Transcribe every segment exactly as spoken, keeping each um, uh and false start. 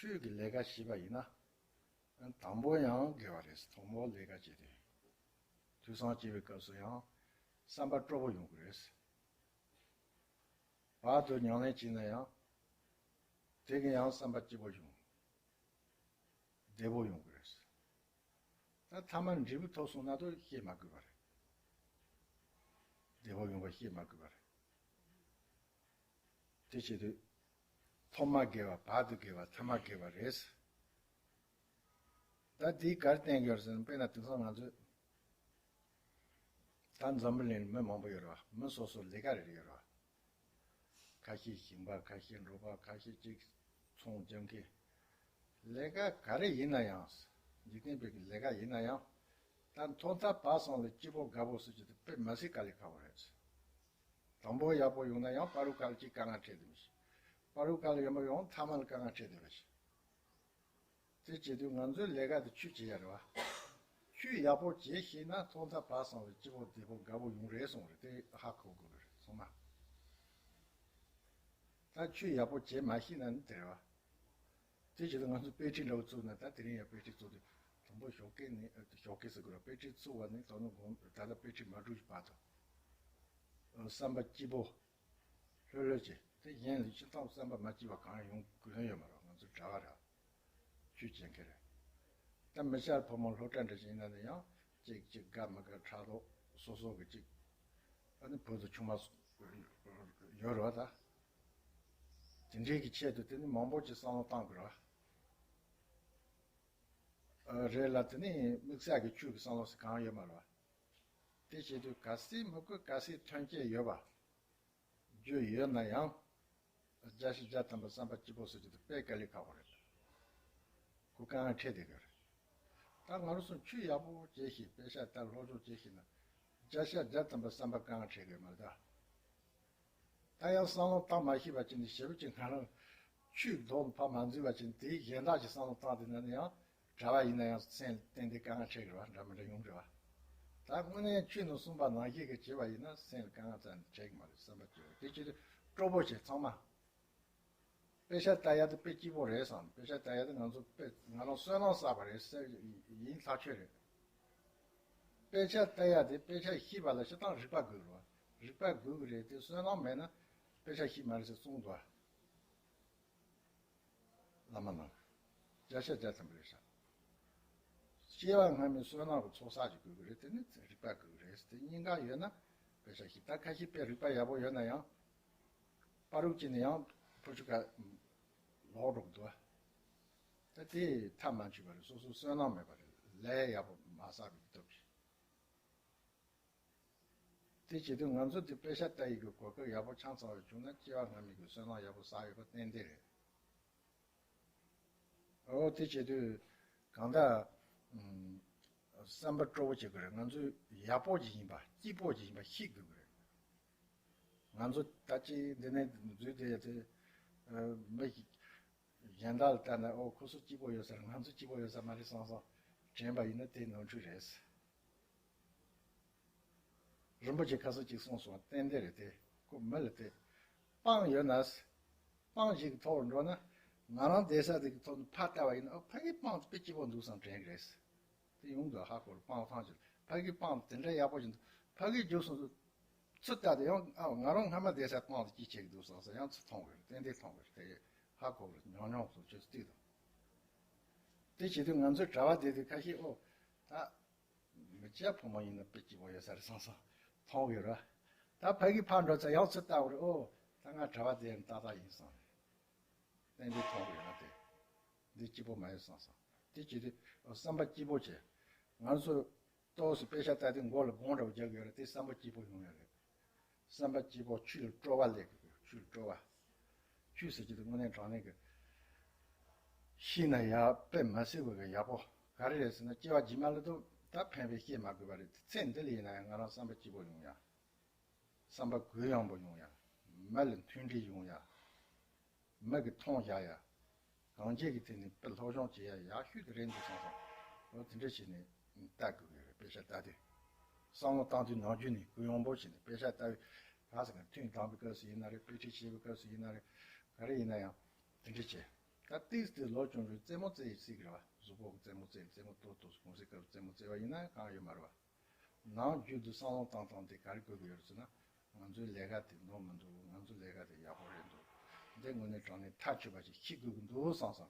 ཆོས་ཀྱི་ལས་ཀ་བྱས་པ་ཡིན་ན། དང་པོ་ཡང་དགེ་བ་རེད། དང་པོ་ལས་ཀ་བྱེད་དུས། དུས་སང་སྐྱེ་བའི་སྐབས་སུ་ཡང་བསམ་པ་སྤྲོ་པོ་ཡོང་གི་རེད། བར་དུ་ཉམས་ལེན་བྱས་ན་ཡང་། དེ་གི་ཡང་བསམ་པ་སྐྱིད་པོ་ཡོང་། བདེ་པོ་ཡོང་གི་རེད། ད་ཐ་མར་འབྲས་བུ་ཐོབ་སོང་ན་དུ་ཤེས་མ་དགོས་པ་རེད། བདེ་པོ་ཡོང་བ་ཤེས་མ་དགོས་པ་རེད། དེ་བྱེད་དུས། ཐོག་མ་དགེ་བ། བར་དུ་དགེ་བ། ཐ་མ་དགེ་བ་རེད། ད་དེའི་གར་བསྟན་ཡོད་ཟེར་ན། དཔེར་ན་དེང་སང་ང་ཚོས། ད་འཛམ་བུ་གླིང་མི་མང་པོ་ཡོད་རེད་བ། མི་སོ་སོ་ལས་ཀ་རེ་རེ་ཡོད་རེད་བ། ཁ་ཤས་ཞིང་པ། ཁ་ཤས་འབྲོག་པ། ཁ་ཤས་ཅིག་ཚོང་རྒྱག་མཁན། ལས་ཀ་ག་རེ་ཡིན་ན་ཡང་། འཇིག་རྟེན་པའི་ལས་ཀ་ཡིན་ན་ཡང་། ད་ཐོག་མཐའ་བར་གསུམ་ལ་སྐྱིད་པོ་དགའ་པོ་ཟེར་རྒྱུ་དེ་དཔེ་མི་སྲིད་དཀའ་ལས་ཁག་པོ་རེད། དང་པོ་ཡག་པོ་ཡོང་ན་ཡང་བར་དུ་ག་ལ་ཅིག་དཀའ་ངལ་འཕྲད་དེ་མི་ཤེས། བར་དུ་ག་ལ་ཡག་པོ་ཡོང་། ཐ་མ་ལ་དཀའ་ངལ་འཕྲད་དེ་མི་ཤེས། དེ་བྱེད་དུས་ང་ཚོའི་ལས་ཀ་དེ་ཆོས་བྱེད་ཡ་རེད་བ། ཆོས་ཡག་པོ་བྱེད་ཤེས་ན་ཐོག་མཐའ་བར་གསུམ་ལ་སྐྱིད་པོ་བདེ་པོ་དགའ་པོ་ཡོང་རེད་གསུངས་རེད། དེ་ཧ་གོ་དགོས་རེད་ཚང་མ། ད་ཆོས་ཡག་པོ་བྱེད་མ་ཤེས་ན་ནི་དེ་རེད་བ། དེ་བྱེད་དུས་ང་ཚོ་དཔེ་ཁྲིད་འདྲ་བོ་བཙུགས་ན། ད་དེ་རིང་ཡང་དཔེ་ཁྲིད་བཙུགས་དུས། དང་པོ་ཞོགས་ཀས་ནས། ཞོགས་ཀས་ཟེར་དགོས་རེད། དཔེ་ཁྲིད་བཙུགས་པ་ནས་ད་ནི་དགོང་ད་ལྟ་དཔེ་ཁྲིད་མ་གྲུབ་བར་དུ། བསམ་པ་སྐྱིད་པོ། ལྷོད་ལྷོད་བྱས། དེ་གཞན་ལ་སྤྱིར་བཏང་བསམ་པ་མ་སྐྱིད་པ་གང་ཡང་ཡོང་དགོས་དོན་ཡོད་མ་རེད། ང་ཚོ་གྲྭ་བ་རེད། ཆོས་བྱེད་མཁན་རེད། ད་མི་སྐྱ་ཕོ་མོ་སློབ་གྲྭ་འདྲ་ཞིག་ཡིན་ན་ནི་ཡང་། གཅིག་གཅིག་དགའ་མི་དགའ། ཕྲག་དོག་སོ་སོ་གི་གཅིག་ཨ་ནི་བུ་དང་ཆུང་མ་ཡོད་རེད་བ། ད་དེ་འདྲའི་གི་ཆེད་དུ་དེ་ནི་མང་པོ་ཅིག་བསམ་བློ་བཏང་དགོས་རེད་བ། ཨ་རེད་ལ། དེ་ནི་དམིགས་བསལ་གྱི་ཆོས་ཀྱི་བསམ་བློ་ཟེར་གང་ཡོད་མ་རེད་བ། དེ་བྱེད་དུས་གལ་སྲིད་མི་དགོས། གལ་སྲིད་ཐོན་སྐྱེད་ཡོད་པ། རྒྱུ་ཡོད་ན་ཡང་། བརྒྱ་ཆ་བརྒྱ་ཐམ་པ་བསམ་པ་སྐྱིད་པོ་ཟེར་རྒྱུ་དེ་དཔེ་དཀའ་ལས་ཁག་པོ་རེད། ཁོ་དཀའ་ངལ་འཕྲད་བསྡད་ཀྱི་རེད། ད་ང་རང་ཚོ་ཆོས་ཡག་པོ་བྱེད་ཤེས། དཔེ་ཆ་ལྟ། སློབ་སྦྱོང་བྱེད་ཤེས་ན། བརྒྱ་ཆ་བརྒྱ་ཐམ་པ་བསམ་པ་དཀའ་ངལ་འཕྲད་ཀྱི་མ་རེད་ད། ད་ཡང་བསམ་བློ་བཏང་མ་ཤེས་པ་ཅིག་ནི། ཞེ་པོ་ཅིག་ང་རང་ཆོས་མདོ་ལ་ཕར་མ་འཛུལ་བ་ཅིག་ནི། དེའི་གཞན་དག་ཅིག་བསམ་བློ་བཏང་བསྡད་ན་ནི་ཡང་། གྲྭ་བ་ཡིན་ན་ཡང་སེམས་ལ་ཏན་ཏན་དཀའ་ངལ་འཕྲད་ཀྱི་རེད་བ། འདྲ་མི་འདྲ་ཡོང་གི་རེད་བ། ད་དངོས་གནས་ཆོས་ནང་གསུངས་པ་ནང་བཞིན་གྱི་བྱས་པ་ཡིན་ན་སེམས་ལ་དཀའ་ངལ་རྩ་ནས་འཕྲད་ཀྱི་མ་རེད། བསམ་པ་སྐྱིད་པོ། དེ་བྱེད་དུས་སྤྲོ་པོ་བྱེད་ཚང་མ། དཔེ་ཆ་ལྟ་ཡ་དེ་དཔེ་སྐྱིད་པོ་རེད་བསམ། དཔེ་ཆ་ལྟ་ཡ་དེ་ང་ཚོ་དཔེ་ང་རང་བསོད་ནམས་བསགས་པ་རེད་ཟེར། ཡིན་ཐག་ཆོད་རེད། དཔེ་ཆ་ལྟ་ཡ་དེ། དཔེ་ཆ་ཤེས་པ་ལ་སྤྱིར་བཏང་རིག་པ་དགོས་རེད་བ། རིག་པ་དགོས་ཀྱི་རེད་དེ། བསོད་ནམས་མེད་ན་དཔེ་ཆ་ཤེས་མ་རེད་ཟེར་གསུངས་འདུག་བ། བླ་མ་རྣམས། བརྒྱ་ཆ་བརྒྱ་ཐམ་པ་རེད་ཤག་སྐྱེ་བ་སྔ་མའི་བསོད་ནམས་ཀྱི་ཚོགས་བསགས་ཀྱི་དགོས་ཀྱི་རེད། དེ་ནི་རིག་པ་དགོས་ཀྱི་རེད། དེ་གཉིས་ཀ་ཡོད་ན་དཔེ་ཆ་ཤེས། ད་ཁ་ཤས་དཔེ་རིག་པ་ཡག་པོ་ཡོད་ན་ཡང་། པ་རུག་ཅིག་ནི་ཡང་ཕུ་ཆུ་ཁ་ལོག་འགྲོ་གི་འདུག་བ། ད་དེ་ཐབས་མ་འཁྱོལ་བ་རེད། སོ་སོ་བསོད་ནམས་མེད་པ་རེད། ལས་ཡག་པོ་མ་བསགས་པའི་སྟོབས་ཀྱིས། དེ་བྱེད་དུས་ང་ཚོ་དེ་དཔེ་ཆ་ལྟ་ཡི་གི་གོ་སྐབས་ཡག་པོ་ཆང་ཚང་བ་བྱུང་ན། སྐྱེ་བ་སྔ་མའི་གི་བསོད་ནམས་ཡག་པོ་བསགས་ཡོད་པ་ཏན་ཏན་རེད། འོ། དེ་བྱེད་དུས་གང་ལྟར། ཨམ། བསམ་པ་སྤྲོ་པོ་བྱེད་དགོས་རེད། ང་ཚོས་ཡག་པོ་ཅིག་ཡིན་པ། སྐྱིད་པོ་ཅིག་ཡིན་པ་ཤེས་དགོས་ཀྱི་རེད། ང་ཚོ་ད་ཅི་འདི་ནས་འཛུལ་བསྡད་དེ། ཨ། མི་གཞན་དག་ལ་ལྟ་ན། ཨོ། ཁོ་ཚོ་སྐྱིད་པོ་ཡོད་ས་རེད། ང་ཚོ་སྐྱིད་པོ་ཡོད་ས་མ་རེད་བསམ་བསམ་དྲན་པ་ཡིན་ན་དེ་ནོར་འཁྲུལ་རེད། རིན་པོ་ཆེ་ཁ་སང་གཅིག་གསུངས་སོང་བ། ཏན་ཏན་རེད་དེ། ཁོ་མི་ལ་དེ་སྤང་ཡོད་ན། སྤང་ཞིག་གི་ཐོག་འགྲོ་ན། ང་རང་བསྡད་ས་དེ་གི་ཐོག་ནས་ཕར་ལྟ་བ་ཡིན་ན། ཨོ། ཕ་གི་སྤང་དེ་དཔེ་སྐྱིད་པོ་འདུག་བསམ་དྲན་གི་རེད། དེ་ཡོང་འདུག་ཧ་གོ་རེད། སྤང་ཐང་ཅིག་ཕ་གི་སྤང་དེ་འདྲ་ཡག་པོ་ཞིག་འདུག་ཕ་གི་རྒྱུགས་སོང་ཚུར་ལྟ་དུས་ཡང་། ཨ། ང་རང་སྔ་མ་བསྡད་ས་སྤང་དེ་སྐྱིད་ཆེ་གི་འདུག་བསམ་ས་ཡང་ཚུར་མཐོང་གི་རེད། ཏན་ཏན་མཐོང་གི་རེད། དེ་ཧ་གོ་རེད། ཉུང་ཉུང་སོང་ཆོས་སུ་ཏིག་དང་། དེ་བྱེད་དུས་ང་ཚོའི་གྲྭ་བ་བསྡད་དུས་ཁ་ཤས། ཨོ། ད་མི་སྐྱ་ཕོ་མོ་ཡིན་ན་དཔེ་སྐྱིད་པོ་ཡོད་ས་རེད་བསམ་བསམ་མཐོང་གི་རེད། ད་ཕ་གི་ཕར་འགྲོ་ཚེ་ཡང་ཚུར་ལྟ་གི་རེད། ཨོ། ད་ང་གྲྭ་བ་བསྡད་ཡིན། ཏག་ཏག་ཡིན་བསམ་རེད། ཏན་ཏན་མཐོང་གི་ཡོད་ན་དེ། འདི་སྐྱིད་པོ་མ་ཡོད་བསམ་བསམ། དེ་བྱེད་དུས་བསམ་པ་སྐྱིད་པོ་བྱས། ང་ཚོ་ཏོག་ཙམ་དཔེ་ཆ་ལྟ་དུས་མགོ་ལ་སྒོང་འདྲ་བོ་རྒྱག་གི་ཡོད་རེད། དེ་བསམ་པ་སྐྱིད་པོ་ཡོང་ཡ་རེད། བསམ་པ་སྐྱིད་པོ། ཆོས་ལ་སྤྲོ་བ་སླེབས་དགོས། ཆོས་ལ་སྤྲོ་བ། ཆོས་ཟེར་གྱི་འདུག་དངོས་གནས་དྲང་གནས་ཀྱི། ཤེས་ན་ཡག་དཔེ་མ་སྲིད་པ་གི་ཡག་པོ་ག་རེ་རེད་ཟེར་ན། སྐྱེ་བ་རྗེས་མ་ལ་དུ་ད་ཕན་པའི་ཤེས་མ་དགོས་པ་རེད། ཚེ་འདི་ལ་ཡིན་ན་ཡང་ང་རང་བསམ་པ་སྐྱིད་པོ་ཡོང་ཡ། བསམ་པ་གུ་ཡངས་པོ་ཡོང་ཡ། མི་ལ་མཐུན་སྒྲིལ་ཡོང་ཡ། མི་གི་མཐོང་བཞག་ཡ། གང་ཅིའི་ཐད་ནས་དཔེ་སློབ་སྦྱོང་བྱེད་ཡ་ཡག་ཤོས་དེ་རེད་འདུག་བསམ་སོང་། འོ། དེ་འདྲ་བྱས་ནས་ལྟ་དགོས་ཀྱི་རེད། དཔེ་ཆ་ལྟ་དུས། བསམ་བློ་བཏང་དུས་ནམ་རྒྱུན་ནས་གུ་ཡངས་པོ་བྱས་ནས་དཔེ་ཆ་ལྟ་བའི། ག་ཟེར་ག་ཐུན་དང་པོའི་སྐབས་སུ་ཡིན་ན་རེད། དཔེ་ཁྲིད་བྱེད་པའི་སྐབས་སུ་ཡིན་ན་རེད། ག་རེ་ཡིན་ན་ཡང་དེ་འདྲ་བྱས། ད་ཏིས་དེ་ལོ་ཆུང་རུ་རྩེད་མོ་རྩེ་ཡི་སྲིད་ཀྱི་རེད་བ། གཟུགས་པོ་གི་རྩེད་མོ་རྩེ། རྩེད་མོ་ཏོག་ཏོག་གོང་སའི་སྐབས་རྩེད་མོ་རྩེ་བ་ཡིན་ན་གང་ཡོད་མ་རེད་བ། ནང་རྒྱུད་དུ་བསམ་བློ་བཏང་སྟངས་དེ་ག་རེ་དགོས་ཀྱི་ཡོད་རེད་ཟེར་ན། ང་ཚོའི་ལས་ཀ་དེ་ནོར་མི་འདུག་ང་ཚོའི་ལས་ཀ་དེ་ཡག་པོ་རེད་འདུག་འདི་དངོས་གནས་དྲང་གནས་མཐའ་ཆོད་པ་ཞིག་ཤེས་དགོས་ཀྱི་འདུག་བསམ་བསམ།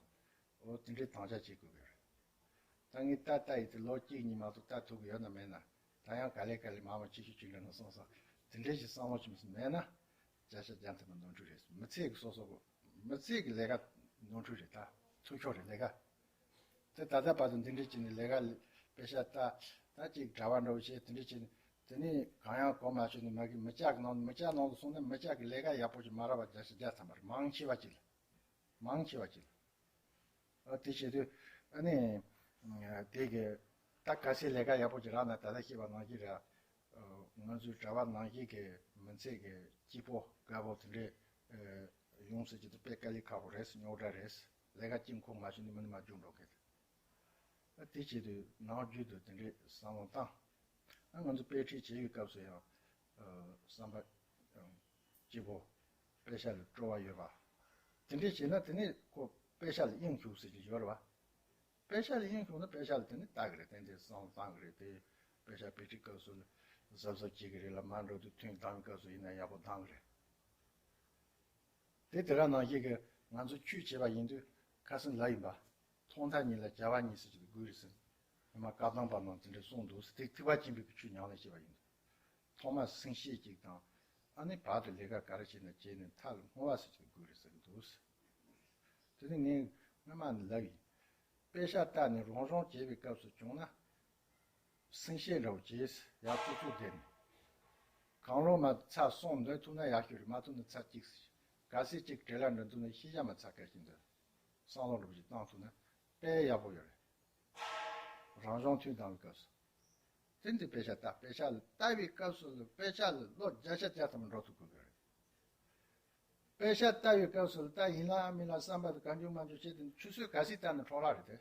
འོ་དེ་འདྲའི་དམ་བཅའ་བྱེད་དགོས་ཀྱི་རེད། ད་ངས་ལྟ་ལྟ་ཡི་དེ་ལོ་གཅིག་གཉིས་མ་གཏོགས་ལྟ་ཐུབ་ཀྱི་ཡོད་ན་མེད་ན། ད་ཡང་ག་ལེ་ག་ལེ་མང་བ་ཆེ་ཤོས་ཅིག་འདྲ་ན་བསམ་བསམ། དེ་འདྲའི་ཞིག་བསམ་བློ་ཅུང་ཟད་མེད་ན། བརྒྱ་ཆ་བརྒྱ་ཐམ་པ་ནོར་འཁྲུལ་རེད། མི་ཚེ་གི་སོ་སོ་གི་མི་ཚེ་གི་ལས་ཀ་ནོར་འཁྲུལ་རེད། ད་འཐུས་ཤོར་རེད་ལས་ཀ། དེ་ད་ལྟ་བར་དུ་འདི་འདྲ་བྱས་ནས་ལས་ཀ་ལ་པེ་ཤ་ལྟ། ད་ཅིག་གྲྭ་པ་འདྲ་བོ་བྱས་དེ་འདྲ་བྱས་ནས། དེ་ནས་གང་ཡང་གོ་མ་ཆོད་ནས་མ་གི་མི་སྐྱ་གི་ནང་མི་སྐྱ་ནང་དུ་སོང་ན་མི་སྐྱ་གི་ལས་ཀ་ཡག་པོ་ཞིག་མ་རག་པ་བརྒྱ་ཆ་བརྒྱ་ཐམ་པ་རེད། མང་ཆེ་བ་ཅིག་ལ། མང་ཆེ་བ་ཅིག་ལ། ཨ་དེ་བྱེད་དུས་ཨ་ནི་དེ་གི་ད་གལ་སྲིད་ལས་ཀ་ཡག་པོ་ཅིག་རག་ན་ད་ལྟ་བཤད་པ་ནང་བཞིན་རེད། ང་ཚོའི་གྲྭ་པ་ནང་བཞིན་གི་མི་ཚེ་གི་སྐྱིད་པོ་དགའ་པོ་དེ་འདྲས་ཡོང་སྲིད་ཀྱི་འདུག་དཔེ་དཀའ་ལས་ཁག་པོ་རེད། རྙོག་དྲ་རེད། ལས་ཀ་གཅིག་ཁོམ་མ་བྱུང་ན་མི་ནི་མ་རྒྱུག་འགྲོ་མཁན། ཨ་དེ་བྱེད་དུས་ནང་རྒྱུད་དུ་དེ་འདྲས་བསམ་བློ་བཏང་། ཨ་ང་ཚོ་དཔེ་ཁྲིད་བྱེད་པའི་སྐབས་སུ་ཡང་བསམ་པ་སྐྱིད་པོ། དཔེ་ཆ་ལ་སྤྲོ་བ་ཡོད་པ། དེ་འདྲས་བྱས་ན་དེ་ནས་ཁོ་དཔེ་ཆ་ལ་དབྱིངས་ཞུགས་ཟེར་གྱི་ཡོད་རེད་བ། དཔེ་ཆ་ལ་དབྱིངས་ཞུགས་ན་དཔེ་ཆ་ལ་དེ་ནས་ལྟ་གི་རེད། ཏན་ཏན་བསམ་བློ་བཏང་གི་རེད་དེ། དཔེ་ཆ་དཔེ་ཁྲིད་སྐབས་སུ་གཟབ་གཟབ་བྱེད་ཀྱི་རེད་ལ། མར་འགྲོ་དུས་ཐུན་བཏང་བའི་སྐབས་སུ་ཡིན་ན་ཡག་པོ་བཏང་གི་རེད། དེ་དེ་ག་ནང་བཞིན་གྱི་ང་ཚོ་ཆོས་བྱེད་པ་ཡིན་དུས་ཁ་སང་ལབ་ཡིན་པ། ཐོག་མཐའ་གཉིས་ལ་བྱ་བ་གཉིས་ཟེར་གྱི་དགོས་རེད་ཟེར། སྔོན་མ་བཀའ་གདམས་པ་ནང་དེ་འདྲ་གསུངས་འདུག་ཟེར། དེ་ཐེག་པ་ཆེན་པོའི་ཆོས་ཉམས་ལེན་བྱེད་པ་ཡིན་དུས། ཐོག་མར་སེམས་བསྐྱེད་ཅིག་དང་། ཨ་ནི་བར་དུ་ལས་ཀ་ག་རེ་བྱེད་ན་བྱས་ནས་མཐའ་ལ་བསྔོ་བ་ཟེར་གྱི་དགོས་རེད་ཟེར་གྱི་འདུག་དེ་ནི་ངས་སྔོན་མ་ནས་ལབ་ཡིན། དཔེ་ཆ་ལྟ་ནས་རང་སྦྱོང་བྱེད་པའི་སྐབས་སུ་བྱུང་ན། སེམས་བསྐྱེད་འདྲ་བོ་བྱས། ཡར་ཙུག་ཙུག་བསྡད་ནས། གང་རུང་མ་ཚར་གསུམ་འདོན་ཐུབ་ན་ཡག་ཤོས་རེད། མ་ཐུབ་ན་ཚར་གཅིག་ཟེར། གལ་སྲིད་གཅིག་བྲེལ་ལ་འགྲོ་འདུག་ན་ཤེས་བྱ་མ་ཚར་ག་ཤིན་ཏུ་བསམ་བློ་འདྲ་བོ་ཞིག་བཏང་ཐུབ་ན་དཔེ་ཡག་པོ་ཡོད་རེད། རང་སྦྱོང་ཐུན་བཏང་བའི་སྐབས་སུ། དེ་འདི་དཔེ་ཆ་ལྟ། དཔེ་ཆ་ལ་ལྟ་བའི་སྐབས་སུ་ལ་དཔེ་ཆ་ལ་བློ་བརྒྱ་ཆ་བརྒྱ་ཐམ་པ་འགྲོ་ཐུབ་དགོས་ཀྱི་རེད། དཔེ་ཆ་ལྟ་བའི་སྐབས་སུ་ལ་ད་ཡིན་ལ་མིན་ལ་བསམ་པ་དང་གང་བྱུང་མང་བྱུང་བྱས་ཏེ་ཆུ་ཚོད་ག་ཚོད་ལྟ་ན་འཕྲོ་བརླག་རེད་དེ།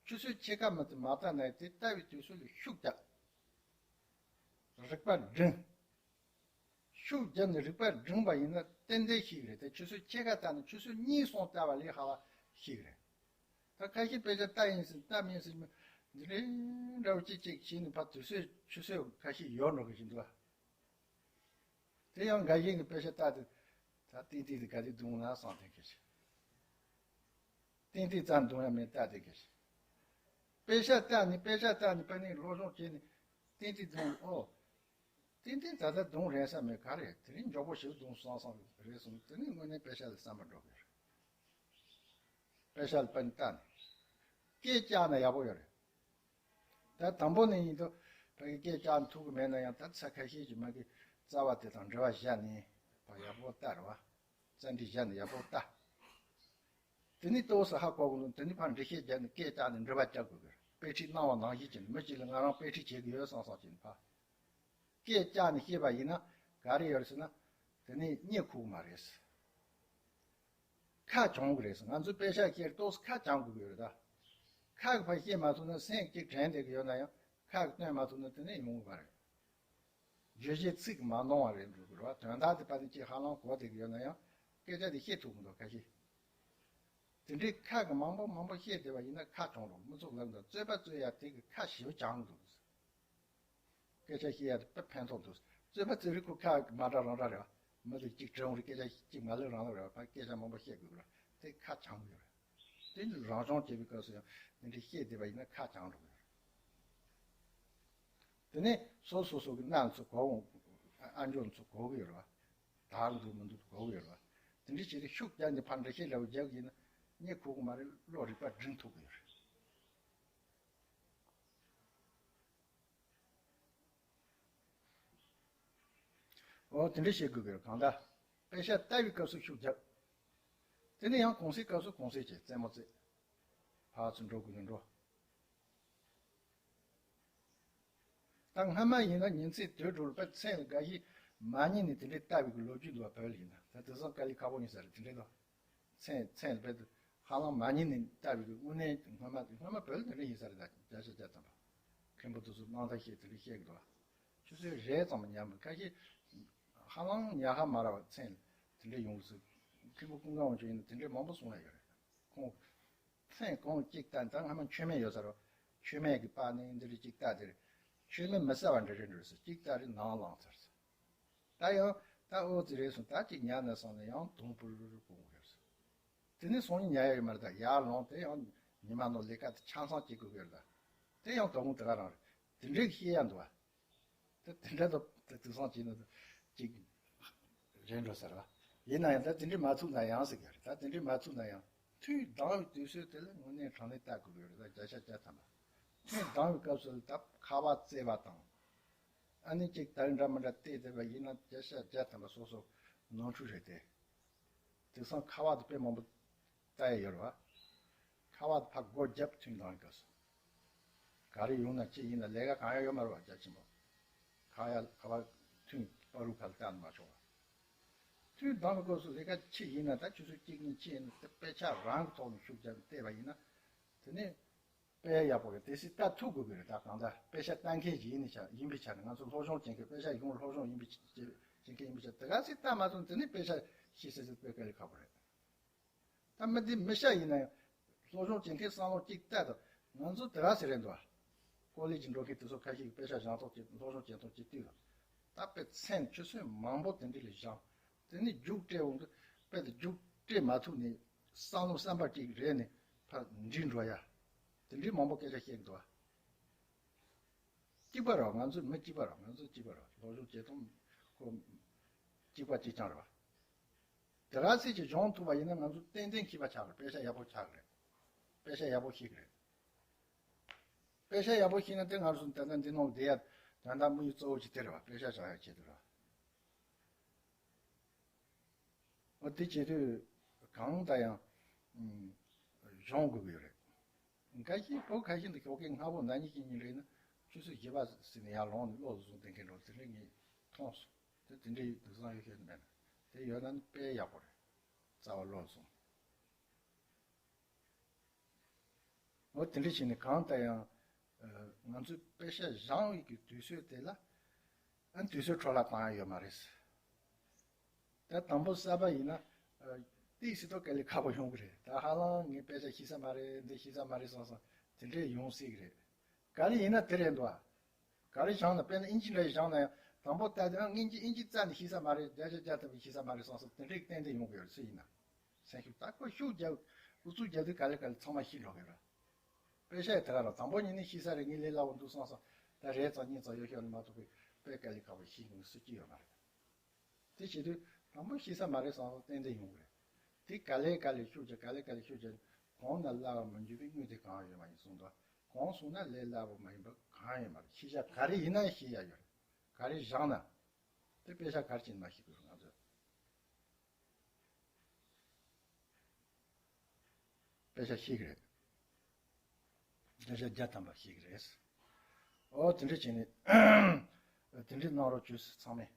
ཆུ་ཚོད་ཕྱེད་ཀ་མ་གཏོགས་མ་ལྟ་ན་དེ་ལྟ་བའི་དུས་ཚོད་ལ་ཤུགས་རྒྱག་རིག་པ་སྒྲིམ། ཤུགས་བརྒྱབ་ནས་རིག་པ་སྒྲིམ་པ་ཡིན་ན་ཏན་ཏན་ཤེས་ཀྱི་རེད་དེ། ཆུ་ཚོད་ཕྱེད་ཀ་ལྟ་ན་ཆུ་ཚོད་གཉིས་གསུམ་ལྟ་བ་ལས་ཧ་བ་ཤེས་ཀྱི་རེད། ད་ཁ་ཤས་དཔེ་ཆ་ལྟ་ཡིན་ཟེར་ལྟ་མིན་ཟེར་འདི་འདྲའི་འདྲ་བོ་ཅིག་ཅིག་བྱས་ནས་ཕར་དུས་ཚོད་ཆུ་ཚོད་ཁ་ཤས་ཡོལ་འགྲོ་གི་བཞིན་འདུག་དེ་ཡང་འགའ་ཞིག་གིས་དཔེ་ཆ་ལྟ་དུས་ད་ཏན་ཏན་དེ་ག་དུས་བརྡུང་ན་བསམ་དེ་ག་ཞིག་ཏན་ཏན་ཙམ་བརྡུང་ཡ་མེད་ལྟ་དེ་ག་ཞིག་དཔེ་ཆ་ལྟ་ནས་དཔེ་ཆ་ལྟ་ནས་དཔེ་ནས་སློབ་སྦྱོང་བྱས་ནས་ཏན་ཏན་བརྡུང་། ཨོ། ཏན་ཏན་ད་ལྟ་བརྡུང་རན་ས་མེད་ག་རེད། དེ་རིང་མགྱོགས་པོ་ཞིག་བརྡུང་སོང་བསམ་རེད་སོང་། དེ་ནས་དངོས་གནས་དཔེ་ཆ་ལ་བསམ་པ་འགྲོ་གི་རེད། དཔེ་ཆ་ལ་དཔེ་ནས་ལྟ་ནས། སྐད་བཅག་ན་ཡག་པོ་ཡོད་རེད། ད་དང་པོ་ནས་ཡིན་དུས་ཕ་གི་སྐད་བཅག་ཐུབ་ཀྱི་མེད་ན་ཡང་ད་ཚ་ཁ་ཤས་ཀྱིས་མ་གི་རྩ་བ་དེ་དང་འབྲེལ་བ་བཞག་ནས་ཕ་ཡག་པོ་ལྟ་རེད་བ། རྩ་འགྲིག་བཞག་ནས་ཡག་པོ་ལྟ། དེ་ནས་ཏོག་ཙམ་ཧ་གོ་གི་འདུག་དེ་ནས་ཕར་འགྲེལ་བཤད་བརྒྱབ་ནས་སྐད་བཅག་ནས་འགྲེལ་པ་རྒྱག་དགོས་གི། དཔེ་ཁྲིད་གནང་བ་ནང་བཞིན་བྱས་ནས་མི་གཅིག་ལ་ང་རང་དཔེ་ཁྲིད་བྱེད་ཀྱི་ཡོད་བསམ་བསམ་བྱས་ནས་ཕར་སྐད་བཅག་ནས་བཤད་པ་ཡིན་ན་ག་རེ་ཡོད་རེད་ཟེར་ན། དེ་ནས་གཉིད་ཁུག་མ་རེད། ཁ་གྱོང་གི་རེད། ང་ཚོ་དཔེ་ཆ་ཁྱེར་ཏོག་ཙམ་ཁ་གྱོང་དགོས་ཀྱི་ཡོད་རེད་ད། ཁ་གི་ཕར་བཤད་མ་ཐུབ་ན་སེམས་གཅིག་དྲན་བསྡད་ཀྱི་ཡོད་ན་ཡང་ཁ་གི་སྟོན་མ་ཐུབ་ན་དེ་ནས་ཡོང་གི་མ་རེད། བརྗོད་བྱའི་ཚིག་གི་མ་འདང་བ་རེད་འགྲོ་གི་རེད་བ། དོན་དག་དེ་ཕར་ནས་ཅིག་ཧ་ལམ་གོ་བསྡད་ཀྱི་ཡོད་ན་ཡང་སྐད་ཆ་དེ་བཤད་ཐུབ་མི་འདུག་ཁ་ཤས། དེ་འདྲའི་ཁ་གི་མང་པོ་མང་པོ་བཤད་བསྡད་པ་ཡིན་ན་ཁ་གྱོང་རུང་མི་ཚོགས་ལབ་འདུག་རྩོད་པ་རྩོད་ཡ་དེ་གི་ཁ་ཞེ་པོ་གྱོང་གི་འདུག་སྐད་ཆ་བཤད་ཡ་དེ་དཔེ་ཕན་ཐོགས་འདུག་རྩོད་པ་རྩོད་རིགས་ཁོ་ཁ་མ་འདྲ་རང་འདྲ་རེད་བ། མི་དེ་གཅིག་དྲི་འོང་རེད། སྐད་ཆ་གཅིག་མ་ལབ་རང་ལབ་རེད་བ། ཕར་སྐད་ཆ་མང་པོ་བཤད་དགོས་རེད། དེ་ཁ་གྱང་གི་རེད། དེ་ནི་རང་སྦྱོང་བྱེད་པའི་སྐབས་སུ་ཡང་དེ་འདྲ་བཤད་བསྡད་པ་ཡིན་ན་ཁ་གྱང་འགྲོ་གི་རེད། དེ་ནས་སོ་སོ་སོ་གི་མནའ་ཚོ་གོ་འོང་། ཨ་འཇོན་ཚོ་གོ་གི་ཡོད་རེད་བ། དག་འདུག་མི་འདུག་གོ་གི་ཡོད་རེད་བ། དེ་འདྲ་བྱས་ཏེ་ཤུགས་རྒྱག་ནས་ཕར་འགྲེལ་བཤད་འདྲ་བོ་རྒྱག་གི་ཡིན་ན་གཉིད་ཁུག་གི་མ་རེད། བློ་རིག་པ་སྒྲིམ་ཐུབ་གི་ཡོད་རེད། འོ་དེ་འདྲ་བྱེད་དགོས་ཀྱི་རེད། གང་ལྟར་དཔེ་ཆ་ལྟ་བའི་སྐབས་སུ་ཤུགས་རྒྱབ། དེ་ནས་ཡང་གུང་སེང་སྐབས་སུ་གུང་སེང་བྱེད། རྩེད་མོ་རྩེ། ཕར་ཚུར་འགྲོ་དགོས་ན་འགྲོ། ད་སྔ་མ་ཡིན་ན་ཉིན་མཚན་དུས་དྲུག་ལ་དཔེ་མཚན་ལ་དགའ་ཞིག་མ་ཉིན་ནས་དེ་འདྲའི་ལྟ་བའི་གི་ལོ་རྒྱུས་འདུག་བ། བོད་ལ་ཡིན་ན་ད་དེང་སང་དཀའ་ལས་ཁག་པོ་ཡིན་ས་རེད། དེ་འདྲའི་ལོ། མཚན་མཚན་ལ་དཔེ་དུ་ཧ་ལམ་མ་ཉིན་ནས་ལྟ་བའི་གི་དངོས་གནས་སྔ་མ་དེ་སྔ་མ་བོད་ལ་དེ་འདྲ་ཡིན་ས་རེད། ད་བརྒྱ་ཆ་བརྒྱ་ཐམ་པ་མཁན་པོ་དེ་ཚོ་གནང་ཐབས་ཤེས་དེ་འདྲ་བཤད་གི་འདུག་བ། ཆུ་ཚོད་རེ་ཙམ་ཉམས་པ་ཁ་ཤས་ཧ་ལམ་ཉག་ཧ་མ་ར་བ་མཚན་ལ་དེ་འདྲ་ཡོང་གི་ཚུལ། མཁན་པོ་ཀུན་དགའ་དབང་ཕྱུག་ཡིན་ན་དེ་འདྲ་མང་པོ་གསུང་ཡ་ཡོད་རེད། ཁོང་མཚན་གང་གཅིག་ལྟ་ད་སྔ་མ་མཆོད་མེ་ཡོད་ས་རོ། མཆོད་མེ་གི་པར་ནི་འདི་རིགས་གཅིག་ལྟ་དེ་རེད། མཆོད་མེ་མི་གསལ་བ་འདྲ་རེད་འགྲོ་ས་གཅིག་ལྟ་རེད་ནང་ལངས་ཚར་ས། ད་ཡང་ད་ཨོ་ཙི་རེད་སོང་ད་གཅིག་ཉལ་ནས་སོང་ནས་ཡང་དུང་ཕུར་གོང་གོ་ཡོད་ས། དེ་ནས་སང་ཉིན་ཉལ་ཡ་ཡོད་མ་རེད། ད་ཡར་ལངས་དེ་ཡང་ཉི་མ་ནང་ལས་ཀ་དེ་ཆ་ཚང་བྱེད་དགོས་ཀྱི་རེད། ད་དེ་ཡང་དོ་དགོང་དེ་ག་རང་རེད། དེ་འདྲའི་ཤེས་ཡ་འདུག་བ། ད་དེ་འདྲ་ད་ད་དུ་སང་བྱས་ན་ད་ཅིག་རེད་འགྲོ་ཟེར་བ། ཡིན་ན་ཡང་ད་དེ་འདྲའི་མ་ཐུག་ན་ཡང་ཟེར་གྱི་རེད། ད་དེ་འདྲའི་མ་ཐུག་ན་ཡང་ཐུགས་སྡང་བའི་དུས་ཚོད་དེ་ལ་དངོས་གནས་དྲང་གནས་ལྟ་དགོས་ཀྱི་རེད། ད་བརྒྱ་ཆ་བརྒྱ་ཐམ་པ་ཐུགས་སྡང་བའི་སྐབས་སུ་ལ་ད་ཁ་བ་བཙལ་བ་དང་། ཨ་ནི་ཅིག་ད་རིང་འདྲ་མི་འདྲ་བལྟས་བསྡད་པ་ཡིན་ན་བརྒྱ་ཆ་བརྒྱ་ཐམ་པ་སོ་སོ་ནོར་འཁྲུལ་རེད་དེ། དེང་སང་ཁ་བ་དེ་དཔེ་མང་པོ་ལྟ་ཡ་ཡོད་རེད་བ། ཁ་བ་དེ་ཕར་སྒོ་བརྒྱབ་ཐུན་དང་ག་སོ། ག་རེ་ཡོང་ན་ཅི་ཡིན་ན་ལས་ཀ་གང་ཡང་ཡོད་མ་རེད་བ་རྒྱ་ཆེན་པོ། ཁ་ཡ་ཁ་བ་ཐུན་བར་རུ་ཁ་ལ་བལྟ་ན་མ་ཆོག་བ། ཐུན་དང་ག་སོ་ལས་ཀ་ཅི་ཡིན་ན་ད་ཆུ་ཚོད་གཅིག་གཉིས་ཅི་ཡིན་ན་དེ་དཔེ་ཆ་རང་གི་ཐོག་ནས་ཤུགས་རྒྱབ་བལྟས་པ་ཡིན་ན། དེ་ནས། དཔེ་ཡག་པོ་རེད། དེ་སྲིད་ལྟ་ཐུབ་དགོས་ཀྱི་རེད། ད་གང་ལྟར་དཔེ་ཆ་ལྟ་མཁན་ཞིག་ཡིན་ནི་ཆ་ཡིན་པའི་ཆ་ནས་ང་ཚོ་སློབ་སྦྱོང་བྱེད་མཁན་དཔེ་ཆ་གཞུང་སློབ་སྦྱོང་ཡིན་པའི་ཆ་བྱེད་མཁན་ཡིན་པའི་ཆ་དེ་ག་ཚོད་ལྟ་མ་ཐུབ་དེ་ནི་དཔེ་ཆ་ཤེས་ཟེར་ཟེར་དཔེ་དཀའ་ལས་ཁག་པོ་རེད། ད་མི་འདི་མི་ཤ་ཡིན་ན་ཡང་སློབ་སྦྱོང་བྱེད་མཁན་བསམ་བློ་གཅིག་ལྟ་དང་ང་ཚོ་དེ་ག་ཟེར་རེད་འདུག་ཨ། ཀོ་ལེ་ཇི་འགྲོ་མཁན་དེ་ཚོ་ཁ་ཤས་ཀྱིས་དཔེ་ཆ་སྦྱང་ཐོག་ཅིག་སློབ་སྦྱོང་བྱེད་ཐོག་ཅིག་བལྟས་དང་། ད་དཔེ་མཚན་ཆུ་ཚོད་མང་པོ་དེ་འདྲ་ལ་སྦྱངས། དེ་ནི་རྒྱུགས་སྤྲད་འོང་གི་དཔེ་དེ་རྒྱུགས་སྤྲད་མ་ཐུབ་ནས་བསམ་བློ་བསམ་པ་ཅིག་རེད་ནས་ཕར་འགྲིག་འགྲོ་ཡ། དེ་འདྲའི་མང་པོ་སྐད་ཆ་བཤད་འདུག་ཨ། གཅིག་པ་རེད་བ། ང་ཚོ་མི་གཅིག་པ་རེད་བ། ང་ཚོ་གཅིག་པ་རེད་བ། སློབ་སྦྱོང་བྱེད་སྟངས་ཁོ་གཅིག་པ་གཅིག་རྐྱང་རེད་བ། དེ་ག་ཚད་ཅིག་སྦྱོང་ཐུབ་པ་ཡིན་ན་ང་ཚོ་ཏན་ཏན་མཁས་པ་ཆགས་རེད། དཔེ་ཆ་ཡག་པོ་ཆགས་རེད། དཔེ་ཆ་ཡག་པོ་ཤེས་ཀྱི་རེད། དཔེ་ཆ་ཡག་པོ་ཤེས་ན་དེ་ང་ཚོ་ད་ལྟ་འདི་ནང་བསྡད་ཡ་ད་ལྟ་དམིགས་ཡུལ་གཙོ་བོ་ཅིག་དེ་རེད་བ། དཔེ་ཆ་སྦྱང་ཡ་ཆེད་དུ་རེད་བ། འོ་དེ་བྱེད་དུས་གང་ལྟར་ཡང་ཨུམ་སྦྱོང་དགོས་ཀྱི་ཡོད་རེད། འགའ་ཞིག་བོད་ཁ་ཤས་འདི་ཞོགས་ཀས་སྔ་པོ་ན་ནིང་གཅིག་གཉིས་རེད་ན་ཆུ་ཚོད་བཞི་པ་ཟིན་ནས་ཡར་ལངས་ནས་བློ་བཟུང་བསྡད་མཁན་འགྲོ་དེ་འདྲ་ངས་མཐོང་སོང་། དེ་དེ་འདྲའི་དུག་སང་ཡོད་ཤོད་མེད་ན་དེ་ཡོད་ན་དཔེ་ཡག་པོ་རེད། རྩ་བ་བློ་བཟུང་། འོ་དེ་འདྲ་བྱས་ནས་གང་ལྟར་ཡང་ཨ་ང་ཚོས་དཔེ་ཆ་སྦྱང་བའི་གི་དུས་ཚོད་དེ་ལ་ཨ་དུས་ཚོད་འཕྲོ་བརླག་བཏང་ཡ་ཡོད་མ་རེད། ད་དང་པོ་གསར་པ་ཡིན་ན་ཨ་ཏིག་སི་ཏོག་དཀའ་ལས་ཁག་པོ་ཡོང་གི་རེད། ད་ཧ་ལམ་ངས་དཔེ་ཆ་ཤེས་ས་མ་རེད། འདི་ཤེས་ས་མ་རེད་བསམ་བསམ་དེ་འདྲས་ཡོང་སྲིད་གི་རེད། ག་རེ་ཡིན་ན་དེ་རེད་འདུག་ཨ། ག་རེ་སྦྱངས་ན་དཔེར་ན་ཨིན་ཇི་འདྲ་ཞིག་སྦྱངས་ན་ཡང་དང་པོ་ལྟ་དུས་ཨ་ངས་ཨིན་ཇི་ཨིན་ཇི་རྩ་ནས་ཤེས་ས་མ་རེད། བརྒྱ་ཆ་བརྒྱ་ཐམ་པ་ཤེས་ས་མ་རེད་བསམ་བསམ་དེ་འདྲས་ཏན་ཏན་ཡོང་གི་ཡོད་རེད། སུ་ཡིན་ན་སེམས་ཤུགས་ད་ཁོ་ཤུགས་རྒྱབ་ཨུ་ཚུགས་རྒྱབ་དུས་ག་ལེ་ག་ལེ་ཚང་མ་ཤེས་འགྲོ་གི་རེད། དཔེ་ཆ་ཡི་དེ་ག་རང་དང་པོ་ཉིད་ནས་ཤེས་ས་རེད། ངས་ལས་སླ་བོ་འདུག་བསམ་བསམ་ད་རེ་ཙམ་གཉིས་ཙམ་ཡོད་ཤོད་ནས་མ་གཏོགས་པའི་དཔེ་དཀའ་ལས་ཁག་པོ་ཤེས་མཁན་སུ་གཅིག་ཡོད་མ་རེད། དེ་བྱེད་དུས་དང་པོ་ཤེས་ས་མ་རེད་བསམ་བསམ་ཏན་ཏན་ཡོང་གི་རེད། དེ་ག་ལེ་ག་ལེ་ཤུགས་རྒྱག་ག་ལེ་ག་ལེ་ཤུགས་རྒྱག་གོང་ན་སླ་བ་མི་འཇུག་པའི་དངོས་དེ་གང་ཡོད་མ་ཡིན་གསུངས་འདུག་གོང་སོང་ན་ལས་སླ་བོ་མ་ཡིན་པ་གང་ཡོད་མ་རེད། ཤེས་བྱ་ག་རེ་ཡིན་ན་ཤེས་ཡ་ཡོད་རེད། ག་རེ་སྦྱངས་ན་དེ་དཔེ་ཆ་ག་རེ་བྱས་ན་མ་ཤེས་དགོས་རེད། ང་ཚོས་དཔེ་ཆ་ཤེས་ཀྱི་རེད། བརྒྱ་ཆ་བརྒྱ་ཐམ་པ་ཤེས་ཀྱི་རེད། ཨོ་དེ་འདྲ་བྱས་ནས་དེ་འདྲ་གནང་རོགས་བྱོས་ཚང་མས།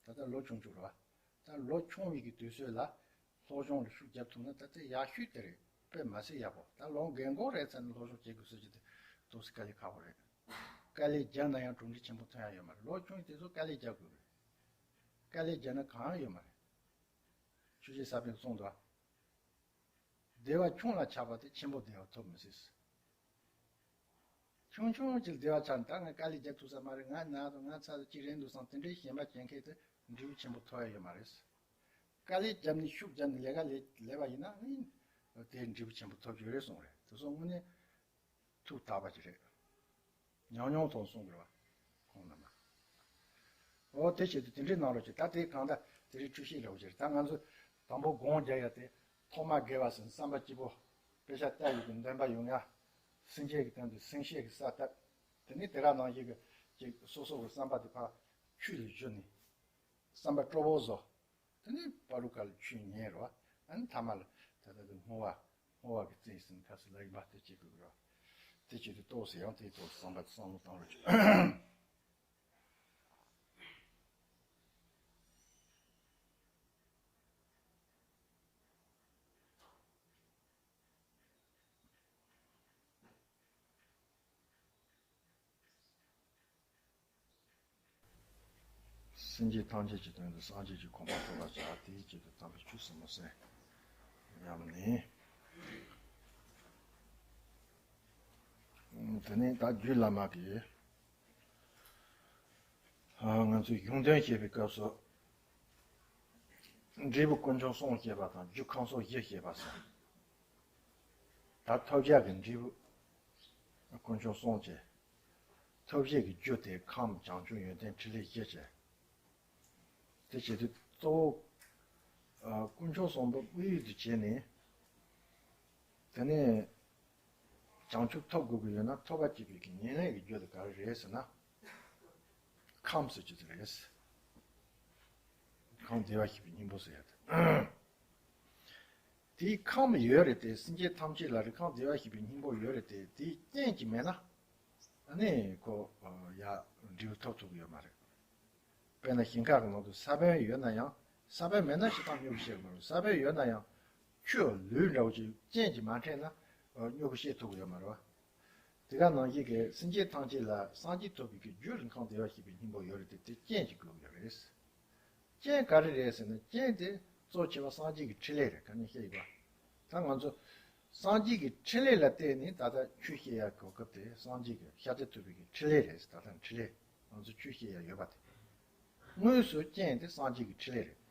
ད་ལྟ་ལོ་ཆུང་ཆུང་རེད་བ། ད་ལོ་ཆུང་བའི་གི་དུས་ཚོད་ལ་སློབ་སྦྱོང་ལ་ཤུགས་རྒྱབ་ཐུབ་ན་ད་ལྟ་ཡག་ཤོས་དེ་རེད། དཔེ་མ་སྲིད་ཡག་པོ། ད་ལོ་རྒན་གོག་རེད་ཚར་ནས་སློབ་སྦྱོང་བྱེད་དགོས་ཟེར་གྱི་དེ་ཏོག་ཙམ་དཀའ་ལས་ཁག་པོ་རེད། དཀའ་ལས་བརྒྱབ་ན་ཡང་གྲུབ་འབྲས་ཆེན་པོ་ཐོན་ཡ་ཡོད་མ་རེད། ལོ་ཆུང་དེ་ཚོ་དཀའ་ལས་བརྒྱབ་དགོས་རེད། དཀའ་ལས་བརྒྱབ་ན་གང་ཡང་ཡོད་མ་རེད། ཆོས་རྗེ་ས་པཎ་གསུངས་འདུག་བ། བདེ་བ་ཆུང་ལ་ཆགས་པ་དེ་ཆེན་པོ་བདེ་བ་ཐོབ་མི་སྲིད། ཆུང་ཆུང་ཅིག་བདེ་བ་ཆགས་ནས་ད་ངས་དཀའ་ལས་རྒྱག་ཐུབ་ས་མ་རེད། ང་ན་དང་ང་ཚ་དང་ཅིག་རེད་འདུག་བསམ་དེ་འདྲའི་ཞེན་པ་བྱེད་མཁན་དེ་འབྲས་བུ་ཆེན་པོ་ཐོབ་ཡ་ཡོད་མ་རེད། དཀའ་ལས་བརྒྱབ་ནས་ཤུགས་བརྒྱབ་ནས་ལས་ཀ་ལས་ལས་པ་ཡིན་ན་ནི་དེ་འབྲས་བུ་ཆེན་པོ་ཐོབ་ཀྱི་རེད་གསུངས་རེད། དེ་ཚོ་དངོས་གནས་ཐུགས་དག་པ་ཅིག་རེད། ཉམས་མྱོང་ཐོག་གསུང་དགོས་པ། ཁོང་རྣམ་པ། ཨོ་དེ་བྱེད་དུས་དེ་འདྲའི་གནང་རོགས་བྱེད། ད་དེ་གང་ལྟར་དེ་རིང་འཁྲུལ་ཞིག་ལབ་བྱེད། ད་ང་ཚོ་དང་པོ་སྒོམ་རྒྱག་ཡ་དེ་ཐོག་མ་དགེ་བ་ཟེར་བསམ་པ་སྐྱིད་པོ། དཔེ་ཆ་ལྟ་ཡི་གི་འདོན་པ་ཡོང་ཡ། སེམས་བསྐྱེད་ཀྱི་སྟེང་དུ་སེམས་བསྐྱེད་ཀྱི་ས་བཏབ། དེ་ནས་དེ་ག་ནང་བཞིན་གྱི་ཅིག་སོ་སོ་གི་བསམ་པ་དེ་ཕར་ཆུ་ལ་བཞུར་ནས། བསམ་པ་སྤྲོ་པོ་བཟོ། དེ་ནས་བར་དུ་ག་ལ་ཆུ་ཉལ་རོ། ཨ་ནི་ཐ་མ་ལ་ད་ལྟ་དུ་བསྔོ་བ། བསྔོ་བ་གི་རྩིས་ཟིན་ཁ་སི་ལ་ཡིན་པ་དེ་བྱེད་དགོས་རོ། དེ་བྱེད་དུས་ཏོག་སེ་ཡང་དེའི་ཐོག་བསམ་པ་བསམ་བློ་བཏང་རོགས་བྱེད། སེམས་ཅན་ཐམས་ཅད་ཀྱི་དོན་དུ་སངས་རྒྱས་ཀྱི་གོ་འཕང་ཐོབ་པར་བྱ། དེའི་ཆེད་དུ་དམ་པའི་ཆོས་སུ་མི་གསན་སྙམ་ནས། དེ་ནས་ད་རྒྱུད་བླ་མ་གིས་ཨ་ང་ཚོས་གཞུང་དོན་བཤད་པའི་སྐབས་སུ། འབྲས་བུ་དཀོན་མཆོག་གསུམ་བཤད་པ་དང་རྒྱུ་ཁམས་གསུམ་བཞི་བཤད་པ་སོང་། ད་ཐོབ་བྱ་གི་འབྲས་བུ་དཀོན་མཆོག་གསུམ་བྱས། ཐོབ་བྱེད་ཀྱི་རྒྱུ་དེ་ཁམས་བྱང་ཆུབ་ཡོན་ཏན་ཕྲིན་ལས་བཞི་བྱས། དེ་བྱེད་དུས་གཙོ་བོ་ཨ་དཀོན་མཆོག་གསུམ་པོ་དམིགས་ཡུལ་དུ་བྱས་ནས། དེ་ནས་བྱང་ཆུབ་ཐོབ་དགོས་ཀྱི་ཡོད་ན་ཐོབ་པ་སྐྱེད་པའི་གི་ཉེར་ལེན་གྱི་རྒྱུ་དེ་ག་རེ་རེད་ཟེར་ན། ཁམས་ཟེར་རྒྱུ་དེ་རེད། ཁམས་བདེ་བར་གཤེགས་པའི་སྙིང་པོ་ཟེར་ཡ་དེ། དེའི་ཁམས་ཡོད་རེད་དེ། སེམས་ཅན་ཐམས་ཅད་ལ་རེ་ཁམས་བདེ་བར་གཤེགས་པའི་སྙིང་པོ་ཡོད་རེད་དེ། དེའི་རྐྱེན་གྱིས་མེད་ན། ཨ་ནི་ཁོ་ཡ་འབྲས་བུ་ཐོབ་ཐུབ་ཀྱི་ཡོད་མ་རེད། དཔེར་ན་ཞིང་ཁ་གི་ནང་དུ་ས་བོན་ཡོད་ན་ཡང་། ས་བོན་མེད་ན་ཞིང་ཁམས་མྱུ་གུ་སྐྱེ་གི་མ་རེད། ས་བོན་ཡོད་ན་ཡང་ཆུ་ལུད་འདྲ་བོ་ཅིག་རྐྱེན་གྱིས་མ་འཕྲད་ན་མྱུ་གུ་སྐྱེ་ཐུབ་ཀྱི་ཡོད་མ་རེད་བ། དེ་ག་ནང་བཞིན་གྱི་སེམས་ཅན་ཐམས་ཅད་ལ་སངས་རྒྱས་ཐོབ་པའི་གི་རྒྱུ་རེ་ཁམས་བདེ་བར་གཤེགས་པའི་སྙིང་པོ་ཡོད་རེད་དེ། དེ་རྐྱེན་གྱིས་དགོས་ཀྱི་རེད། རྐྱེན་ག་རེ་རེད་ཟེར་ན། རྐྱེན་དེ་གཙོ་ཆེ་བ་སངས་རྒྱས་ཀྱི་ཕྲིན་ལས་རེད། ག་ནས་བཤད་ཡོད་པ། ད་ང་ཚོ་སངས་རྒྱས་ཀྱི་ཕྲིན་ལས་ལ་བརྟེན་ནས་ད་ལྟ་ཆོས་བཤད་ཡ་གོ་སྐབས་དེ་སངས་རྒྱས་ཀྱི་ཤཱཀྱ་ཐུབ་པའི་གི་ཕྲིན་ལས་རེད། ད་ལྟ་ཕྲིན་ལས་ང་ཚོ་ཆོས་བཤད་ཡ་ཡོད་པ་དེ། དངོས་སུ་རྐྱེན་དེ་སངས་རྒྱས་ཀྱི་ཕྲིན་ལས་རེད།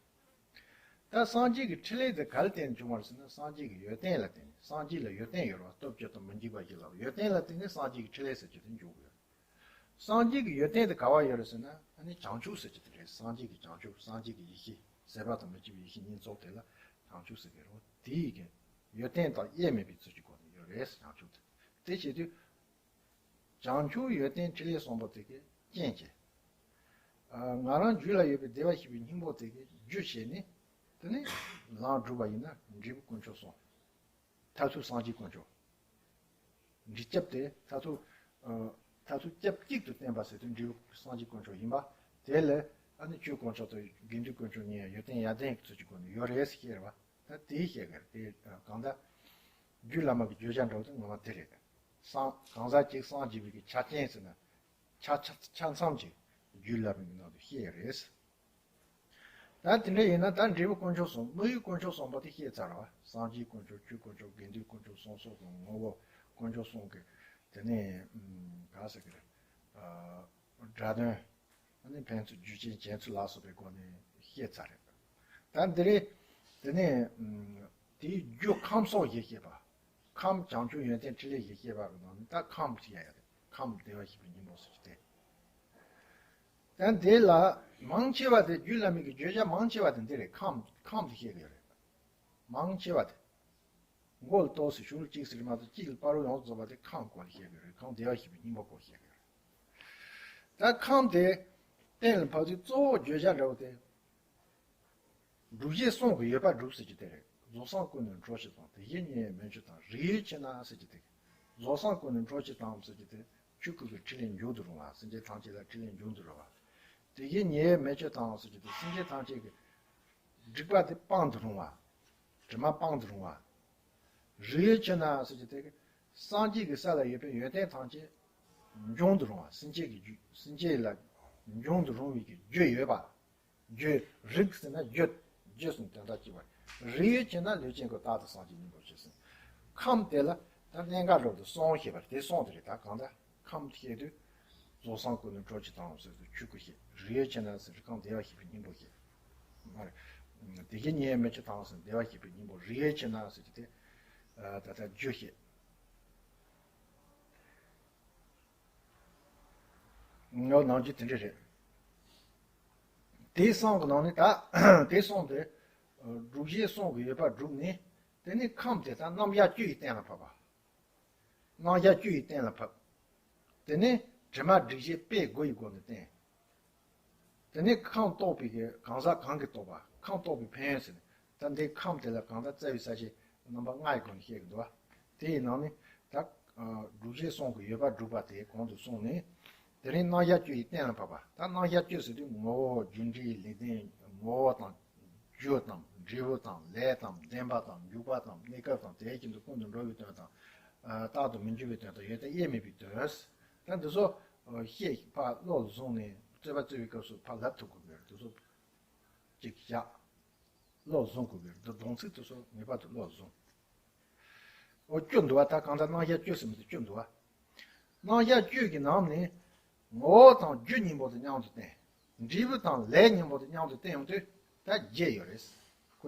ད་སངས་རྒྱས་ཀྱི་ཕྲིན་ལས་དེ་ག་ལ་བརྟེན་ནས་བྱུང་བ་རེད་ཟེར་ན། སངས་རྒྱས་ཀྱི་ཡོན་ཏན་ལ་བརྟེན་ནས། སངས་རྒྱས་ལ་ཡོན་ཏན་ཡོད་རེད་བ། སྟོབས་བཅུ་དང་མི་འཇིགས་པ་བཞི་ལ། ཡོན་ཏན་ལ་བརྟེན་ནས་སངས་རྒྱས་ཀྱི་ཕྲིན་ལས་ཟེར་རྒྱུ་དེ་འབྱུང་གི་ཡོད། སངས་རྒྱས་ཀྱི་ཡོན་ཏན་དེ་ག་བ་ཡོད་རེད་ཟེར་ན། ཨ་ནི་བྱང་ཆུབ་ཟེར་རྒྱུ་དེ་རེད། སངས་རྒྱས་ཀྱི་བྱང་ཆུབ། སངས་རྒྱས་ཀྱི་ཡེ་ཤེས། ཟད་པ་དང་མི་སྐྱེ་བའི་ཡེ་ཤེས་གཉིས་རྫོགས་དེ་ལ་བྱང་ཆུབ་ཟེར་གི་རེད་བ། དེ་ཡི་གི་ཡོན་ཏན་དང་དབྱེར་མེད་པའི་ཚུལ་གྱི་སྒོ་ནས་ཡོད་རེད། བྱང་ཆུབ་དེ། དེ་བྱེད་དུས། བྱང་ཆུབ་ཡོན་ཏན་ཕྲིན་ལས་གསུམ་པོ་དེ་གི་རྐྱེན་བྱས། ཨ་ང་རང་རྒྱུད་ལ་ཡོད་པའི་བདེ་བར་གཤེགས་པའི་སྙིང་པོ་དེ་གི་རྒྱུ་བྱས་ནས། དེ་ནས་ལམ་བསྒྲུབས་པ་ཡིན་ན་འབྲས་བུ་དཀོན་མཆོག་གསུམ། མཐར་ཐུག་སངས་རྒྱས་དཀོན་མཆོག། འབྲས་རྒྱུ་དེ་མཐར་ཐུག་ཨ་མཐར་ཐུག་སྐྱབས་གཅིག་ཏུ་བསྟན་པ་ཟེར་དུས་འབྲས་བུ་སངས་རྒྱས་དཀོན་མཆོག་ཡིན་པ། དེ་ལ་ཨ་ནི་ཆོས་དཀོན་མཆོག་དང་དགེ་འདུན་དཀོན་མཆོག་གཉིས་ཡང་ཡོན་ཏན་ཡར་ལྡན་གྱི་ཚུལ་གྱི་སྒོ་ནས་ཡོད་རེད་ཟེར་བཤད་རེད་བ། ད་དེའི་བཤད་གི་རེད་དེ། གང་ལྟར་རྒྱུད་བླ་མ་གི་བརྗོད་བྱ་འདྲ་བོ་དེ་ངོ་མ་དེ་རེད། སངས་གང་ཟག་གཅིག་སངས་རྒྱས་པའི་གི་ཆ་རྐྱེན་ཟེར་ན། ཆ་ཆ་ཆ་མཚམས་ཀྱི་རྒྱུད་བླ་མའི་ནང་དུ་བཤད་ཡོད་རེད། ད་དེ་འདྲ་ཡིན་ན་ད་འབྲས་བུ་དཀོན་མཆོག་གསུམ། དམིགས་ཡུལ་དཀོན་མཆོག་གསུམ་པོ་དེ་བཤད་ཚར་བ། སངས་རྒྱས་དཀོན་མཆོག། ཆོས་དཀོན་མཆོག། དགེ་འདུན་དཀོན་མཆོག་གསུམ་སོགས་ཀྱི་ངོ་བོ་དཀོན་མཆོག་གསུམ་གྱི། དེ་ནས་ཨམ་ག་ཟེར་གི་རེད། ཨ་སྒྲ་དོན། ཨ་ནི་ཕན་ཚུན་རྒྱུ་རྐྱེན་རྐྱེན་ཚུལ་ལ་སོགས་པའི་སྒོ་ནས་བཤད་ཚར་རེད། ད་འདི་རེད། དེ་ནས་ཨམ་དེའི་རྒྱུ་ཁམས་གསུམ་ཞེས་བཤད་པ། ཁམས་བྱང་ཆུབ་ཡོན་ཏན་ཕྲིན་ལས་ཞེས་བཤད་པ་གི་ནང་ནས་ད་ཁམས་ཞེས་ཡ་ཡོད་རེད། ཁམས་བདེ་བར་གཤེགས་པའི་སྙིང་པོ་ཟེར་རྒྱུ་དེ། ད་འདི་ལ་མང་ཆེ་བ་དེ། རྒྱུད་བླ་མའི་གི་བརྗོད་བྱ་མང་ཆེ་བ་དེ་འདི་རེད། ཁམས་ཁམས་དེ་བཤད་གི་ཡོད་རེད། མང་ཆེ་བ་དེ། མགོ་ལ་གཏོགས་ཟེར་ཤུགས་ལ་གཅིག་ཟེར་མ་གཏོགས། གཅིག་ལ་བར་དུ་ཡོངས་སུ་རྫོགས་པ་དེ་ཁམས་སྐོར་ལ་བཤད་གི་རེད། ཁམས་བདེ་བར་གཤེགས་པའི་སྙིང་པོ་སྐོར་བཤད་གི་རེད། ད་ཁམས་དེ་གཏན་ལ་ཕབ་དུས་གཙོ་བོ་བརྗོད་བྱ་འདྲ་བོ་དེ། སྒྲུབ་བྱེད་གསུམ་གྱི་ཡོད་པ་སྒྲུབ་ཟེར་རྒྱུ་དེ་རེད། རྫོགས་སངས་སྐུ་ནི་འཕྲོག་བྱེད་དང་། དེ་བཞིན་ཉེ་བའི་མེ་མཆོད་དང་། རིགས་དབྱེ་ཕྱེ་ན་ཟེར་རྒྱུ་དེ། རྫོགས་སངས་སྐུ་ནི་འཕྲོག་བྱེད་དང་ཟེར་རྒྱུ་དེ། ཆོས་སྐུ་གི་ཕྲིན་ལས་འབྱུང་དུ་རུང་བ། སེམས་ཅན་ཐམས་ཅད་ལ་ཕྲིན་ལས་འབྱུང་དུ་རུང་བ། དེ་བཞིན་ཉེ་བའི་མེ་མཆོད་དང་ཟེར་རྒྱུ་དེ། སེམས་ཅན་ཐམས་ཅད་ཀྱི་སྒྲིབ་པ་དེ་སྤང་དུ་རུང་བ། དྲི་མ་སྤང་དུ་རུང་བ། རིགས་དབྱེ་ཕྱེ་ན་ཟེར་རྒྱུ་དེ། སངས་རྒྱས་ཀྱི་ས་ལ་ཡོད་པའི་ཡོན་ཏན་ཐམས་ཅད་འབྱུང་དུ་རུང་བ། སེམས་ཅན་གྱི་རྒྱུ། སེམས་ཅན་ལ་འབྱུང་དུ་རུང་བའི་གི་རྒྱུ་ཡོད་པ། རྒྱུ། རིགས་ཟེར་ན་རྒྱུ། རྒྱུ་ཟེར་ན་དོན་དག་གཅིག་པ་རེད། རིགས་དབྱེ་ཕྱེ་ན་ལུས་ཅན་སྐུ། རྟག་ཏུ་སངས་རྒྱས་སྙིང་པོར་བཞེད་ཟེར། ཁམས་དེ་ལ་ད་གནད་འགག་འདྲ་བོ་དེ་གསུམ་བཤད་པ་རེད། དེ་གསུམ་དེ་རེད། ད་གང་ལྟར་ཁམས་བཤད་དུས་རྫོགས་སངས་སྐུ་ནི་འཕྲོག་བྱེད་དང་ཟེར་དུས་ཆོས་སྐུ་བཤད། རིགས་དབྱེ་ཕྱེ་ན་ཟེར་དུས་ཁམས་བདེ་བར་གཤེགས་པའི་སྙིང་པོ་བཤད། མ་རེད། དེ་བཞིན་ཉེ་བའི་མེ་མཆོད་དང་ཟེར་བདེ་བར་གཤེགས་པའི་སྙིང་པོ། རིགས་དབྱེ་ཕྱེ་ན་ཟེར་རྒྱུ་དེ། ཨ་ད་ལྟ་རྒྱུ་བཤད། ངའི་ནང་རྒྱུ་དེ་འདྲ་རེད། དེ་གསུམ་གྱི་ནང་ནས་ད་དེ་གསུམ་དེ་སྒྲུབ་བྱེད་གསུམ་གྱི་ཡོད་པ་བསྒྲུབས་ནས། དེ་ནས་ཁམས་དེ་ད་རྣམ་གཞག་བཅུ་ཡིས་གཏན་ལ་ཕབ་པ། རྣམ་གཞག་བཅུ་ཡིས་གཏན་ལ་ཕབ། དེ་ནས་དྲི་མ་སྒྲིབ་བྱེད་དཔེ་དགུ་ཡི་སྒོ་ནས་བསྟན། དེ་ནས་ཁམས་རྟོགས་པའི་གི་གང་ཟག་གང་གིས་རྟོགས་པ། ཁམས་རྟོགས་པའི་ཕན་ཡོན་ཟེར་ནས། ད་འདི་ཁམས་དེ་ལ་གང་ལྟར་རྩ་བའི་ས་བཅད་རྣམ་པ་ལྔ་ཡི་སྒོ་ནས་བཤད་ཀྱི་འདུག་བ། དེ་ཡི་ནང་ནས་ད་ཨ་སྒྲུབ་བྱེད་གསུམ་གྱི་ཡོད་པ་བསྒྲུབས་པ་དེ་གོང་དུ་སོང་ནས། དེ་རིང་རྣམ་གཞག་བཅུ་ཡིས་གཏན་ལ་ཕབ་པ། ད་རྣམ་གཞག་བཅུ་ཟེར་དུས་ངོ་བོ། རྒྱུ་འབྲས། ལེགས་ལྡན། ངོ་བོ་དང་། རྒྱུ་དང་། འབྲས་བུ་དང་། ལས་དང་། བདེན་པ་དང་། འཇུག་པ་དང་། གནས་སྐབས་དང་། དེ་བཞིན་དུ་ཀུན་ཏུ་འགྲོ་བའི་དོན་དང་། ཨ་རྟག་ཏུ་མི་འགྱུར་བའི་དོན་དང་། ཡོན་ཏན་དབྱེར་མེད་པའི་དོན། ད་འདི་ཚོ་ཨ་བཤད་ཕར་བློ་ལ་བཟུང་ནས་རྩོད་པ་རྩོད་པའི་སྐབས་སུ་ཕར་ལབ་ཐུབ་དགོས་ཀྱི་རེད། འདི་ཚོ་གཅིག་བཞག་བློ་ལ་བཟུང་དགོས་ཀྱི་རེད། འདི་སྡོམ་ཚིག་དེ་ཚོ་ངེས་པར་དུ་བློ་ལ་བཟུང་། འོ་བཅུ་འདུག་བ། ད་གང་ལྟར་རྣམ་གཞག་བཅུ་ཟེར་མི་དེ་བཅུ་འདུག་བ། རྣམ་གཞག་བཅུ་གི་ནང་ནས་ངོ་བོ་དང་རྒྱུ་གཉིས་པོ་དེ་མཉམ་དུ་བསྟན། འབྲས་བུ་དང་ལས་གཉིས་པོ་དེ་མཉམ་དུ་བསྟན་ཡོང་དུས་ད་བརྒྱད་ཡོད་རེད། ཁོ་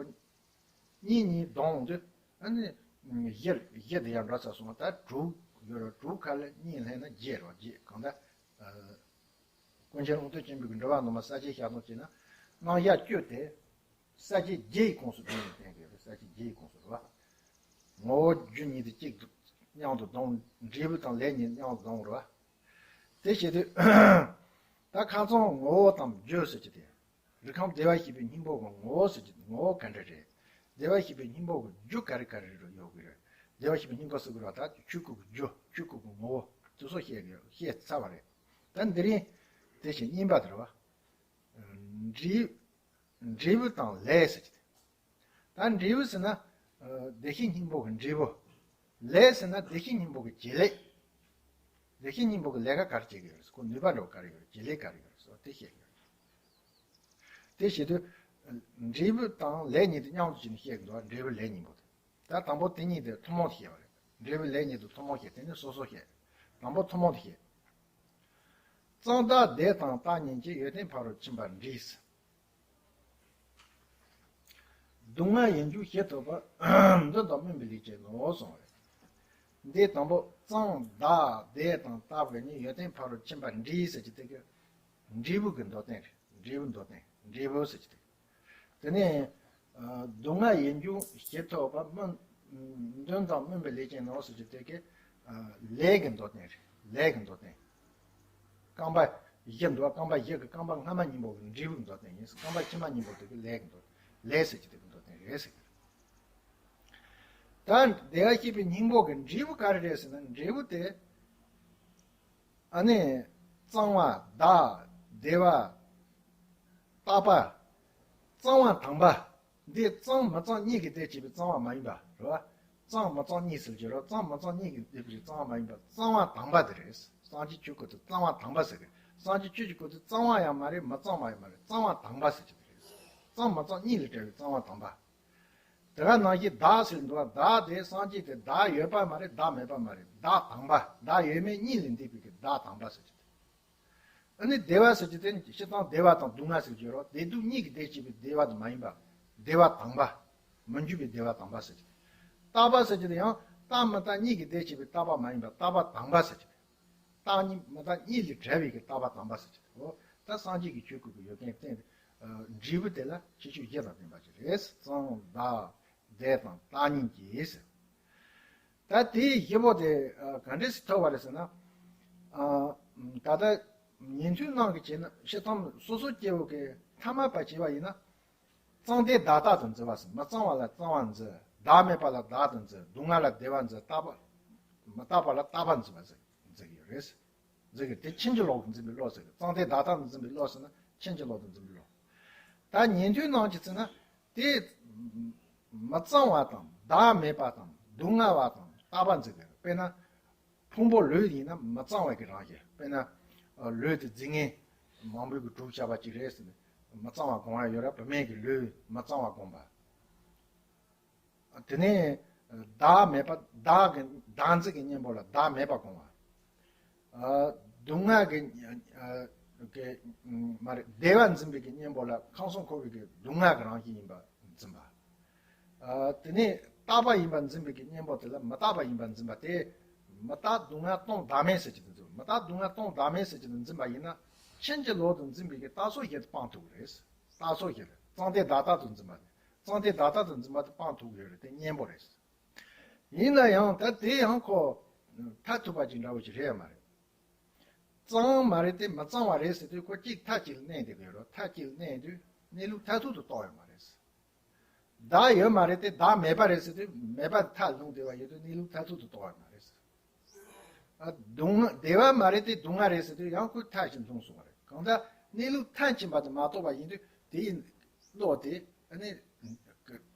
གཉིས་གཉིས་བསྡོམས་ཡོང་དུས་ཨ་ནི་བཞི་བཞི་དེ་ཡང་འགྲོ་ཚར་སོང་བ། ད་དྲུག་ཡོད་རེད། དྲུག་ཁ་ལ་གཉིས་ལྷན་ན་བརྒྱད་རེད། བརྒྱད། གང་ལྟར་ཀུན་མཁྱེན་ཀློང་རྡོལ་ཆེན་པོའི་འགྲེལ་པ་ནང་མ་ས་བཅད་ཤར་གཏོང་བྱས་ན་རྣམ་གཞག་བཅུ་དེ་ས་བཅད་བརྒྱད་ཀྱི་ཁོངས་སུ་བསྡུས་ནས་བསྟན་གྱི་རེད། ས་བཅད་བརྒྱད་ཀྱི་ཁོངས་སུ་རེད་བ། ངོ་བོ་རྒྱུ་གཉིས་དེ་གཅིག་ཏུ་མཉམ་དུ་བསྡོམས། འབྲས་བུ་དང་ལས་གཉིས་མཉམ་དུ་བསྡོམས་རེད་བ། དེ་བྱེད་དུས་ད་ཁ་སང་ངོ་བོ་དང་རྒྱུ་ཟེར་གྱི་དེ། རིགས་ཁམས་བདེ་བར་གཤེགས་པའི་སྙིང་པོ་གི་ངོ་བོ་ཟེར་གྱི་ངོ་བོ་ག་འདྲ་རེད། བདེ་བར་གཤེགས་པའི་སྙིང་པོ་གི་རྒྱུ་ག་རེ་ག་རེ་རེད་ཡོད་གི་རེད། བདེ་བར་གཤེགས་པའི་སྙིང་པོ་ཟེར་གི་རེད་བ། ད་ཆོས་སྐུ་གི་རྒྱུ། ཆོས་སྐུ་གི་ངོ་བོ་དེ་ཚོ་བཤད་གི་བཤད་ཚར་བ་རེད། ད་འདི་རིང་དེ་བཞིན་གཉིས་པ་དེ་རེད་བ། འབྲས་འབྲས་བུ་དང་ལས་ཟེར་གྱི་དེ། ད་འབྲས་བུ་ཟེར་ན་ཨ་བདེ་གཤེགས་སྙིང་པོ་གི་འབྲས་བུ། ལས་ཟེར་ན་བདེ་གཤེགས་སྙིང་པོ་གི་བྱེད་ལས། བདེ་གཤེགས་སྙིང་པོ་གི་ལས་ཀ་ག་རེ་བྱེད་ཀྱི་ཡོད་རེད། ཁོ་ནུས་པ་འདྲ་བོ་ག་རེ་ཡོད་རེད། བྱེད་ལས་ག་རེ་ཡོད་རེད་ཟེར་བ་དེ་བཤད་ཀྱི་ཡོད་རེད། དེ་བྱེད་དུས་འབྲས་བུ་དང་ལས་གཉིས་དེ་མཉམ་དུ་བྱས་ནས་བཤད་ཀྱི་འདུག་འབྲས་བུ་ལས་གཉིས་པོ་དེ། ད་དང་པོ་དེ་གཉིས་དེ་ཐུན་མོང་དུ་བཤད་པ་རེད། འབྲས་བུ་ལས་གཉིས་དེ་ཐུན་མོང་བཤད། དེ་ནས་སོ་སོ་བཤད། དང་པོ་ཐུན་མོང་དུ་བཤད། གཙང་བདག་བདེ་དང་རྟག་གཉིས་ཀྱིས། ཡོན་ཏན་ཕ་རོལ་ཕྱིན་པར་འདྲིས། སྡུག་བསྔལ་ཡིན་རྒྱུ་ཞི་ཐུབ་པ། འདོད་དང་སྨོན་པའི་ལས་ཅན་ནོ་གསུངས་པ་རེད། འདི་དང་པོ་གཙང་བདག་བདེ་དང་རྟག་པ་གཉིས། ཡོན་ཏན་ཕ་རོལ་ཕྱིན་པར་འདྲིས་ཟེར་གྱི་དེ་གི་འབྲས་བུ་གི་མདོར་བསྟན་རེད། འབྲས་བུ་མདོར་བསྟན། འབྲས་བུ་ཟེར་གྱི་དེ། དེ་ནས་ཨ་སྡུག་བསྔལ་ཡིན་རྒྱུ་ཞི་ཐུབ་པ། སྨོན་འདོད་དང་སྨོན་པའི་ལས་ཅན་ནོ་ཟེར་གྱི་དེ་གི་ཨ་ལས་ཀྱི་མདོར་བསྟན་རེད། ལས་ཀྱི་མདོར་བསྟན། རྐང་པ་བཞི་འདུག་རྐང་པ་བཞི་གི་རྐང་པ་སྔ་མ་གཉིས་པོ་གི་འབྲས་བུ་གི་མདོར་བསྟན་ཡིན། རྐང་པ་ཕྱི་མ་གཉིས་པོ་དེ་གི་ལས་ཀྱི་མདོར། ལས་ཟེར་གྱི་དེ་གི་མདོར་བསྟན་རེད་ཟེར་གྱི། ད་བདེ་བར་གཤེགས་པའི་སྙིང་པོ་གི་འབྲས་བུ་ག་རེ་རེད་ཟེར་ན། འབྲས་བུ་དེ་ཨ་ནི་གཙང་བ་བདག་བདེ་བ་རྟག་པ། གཙང་བ་དང་པ། འདི་གཙང་མི་གཙང་གཉིས་ཀྱིས་དེ་བྱས་པའི་གཙང་བ་མ་ཡིན་པ་རེད་བ། གཙང་མི་གཙང་གཉིས་ཟེར་གྱི་རེད། གཙང་མི་གཙང་གཉིས་ཀྱིས་དེ་བྱས་པའི་གཙང་བ་མ་ཡིན་པ། གཙང་བ་དང་པ་དེ་རེད། སངས་རྒྱས་ཆོས་སྐུ་དེ་གཙང་བ་དང་པ་ཟེར་གི། སངས་རྒྱས་ཆོས་ཀྱི་སྐུ་དེ་གཙང་བ་ཡང་མ་རེད། མི་གཙང་བ་ཡང་མ་རེད། གཙང་བ་དང་པ་ཟེར་གྱི་དེ་རེད། གཙང་མི་གཙང་གཉིས་ལས་བྲལ་བའི་གཙང་བ་དང་པ། དེ་ག་ནང་བཞིན་བདག་ཟེར་འདུག་བ། བདག་དེ་སངས་རྒྱས་དེ་བདག་ཡོད་པ་མ་རེད། བདག་མེད་པ་མ་རེད། བདག་དང་པ། བདག་ཡོད་མེད་གཉིས་ལས་འདས་པའི་གི་བདག་དང་པ་ཟེར་གྱི་དེ། ཨ་ནི་བདེ་བ་ཟེར་གྱི་དེ་སྤྱིར་བཏང་བདེ་བ་དང་སྡུག་བསྔལ་ཟེར་གྱི་ཡོད་རེད། བདེ་སྡུག་གཉིས་ཀྱིས་དེ་བྱས་པའི་བདེ་བ་དེ་མ་ཡིན་པ། བདེ་བ་དང་པ། མི་འགྱུར་བའི་བདེ་བ་དང་པ་ཟེར་གྱི་དེ། རྟག་པ་ཟེར་གྱི་དེ་ཡང་རྟག་མི་རྟག་གཉིས་ཀྱིས་དེ་བྱས་པའི་རྟག་པ་མ་ཡིན་པ། རྟག་པ་དང་པ་ཟེར་གྱི་དེ། རྟག་གཉིས་མི་རྟག་གཉིས་ལས་བྲལ་བའི་གི་རྟག་པ་དང་པ་ཟེར་གྱི་དེ། འོ་ད་སངས་རྒྱས་ཀྱི་ཆོས་སྐུ་གི་ཡོད་མཁན་བསྟན་ཏེ། འབྲས་བུ་དེ་ལ་ཁྱད་ཆོས་བཞི་དང་ལྡན་པ་ཞིག་རེད། གཙང་བདག་བདེ་དང་རྟག་གཉིས་ཀྱིས་ཟེར། ད་དེའི་བཞི་པོ་དེ་ཨ་ག་འདྲས་སེ་ཐོབ་པ་རེད་ཟེར་ན། ཨ་ད་ལྟ་ཉན་ཐོས་རྣམས་ཀྱིས་བྱས་ན། སྤྱིར་བཏང་སོ་སོ་སྐྱེ་བོ་གི་ཐ་མལ་པ་བྱས་པ་ཡིན་ན། གཙང་བདེ་བདག་རྟག་ཏུ་འཛིན་པ་ཟེར། མི་གཙང་བ་ལ་གཙང་བ་འཛིན། བདག་མེད་པ་ལ་བདག་ཏུ་འཛིན། སྡུག་བསྔལ་ལ་བདེ་བ་འཛིན། རྟག་པ་མི་རྟག་པ་ལ་རྟག་པ་འཛིན་པ་ཟེར་འཛིན་གྱི་ཡོད་རེད། འཛིན་གྱི་དེ་ཕྱིན་ཅི་ལོག་ཏུ་འཛིན་པའི་བློ་ཟེར་གྱི། གཙང་བདེ་བདག་རྟག་ཏུ་འཛིན་པའི་བློ་ཟེར་ན་ཕྱིན་ཅི་ལོག་ཏུ་འཛིན་པའི་བློ། ད་ཉན་ཐོས་རྣམས་ཀྱིས་བརྩིས་ན། དེ་མི་གཙང་བ་དང་བདག་མེད་པ་དང་སྡུག་བསྔལ་བ་དང་རྟག་པ་འཛིན་གྱི་རེད། དཔེར་ན། ཕུང་པོ་ལུས་ཡིན་ན་མི་གཙང་བའི་གི་རང་བཞིན། དཔེར་ན། ལུས་དེ་རྫས་ངན་མང་པོའི་གི་གྲུབ་ཆགས་པ་ཅིག་རེད་ཟེར་ནས་མི་གཙང་བ་སྒོམ་ཡ་ཡོད་ར། བུད་མེད་ཀྱི་ལུས་མི་གཙང་བ་སྒོམ་པ། དེ་ནས་བདག་མེད་པ། བདག་གི་བདག་འཛིན་གྱི་གཉེན་པོ་ལ་བདག་མེད་པ་སྒོམ་པ། སྡུག་བསྔལ་གྱི་གི་མ་རེད། བདེ་བ་འཛིན་པའི་གི་གཉེན་པོ་ལ་ཁམས་གསུམ་འཁོར་བའི་གི་སྡུག་བསྔལ་གྱི་རང་བཞིན་ཡིན་པ་འཛིན་པ། ཨ་དེ་ནས་རྟག་པ་ཡིན་པར་འཛིན་པའི་གི་གཉེན་པོ་དེ་ལ་མི་རྟག་པ་ཡིན་པར་འཛིན་པ་སྟེ། མི་རྟག་སྡུག་བསྔལ་སྟོང་བདག་མེད་ཟེར་གྱི་དེ་འཛིན། མི་རྟག་སྡུག་བསྔལ་སྟོང་བདག་མེད་ཟེར་གྱི་དེ་འཛིན་པ་ཡིན་ན། ཕྱིན་ཅི་ལོག་ཏུ་འཛིན་པའི་གི་རྟགས་ཚོགས་བཞི་དེ་སྤང་ཐུབ་ཀྱི་རེད། རྟགས་ཚོགས་བཞི་རེད། གཙང་བདེ་བདག་རྟག་ཏུ་འཛིན་པ་དེ། གཙང་བདེ་བདག་རྟག་ཏུ་འཛིན་པ་དེ་སྤང་ཐུབ་ཀྱི་ཡོད་རེད། དེ་གཉེན་པོ་རེད། ཡིན་ན་ཡང་ད་དེ་ཡང་ཁོ་མཐར་ཐུག་པ་ཅིག་འདྲ་བོ་ཅིག་རེད་ཡ་མ་རེད། གཙང་མ་རེད་དེ་མི་གཙང་བ་རེད་ཟེར་དུས་ཁོ་གཅིག་མཐའ་གཅིག་ལ་གནས་བསྡད་ཀྱི་ཡོད་རེད། མཐའ་གཅིག་ལ་གནས་དུས་གནས་ལུགས་མཐར་ཐུག་ཏུ་རྟོགས་ཡོད་མ་རེད། བདག་ཡོད་མ་རེད་དེ་བདག་མེད་པ་རེད་ཟེར་དུས་མེད་པ་མཐར་ལྷུང་བསྡད་པ་ཡོད་དུས་གནས་ལུགས་མཐར་ཐུག་ཏུ་རྟོགས་ཡོད་མ་རེད། ཨ་སྡུག་བསྔལ་བདེ་བ་མ་རེད་དེ་སྡུག་བསྔལ་རེད་ཟེར་དུས་ཡང་ཁོ་མཐར་ཕྱིན་ལྷུང་སོང་བ་རེད། གང་ལྟར་གནས་ལུགས་མཐར་ཕྱིན་པ་དེ་མ་རྟོགས་པ་ཡིན་དུས་དེ་ཡི་བློ་དེ་ཨ་ནི་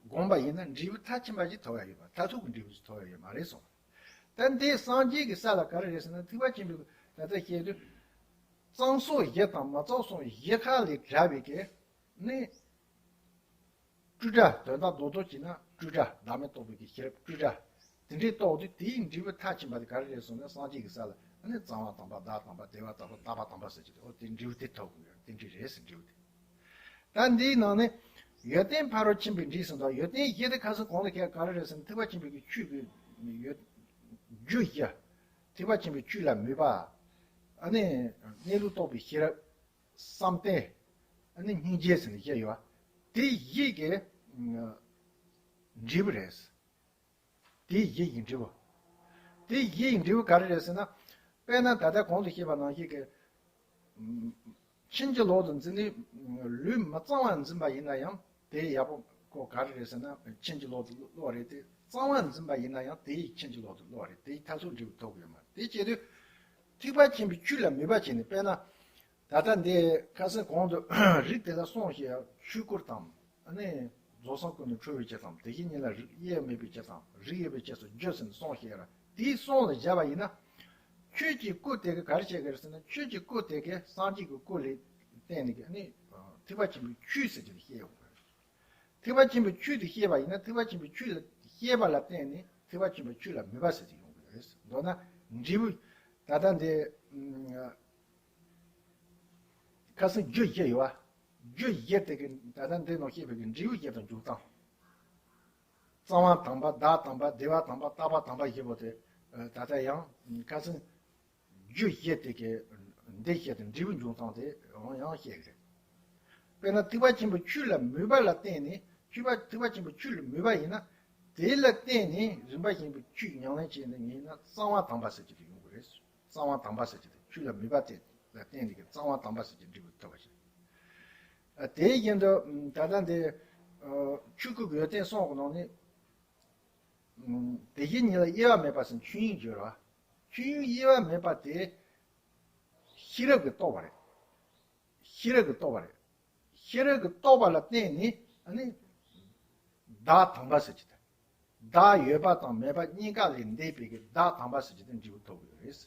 སྒོམ་པ་ཡིན་ན་འབྲས་བུ་མཐར་ཕྱིན་པ་ཞིག་ཐོབ་ཡ་ཡོད་པ། མཐར་ཐུག་གི་འབྲས་བུ་ཞིག་ཐོབ་ཡ་ཡོད་མ་རེད་གསུངས། ད་འདི་སངས་རྒྱས་ཀྱི་ས་ལ་ག་རེ་རེད་ཟེར་ན། ཐེག་པ་ཆེན་པོའི་ད་ལྟ་བཤད་དུས་གཙང་སོགས་བཞི་དང་མི་གཙང་སོགས་བཞི་ཁ་ལས་བྲལ་བའི་གི་ནི། སྤྲོས་བྲལ། དོན་དམ་རྡོག་རྡོག་བྱས་ན་སྤྲོས་བྲལ། བདག་མེད་རྟོགས་པའི་གི་ཤེས་རབ་སྤྲོས་བྲལ། དེ་འདྲའི་རྟོགས་དུས་དེའི་འབྲས་བུ་མཐར་ཕྱིན་པ་དེ་ག་རེ་རེད་གསུངས་ན། སངས་རྒྱས་ཀྱི་ས་ལ་ ཨ་ནི་གཙང་བ་དམ་པ། བདག་དམ་པ། བདེ་བ་དམ་པ། རྟག་པ་དམ་པ་ཟེར་གྱི་འདུག་འོ་དེ་འབྲས་བུ་དེ་ཐོབ་དགོས་ཡོད། དེ་འདྲ་རེད་ཟེར། འབྲས་བུ་དེ། ད་འདིའི་ནང་ནས་ཡོན་ཏན་ཕ་རོལ་ཕྱིན་པའི་འབྲས་ཟེར་འདུག་ཡོན་ཏན་བཞི་དེ་ཁ་སང་གོང་དུ་ཁྱེད་ག་རེ་རེད་ཟེར་ན། ཐེག་པ་ཆེན་པོའི་གི་ཆོས་ཀྱི་ཡོད་རྒྱུ་བཞི། ཐེག་པ་ཆེན་པོའི་ཆོས་ལ་མོས་པ། ཨ་ནི་གནས་ལུགས་རྟོགས་པའི་ཤེས་རབ། བསམ་གཏན། ཨ་ནི་སྙིང་རྗེ་ཟེར་ནས་བཤད་ཡོད་པ། དེ་བཞི་གི་འབྲས་བུ་རེད། དེ་བཞི་ཡི་འབྲས་བུ། དེ་བཞི་ཡི་འབྲས་བུ་ག་རེ་རེད་ཟེར་ན། དཔེར་ན་ད་ལྟ་གོང་དུ་བཤད་པ་ནང་བཞིན་གྱི། ཕྱིན་ཅི་ལོག་ཏུ་འཛིན་ནི། ལུས་མི་གཙང་བ་འཛིན་པ་ཡིན་ན་ཡང་དེ་ཡག་པོ་ཁོ་ག་རེ་རེད་ཟེར་ན། ཕྱིན་ཅི་ལོག་ཏུ་བློ་རེད་དེ། གཙང་བ་འཛིན་པ་ཡིན་ན་ཡང་དེ་ཡི་ཕྱིན་ཅི་ལོག་ཏུ་བློ་རེད། དེ་ཡི་མཐར་ཐུག་འབྲས་བུ་ཐོབ་ཀྱི་ཡོད་མ་རེད། དེ་བྱེད་དུས་ཐེག་པ་ཆེན་པོའི་ཆོས་ལ་མོས་པ་བྱས་ནས། དཔེར་ན། ད་ལྟ་འདི་ཁ་སང་གོང་དུ་རིགས་དེ་ལ་གསུངས་ཤེས་ཡ། ཆོས་སྐོར་དང་། ཨ་ནི་རྫོགས་སངས་སྐུ་ནས་འཁྲུལ་བའི་ཕྱིར་དང་། དེ་བཞིན་ཉིད་ལ་རིགས་དབྱེར་མེད་པའི་ཕྱིར་དང་། རིགས་དབྱེ་བའི་ཕྱིར་སོགས་བརྗོད་ཟིན་གསུངས་ཤེས་ཡ། དེའི་གསུང་ལ་བཞག་པ་ཡིན་ན། ཆོས་ཀྱི་སྐུ་དེ་ག་ག་རེ་བྱེད་ཀྱི་རེད་ཟེར་ན། ཆོས་ཀྱི་སྐུ་དེ་ག་སངས་རྒྱས་ཀྱི་སྐུ་ལ་བརྟེན་ནས་ཀྱི་ཨ་ནི་ཐེག་པ་ཆེན་པོའི་ཆོས་ཟེར་གྱི་དེ་བཤད་ཡོང་གི་རེད། ཐེག་པ་ཆེན་པོའི་ཆོས་དེ་བཤད་པ་ཡིན་ན། ཐེག་པ་ཆེན་པོའི་ཆོས་ལ་བཤད་པ་ལ་བརྟེན་ནས་ཐེག་པ་ཆེན་པོའི་ཆོས་ལ་མོས་པ་ཟེར་གྱི་ཡོང་གི་རེད། མདོར་ན་འབྲས་བུ། ད་ལྟ་འདི་ཁ་སང་རྒྱུ་བཞི་ཡོད་པ། རྒྱུ་བཞི་དེ་གི་ད་ལྟ་འདི་ནང་བཤད་པའི་གི་འབྲས་བུ་བཞི་དང་འཇུག་སྟངས། གཙང་བ་དམ་པ། བདག་དམ་པ། བདེ་བ་དམ་པ། རྟག་པ་དམ་པ་བཞི་པོ་དེ། ད་ལྟ་ཡང་ཁ་སང་རྒྱུ་བཤད་དེ་གའི་འདི་བཤད་དེ་འབྲས་བུ་འབྱུང་སྟངས་དེ་ཡང་ཡང་བཤད་ཀྱི་རེད། དཔེར་ན་ཐེག་པ་ཆེན་པོའི་ཆོས་ལ་མོས་པ་ལ་བརྟེན་ནས། ཆོས་པ་ཐེག་པ་ཆེན་པོའི་ཆོས་ལ་མོས་པ་ཡིན་ན། དེ་ལ་བརྟེན་ནས་རིམ་པ་བཞིན་དུ་ཆོས་ཉམས་ལེན་བྱས་ནས་ཡིན་ན་གཙང་བ་དམ་པ་ཟེར་གྱི་དེ་ཡོང་གི་རེད། གཙང་བ་དམ་པ་ཟེར་གྱི་དེ། ཆོས་ལ་མོས་པ་དེ་ལ་བརྟེན་ནས་ཀྱི་གཙང་བ་དམ་པ་ཟེར་གྱི་འབྲས་བུ་ཐོབ་པ་ཞིག་ཨ། དེ་བཞིན་དུ་ད་ལྟ་འདི་ཆོས་སྐུ་གི་ཡོན་ཏན་གསུམ་གྱི་ནང་ནས། དེ་བཞིན་ཉིད་ལ་དབྱེ་བ་མེད་པ་ཟེར་ཆོས་དབྱིངས་སྦྱོར་བ། ཆོས་དབྱིངས་དབྱེ་བ་མེད་པ་དེ་ཤེས་རབ་ཀྱིས་རྟོགས་པ་རེད། ཤེས་རབ་ཀྱིས་རྟོགས་པ་རེད། ཤེས་རབ་ཀྱིས་རྟོགས་པ་ལ་བརྟེན་ནས་ཨ་ནི་བདག་དམ་པ་ཟེར་གྱི་དེ། བདག་ཡོད་པ་དང་མེད་པ་གཉིས་ཀ་ལས་འདས་པའི་གི་བདག་དམ་པ་ཟེར་གྱི་དེ་འབྲས་བུ་ཐོབ་ཀྱི་ཡོད་རེད།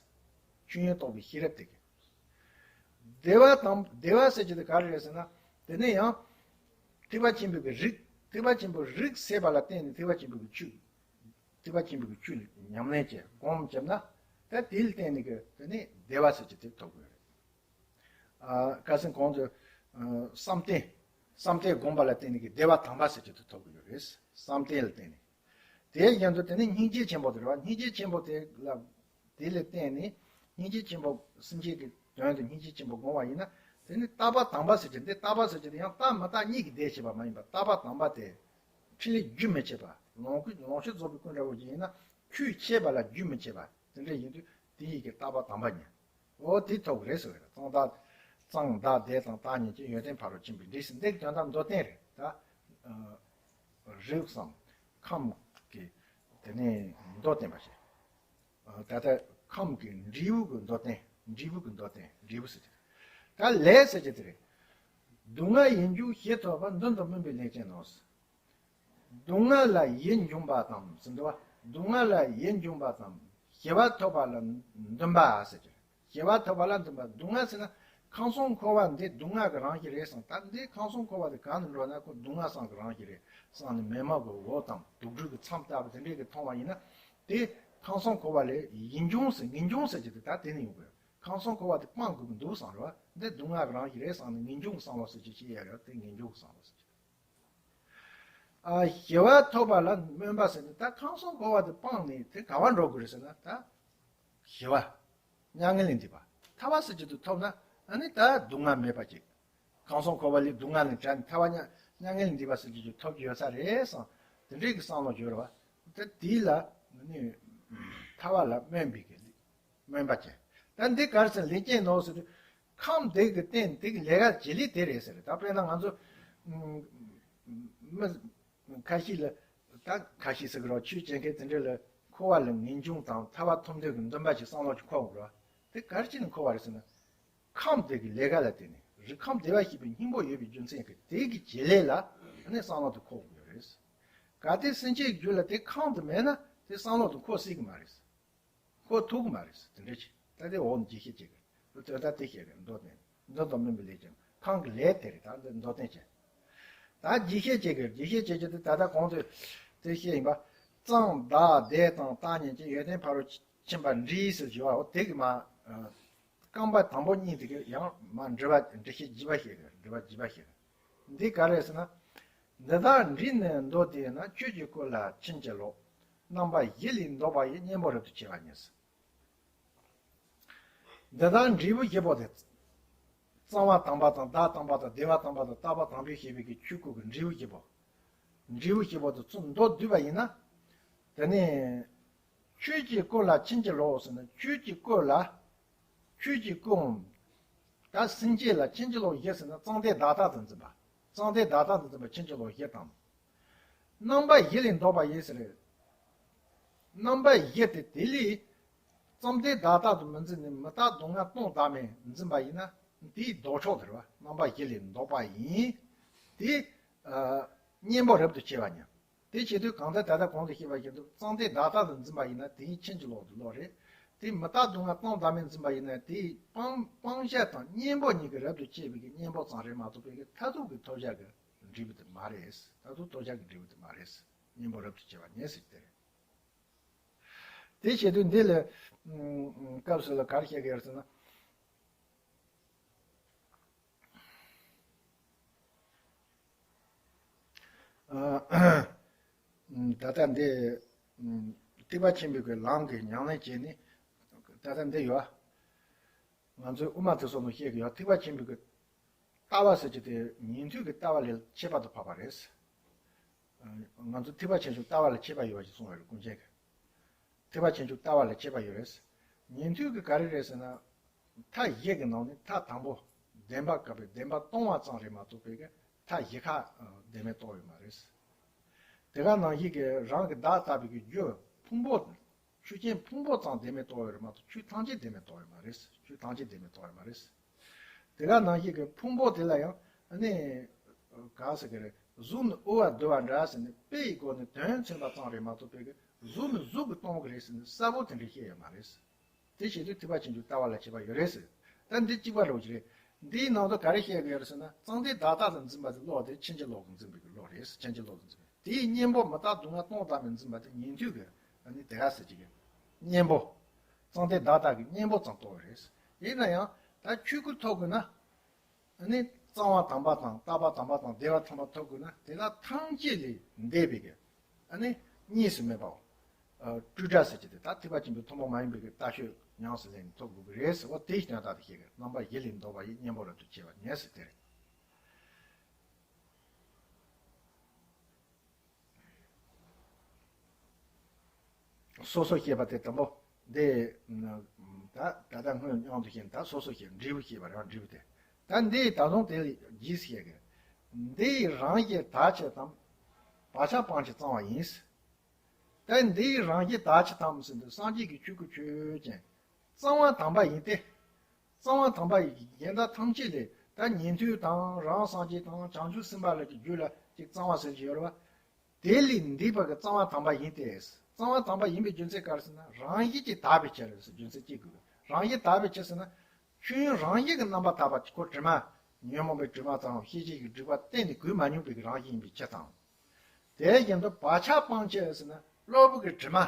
ཆོས་དབྱིངས་རྟོགས་པའི་ཤེས་རབ་དེ་གི། བདེ་བ་དང་། བདེ་བ་ཟེར་གྱི་དེ་ག་རེ་རེད་ཟེར་ན། དེ་ནས་ཡང་ཐེག་པ་ཆེན་པོའི་གི་རིགས། ཐེག་པ་ཆེན་པོའི་རིགས་སད་པ་ལ་བརྟེན་ནས་ཐེག་པ་ཆེན་པོའི་གི་ཆོས། ཐེག་པ་ཆེན་པོའི་གི་ཆོས་ཉམས་ལེན་བྱས་སྒོམ་བྱས་ན། ད་དེ་ལ་བརྟེན་ནས་གི་དེ་ནས་བདེ་བ་ཟེར་གྱི་དེ་ཐོབ་ཀྱི་ཡོད་རེད། ཨ། ཁ་སང་གོང་དུ་ཨ་བསམ་གཏན། བསམ་གཏན་བསྒོམ་པ་ལ་བརྟེན་ནས་ཀྱི་བདེ་བ་དམ་པ་ཟེར་གྱི་དེ་ཐོབ་ཀྱི་ཡོད་རེད། བསམ་གཏན་ལ་བརྟེན་ནས། དེ་བཞིན་དུ་དེ་ནས་སྙིང་རྗེ་ཆེན་པོ་དེ་རེད་བ། སྙིང་རྗེ་ཆེན་པོ་དེ་ལ། དེ་ལ་བརྟེན་ནས་སྙིང་རྗེ་ཆེན་པོ། སེམས་བསྐྱེད་ཀྱི་དོན་དུ་སྙིང་རྗེ་ཆེན་པོ་བསྒོམ་པ་ཡིན་ན། དེ་ནི་རྟག་པ་དམ་པ་ཟེར་གྱི། འདི་རྟག་པ་ཟེར་གྱི་དེ་ཡང་རྟག་མི་རྟག་གཉིས་ཀྱི་ཟླས་ཕྱེ་བ་མ་ཡིན་པ། རྟག་པ་དམ་པ་དེ་འཕྲིན་ལས་རྒྱུན་མི་འཆད་པ། ལོངས་སྐུ། ལོངས་སྤྱོད་རྫོགས་པའི་སྐུ་འདྲ་བོ་ཞིག་ཡིན་ན་ཆོས་འཆད་པ་ལ་རྒྱུན་མི་འཆད་པ་དེ་འདྲ་ཡིན་དུས། དེ་ཡི་གི་རྟག་པ་དམ་པ་ཉིད། འོ་དེ་ཐོབ་རེད་ཟེར་བ་རེད། གཙང་བདག། གཙང་བདག་བདེ་དང་བདག་ཉིད་ཀྱི། ཡོན་ཏན་ཕ་རོལ་ཕྱིན་པའི་འབྲས་ཟེར། འདི་གི་དོན་དག་མདོར་བསྟན་རེད་ད། ཨ། རིགས་སམ་ཁམས་ཀྱི་དེ་ནས་མདོར་བསྟན་པ་ཞིག་ཨ། ད་ལྟ་ཁམས་ཀྱི་འབྲས་བུ་གི་མདོར་བསྟན། འབྲས་བུ་གི་མདོར་བསྟན། འབྲས་བུ་ཟེར་གྱི། ད་ལས་ཟེར་གྱི་དེ་རེད། སྡུག་བསྔལ་ཡིད་འབྱུང་ཞི་ཐོབ་པ། མདུན་དུ་སྨོན་པའི་ལས་ཅན་ནོ། སྡུག་བསྔལ་ལ་ཡིད་འབྱུང་བ་དང་ཟེར་འདུག་བ། སྡུག་བསྔལ་ལ་ཡིད་འབྱུང་བ་དང་ཞི་བ་ཐོབ་པ་ལ་འདུན་པ་ཟེར་གྱི་རེད། ཞི་བ་ཐོབ་པ་ལ་འདུན་པ། སྡུག་བསྔལ་ཟེར་ན་ཁམས་གསུམ་འཁོར་བ་འདི་སྡུག་བསྔལ་གྱི་རང་བཞིན་རེད་བསམ། ད་འདི་ཁམས་གསུམ་འཁོར་བ་འདི་གང་དུ་འགྲོ་ན་ཁོ་སྡུག་བསྔལ་བསམ་གྱི་རང་བཞིན་རེད་བསམ་ནས་མི་སྨྲ་བའི་འོག་དང་དུག་སྦྲུལ་གྱི་མཚམས་ལྟ་བུ་དེ་འདྲས་ཀྱི་མཐོང་བ་ཡིན་ན། དེ་ཁམས་གསུམ་འཁོར་བ་ལས་ཡིད་འབྱུང་ཟེར། ངེས་འབྱུང་ཟེར་གྱི་འདུག་ད་དེ་ནི་ཡོང་དགོས། ཁམས་གསུམ་འཁོར་བ་དེ་སྤང་དགོས་ཀྱི་འདུག་བསམ་རེད་བ། འདི་སྡུག་བསྔལ་གྱི་རང་བཞིན་རེད་བསམ་ནས་ངེས་འབྱུང་བསམ་བློ་ཟེར་གྱི་ཞིག་ཡོད་རེད། དེ་ངེས་འབྱུང་བསམ་བློ་ཟེར་གྱི། ཨ། ཞི་བ་ཐོབ་པ་ལ་སྨོན་པ་ཟེར་ནས། ད་ཁམས་གསུམ་འཁོར་བ་དེ་སྤངས་ནས་དེ་ག་བ་འགྲོ་དགོས་རེད་ཟེར་ན། ད་ཞི་བ། མྱ་ངན་ལས་འདས་པ། ཐར་པ་ཟེར་གྱི་དེ་ཐོབ་ན་ཨ་ནི་ད་སྡུག་བསྔལ་མེད་པ་ཅིག་ཁམས་གསུམ་འཁོར་བ་ལས་སྡུག་བསྔལ་ནས་བྲལ་ནས་ཐར་པ་མྱ་མྱ་ངན་ལས་འདས་པ་ཟེར་གྱི་དེ་ཐོབ་ཀྱི་ཡོད་ས་རེད་བསམ། དེ་འདྲའི་གི་བསམ་བློ་ཡོད་རེད་བ། ད་དེ་ལ་ཨ་ནི་ཐར་པ་ལ་སྨོན་པའི་གི་སྨོན་པ་བྱས། ད་འདི་ག་རེ་ཟེར། ལས་ཅན་ནོ་ཟེར་དུས། ཁམས་དེ་གི་རྟེན་དེ་གི་ལས་ཀ་བྱེད་ལས་དེ་རེད་ཟེར། ད་དཔེར་ན་ང་ཚོ་ཨ་མི་ཁ་ཤས་ལ། ད་ཁ་ཤས་ཟེར་གི་རོགས། ཆོས་བྱེད་མཁན་དེ་འདྲ་ལ་འཁོར་བ་ལ་ངེས་འབྱུང་དང་ཐར་པ་ཐོབ་འདོད་ཀྱི་འདུན་པ་ཞིག་བསམ་བློ་ཞིག་འཁོར་དགོས་རེད་བ། དེ་ག་རེ་བྱས་ནས་འཁོར་བ་རེད་ཟེར་ན། ཁམས་དེ་གི་ལས་ཀ་ལ་བརྟེན་ནས། རིགས་ཁམས་བདེ་བར་གཤེགས་པའི་སྙིང་པོ་ཡོད་པའི་རྒྱུ་མཚན་གྱིས་དེ་གི་བྱེད་ལས་ལ་ཨ་ནི་བསམ་བློ་དེ་འཁོར་དགོས་རེད། གལ་ཏེ་སེམས་ཅན་རྒྱུད་ལ་དེ་ཁམས་དེ་མེད་ན་དེ་བསམ་བློ་དེ་འཁོར་སྲིད་ཀྱི་མ་རེད། ཁོ་ཐུག་གི་མ་རེད། དེ་འདྲ་ཅིག་ད་དེ་འོག་ནས་རྒྱས་བཤད་བྱེད་ཀྱི་རེད། དོན་དག་དེ་བཤད་ཀྱི་རེད། མདོ་དེ་མདོ་དང་སྨིན་པའི་ལས་ཀྱང་ཁམས་ཀྱི་ལས་དེ་རེད། ད་འདི་མདོ་བསྟན་བྱས། ད་རྒྱས་བཤད་བྱེད་ཀྱི་རེད། རྒྱས་བཤད་བྱེད་ཀྱི་དེ་ད་ལྟ་གོང་དུ་དེ་བཤད་ཡིན་པ། གཙང་བདག་བདེ་དང་བདག་ཉིད་ཀྱི། ཡོན་ཏན་ཕ་རོལ་ ཕྱིན་པ་འདྲིས་ཟེར་བྱས་པ་འོ་དེ་གི་མ། རྐང་པ་དང་པོ་གཉིས་དེ་གི་ཡང་མ་འགྲེལ་པ་འགྲེལ་བཤད་རྒྱས་པ་བཤད་གི། འགྲེལ་པ་རྒྱས་པ་བཤད་གི། འདི་ག་རེ་ཟེར་ན། འདི་དག་འདྲིས་ནས་མདོ་སྡེ་ན། ཆོས་ཀྱི་སྐོར་ལ་ཕྱིན་ཅི་ལོག། རྣམ་པ་བཞི་ལས་འདོགས་པ་ཡི། གཉེན་པོ་རབ་ཏུ་ཕྱེ་བ་ཉིད། འདི་དག་འབྲས་བུ་བཞི་པོ་དེ། གཙང་བ་དམ་པ་དང་བདག་དམ་པ་དང་བདེ་བ་དམ་པ་དང་རྟག་པ་དང་པོས་བཤད་པའི་གི་ཆོས་སྐུ་གི་འབྲས་བུ་བཞི་པོ། འབྲས་བུ་བཞི་པོ་དེ་ཚུར་མདོར་བསྡུས་པ་ཡིན་ན། དེ་ནི། ཆོས་ཀྱི་སྐོར་ལ་ཕྱིན་ཅི་ལོག་ཟེར་ན་ཆོས་ཀྱི་སྐོར་ལ། ཆོས་ཀྱི་སྐུའམ། ད་སེམས་བསྐྱེད་ལ་ཕྱིན་ཅི་ལོག་བཞི་ཟེར་ན་གཙང་བདེ་བདག་རྟག་ཏུ་འཛིན་པ། གཙང་བདེ་བདག་རྟག་ཏུ་འཛིན་པ་ཕྱིན་ཅི་ལོག་བཞི་དང་། རྣམ་པ་བཞི་ལས་འདོགས་པ་ཡིན་ཟེར། རྣམ་པ་བཞི་དེ་དེ་ལས། གཙང་བདེ་བདག་རྟག་ཏུ་མི་འཛིན་ནས་མི་རྟག་སྡུག་བསྔལ་སྟོང་བདག་མེད་འཛིན་པ་ཡིན་ན། དེའི་ལྡོག་ཕྱོགས་དེ་རེད་བ། རྣམ་པ་བཞི་ལས་འདོགས་པ་ཡིན། དེ། ཨ། གཉེན་པོ་རབ་ཏུ་ཕྱེ་བ་ཉིད། དེ་བྱེད་དུས་གང་ལྟར་ད་ལྟ་གོང་དུ་བཤད་པ་བཞིན་དུ་གཙང་བདེ་བདག་རྟག་ཏུ་འཛིན་པ་ཡིན་ན་དེའི་ཕྱིན་ཅི་ལོག་ཏུ་ལོག་རེད། དེ་མི་རྟག་སྡུག་བསྔལ་སྟོང་བདག་མེད་འཛིན་པ་ཡིན་ན་དེའི་སྤང་སྤང་བྱ་དང་གཉེན་པོ་གཉིས་ཀྱི་རབ་ཏུ་ཕྱེ་བའི་གི་གཉེན་པོ་ཙམ་རེད་མ་གཏོགས་པའི་གི་མཐར་ཐུག་གི་ཐོབ་བྱ་གི་འབྲས་བུ་དེ་མ་རེད། མཐར་ཐུག་ཐོབ་བྱ་གི་འབྲས་བུ་དེ་མ་རེད། གཉེན་པོ་རབ་ཏུ་ཕྱེ་བ་ཉིད་ཟེར་དེ་རེད། དེ་བྱེད་དུས་འདི་ལ། ཨ། སྐབས་སུ་ལ་ག་རེ་བཤད་ཀྱི་ཡོད་ཟེར་ན། ཨ། ད་ལྟ་འདི། ཨ། ཐེག་པ་ཆེན་པོའི་གི་ལམ་གྱི་ཉམས་ལེན་བྱས་ནས། ད་ལྟ་འདི་ཡོད། ང་ཚོའི་དབུ་མ་ཐལ་སོགས་ནང་བཤད་ཀྱི་ཡོད། ཐེག་པ་ཆེན་པོའི་གི་ལྟ་བ་ཟེར་གྱི་དེ་ཉན་ཐོས་ཀྱི་ལྟ་བ་ལས་ཁྱད་པར་དུ་འཕགས་པ་རེད། ང་ཚོ་ཐེག་པ་ཆེན་པོའི་ལྟ་བ་ལ་ཁྱད་པར་ཡོད་པ་ཞིག་གསུངས་ཡོད་རེད་ཀུན་མཁྱེན་གྱིས། ཐེག་པ་ཆེན་པོའི་ལྟ་བ་ལ་ཁྱད་པར་ཡོད་རེད། ཉན་ཐོས་ཀྱི་ག་རེ་རེད་ཟེར་ན། མཐའ་བཞི་གི་ནང་ནས་མཐའ་དང་པོ། བདེན་པ་ག་པའི་བདེན་པ་སྟོང་བ་ཙམ་རེད་མ་གཏོགས་པའི་གི་མཐའ་བཞི་ཁ་བདེན་མེད་རྟོགས་ཡོད་མ་རེད། དེ་ག་ནང་བཞིན་གྱི་རང་གི་བདག་ལྟ་བུའི་གི་རྒྱུ་ཕུང་པོ། ཆོས་ཅན་ཕུང་པོ་ཙམ་བདེན་མེད་རྟོགས་ཡོད་རེད་མ་གཏོགས་ཆོས་ཐམས་ཅད་བདེན་མེད་རྟོགས་ཡོད་མ་རེད། ཆོས་ཐམས་ཅད་བདེན་མེད་རྟོགས་ཡོད་མ་རེད། དེ་ག་ནང་བཞིན་གྱི་ཕུང་པོ་དེ་ལ་ཡང་ཨ་ནི། ག་ཟེར་གི་རེད། གཟུགས་ནི་དབུལ་བ་བསྡུ་བ་འདྲ་ཟེར་ནས་དཔེ་ཡི་སྒོ་ནས་དོན་མཚོན་པ་ཙམ་རེད་མ་གཏོགས་པའི་གི་གཟུགས་ནི་གཟུགས་ཀྱིས་སྟོང་གི་རེད་ཟེར་ནས་གསལ་པོ་དེ་འདྲ་བཤད་ཡོད་མ་རེད། དེ་བྱེད་དུས་ཐེག་པ་ཆེན་པོའི་ལྟ་བ་ལ་ཁྱད་པར་ཡོད་རེད་ཟེར། ད་འདི་གཅིག་པ་འདྲ་བོ་ཞིག་རེད། འདིའི་ནང་དུ་ག་རེ་བཤད་ཀྱི་ཡོད་རེད་ཟེར་ན་གཙང་བདེ་བདག་རྟག་ཏུ་འཛིན་པ་དེ་བློ་དེ་ཕྱིན་ཅི་ལོག་གི་འཛིན་པའི་གི་བློ་རེད། ཕྱིན་ཅི་ལོག་གི་འཛིན་པའི་དེའི་གཉེན་པོ་མི་རྟག་སྡུག་བསྔལ་སྟོང་བདག་མེད་འཛིན་པ་དེ་ཉན་ཐོས་ཀྱི་ཨ་ནི་དེ་ག་ཟེར་གྱི་གི་གཉེན་པོ། གཙང་བདེ་བདག་རྟག་གི་གཉེན་པོ་ཙམ་རྟོགས་པ་རེད། ཡིན་ན་ཡང་ད་ཆོས་སྐུ་ཐོབ་དགོས་ན། ཨ་ནི་གཙང་བ་དམ་པ་དང་རྟག་པ་དམ་པ་དང་བདེ་བ་དམ་པ་ཐོབ་དགོས་ན་དེ་དག་ཐམས་ཅད་ལས་འདས་པའི་གི་ཨ་ནི་གཉིས་སུ་མེད་པའོ། ཨ། སྤྲོས་བྲལ་ཟེར་གྱི་དེ་དག་ཐེག་པ་ཆེན་པོའི་ཐུན་མོང་མ་ཡིན་པའི་གི་ལྟ་སྤྱོད་ཉམས་སུ་ལེན་ནས་ཐོབ་དགོས་ཀྱི་རེད་ཟེར་བ་དེའི་དོན་དག་དེ་བཤད་གི། རྣམ་པ་བཞི་ལས་འདོགས་པ་ཡི། གཉེན་པོ་རབ་ཏུ་ཕྱེ་བ་ཉིད་ཟེར་དེ་རེད། སོ་སོ་ཞེས་པ་དེ་དང་པོ། འདི། ད་ད་ལྟ་སྔོན་མཉམ་དུ་བཤད་ད་སོ་སོ་ཞེས་འབྲས་བུ་ཞེས་པ་རང་འབྲས་བུ་དེ། ད་འདི་ད་དུང་དེ་ལ་རྗེས་སུ་བཤད་གི། འདི་ཡི་རང་བཞིན་དག་ཕྱིར་དང་། བག་ཆགས་སྤང་ཕྱིར་གཙང་བ་ཡིན། ད་འདི་ཡི་རང་བཞིན་དག་ཕྱིར་དང་ཟེར་དུས་སངས་རྒྱས་ཀྱི་ཆོས་སྐུ་ཆོས་ཅན། གཙང་བ་དམ་པ་ཡིན་ཏེ། གཙང་བ་དམ་པ་ཡི་གཞན་དག་ཐམས་ཅད་ལས་ད་ཉན་ཐོས་དང་རང་སངས་རྒྱས་དང་བྱང་ཆུབ་སེམས་དཔའ་ལ་གི་རྒྱུད་ལ་ཅིག་གཙང་བ་ཟེར་གྱི་ཡོད་རེད་བ། དེ་ལས་འདས་པ་གི་གཙང་བ་དམ་པ་ཡིན་ཏེ། གཙང་བ་དམ་པ་ཡིན་པའི་རྒྱུ་མཚན་ག་རེ་ཟེར་ན་རང་བཞིན་གྱིས་དག་པའི་ཕྱིར་ཟེར་རྒྱུ་མཚན་གཅིག་དགོས། རང་བཞིན་དག་པའི་ཕྱིར་ཟེར་ན། ཆོས་དབྱིངས་རང་བཞིན་གྱིས་རྣམ་པར་དག་པ་ཁོ་དྲི་མ། ཉོན་མོངས་པའི་དྲི་མ་དང་ཤེས་བྱའི་སྒྲིབ་པ་གཏན་ནས་གོས་མ་མྱོང་པའི་རང་བཞིན་ཡིན་པའི་ཕྱིར་དང་། དེ་བཞིན་དུ་བག་ཆགས་སྤང་ཕྱིར་ཟེར་ན་གློ་བུར་གྱི་དྲི་མ།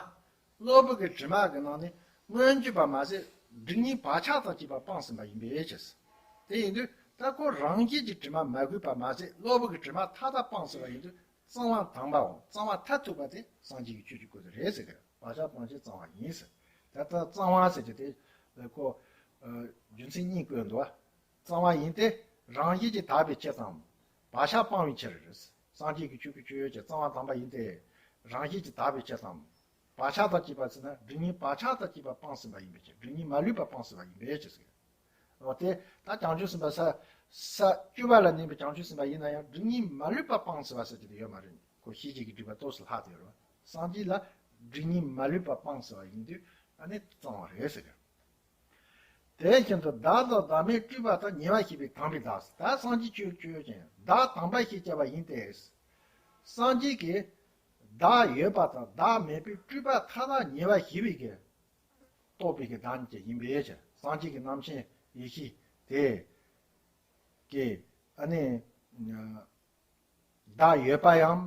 གློ་བུར་གྱི་དྲི་མ་གི་ནང་ནས་མངོན་གྱུར་པ་མ་ཟད་སྒྲིབ་གཉིས་བག་ཆགས་དང་བཅས་པ་སྤངས་ཟིན་པ་ཡིན་པའི་ཕྱིར། དེ་ཡིན་དུས་ད་ཁོ་རང་བཞིན་གྱི་དྲི་མ་མ་གོས་པ་མ་ཟད་གློ་བུར་གྱི་དྲི་མ་མཐའ་དག་སྤངས་ཟིན་པ་ཡིན་དུས་གཙང་བ་དམ་པའམ་གཙང་བ་མཐར་ཐུག་པ་དེ་སངས་རྒྱས་ཀྱི་ཆོས་ཀྱི་སྐུ་དེ་རེད་ཟེར་གི། བག་ཆགས་སྤང་ཕྱིར་གཙང་བ་ཡིན་ཟེར། ད་ལྟ་གཙང་བ་ཟེར་གྱི་དེ་ཁོ་རྒྱུ་མཚན་གཉིས་བཀོད་འདུག་བ། གཙང་བ་ཡིན་ཏེ། རང་བཞིན་གྱིས་དག་པའི་ཕྱིར་དང་། བག་ཆགས་སྤང་བའི་ཕྱིར། སངས་རྒྱས་ཀྱི་ཆོས་ཀྱི་ཆོས་ཡོད་ཀྱི་གཙང་བ་དམ་པ་ཡིན་ཏེ། རང་བཞིན་གྱིས་དག་པའི་ཕྱིར་དང་། བག་ཆགས་དང་བཅས་པ་ཟེར་ན་སྒྲིབ་གཉིས་བག་ཆགས་དང་བཅས་པ་སྤངས་ཟིན་པ་ཡིན་པའི་ཕྱིར། སྒྲིབ་གཉིས་མ་ལུས་པ་སྤངས་ཟིན་པ་ཡིན་པའི་ཕྱིར་ཟེར། འོ་དེ་ད་བྱང་ཆུབ་སེམས་དཔའ་ས་ས་བཅུ་པ་ལ་གནས་པའི་བྱང་ཆུབ་སེམས་དཔའ་ཡིན་ན་ཡང་སྒྲིབ་གཉིས་མ་ལུས་པ་སྤངས་ཟིན་པ་ཟེར་གྱི་དེ་ཡོད་མ་རེད། ཁོ་ཤེས་བྱའི་སྒྲིབ་པ་ཏོག་ཙམ་ལྷག་དེ་ཡོད་རེད་བ། སངས་རྒྱས་ལ་སྒྲིབ་གཉིས་མ་ལུས་པ་སྤངས་ཟིན་པ་ཡིན་དུས་ཨ་ནི་གཙང་བ་རེད་ཟེར་གི། དེ་བཞིན་དུ་བདག་དང་བདག་མེད་སྤྲོས་པ་དང་ཉེ་བར་ཞི་བའི་དམ་པའི་བདག་ཟེར། ད་སངས་རྒྱས་ཆོས་ཆོས་ཅན་བདག་དམ་པ་ཞེས་བྱ་བ་ཡིན་ཏེ། སངས་རྒྱས་ཀྱིས་བདག་ཡོད་པ་དང་བདག་མེད་པའི་སྤྲོས་པ་མཐའ་དག་ཉེ་བར་ཞི་བའི་གི་རྟོགས་པའི་གི་བདག་ཉིད་ཅན་ཡིན་པའི་ཕྱིར། སངས་རྒྱས་ཀྱི་རྣམ་མཁྱེན་ཡེ་ཤེས་དེ་གི་ཨ་ནི། བདག་ཡོད་པ་ཡང་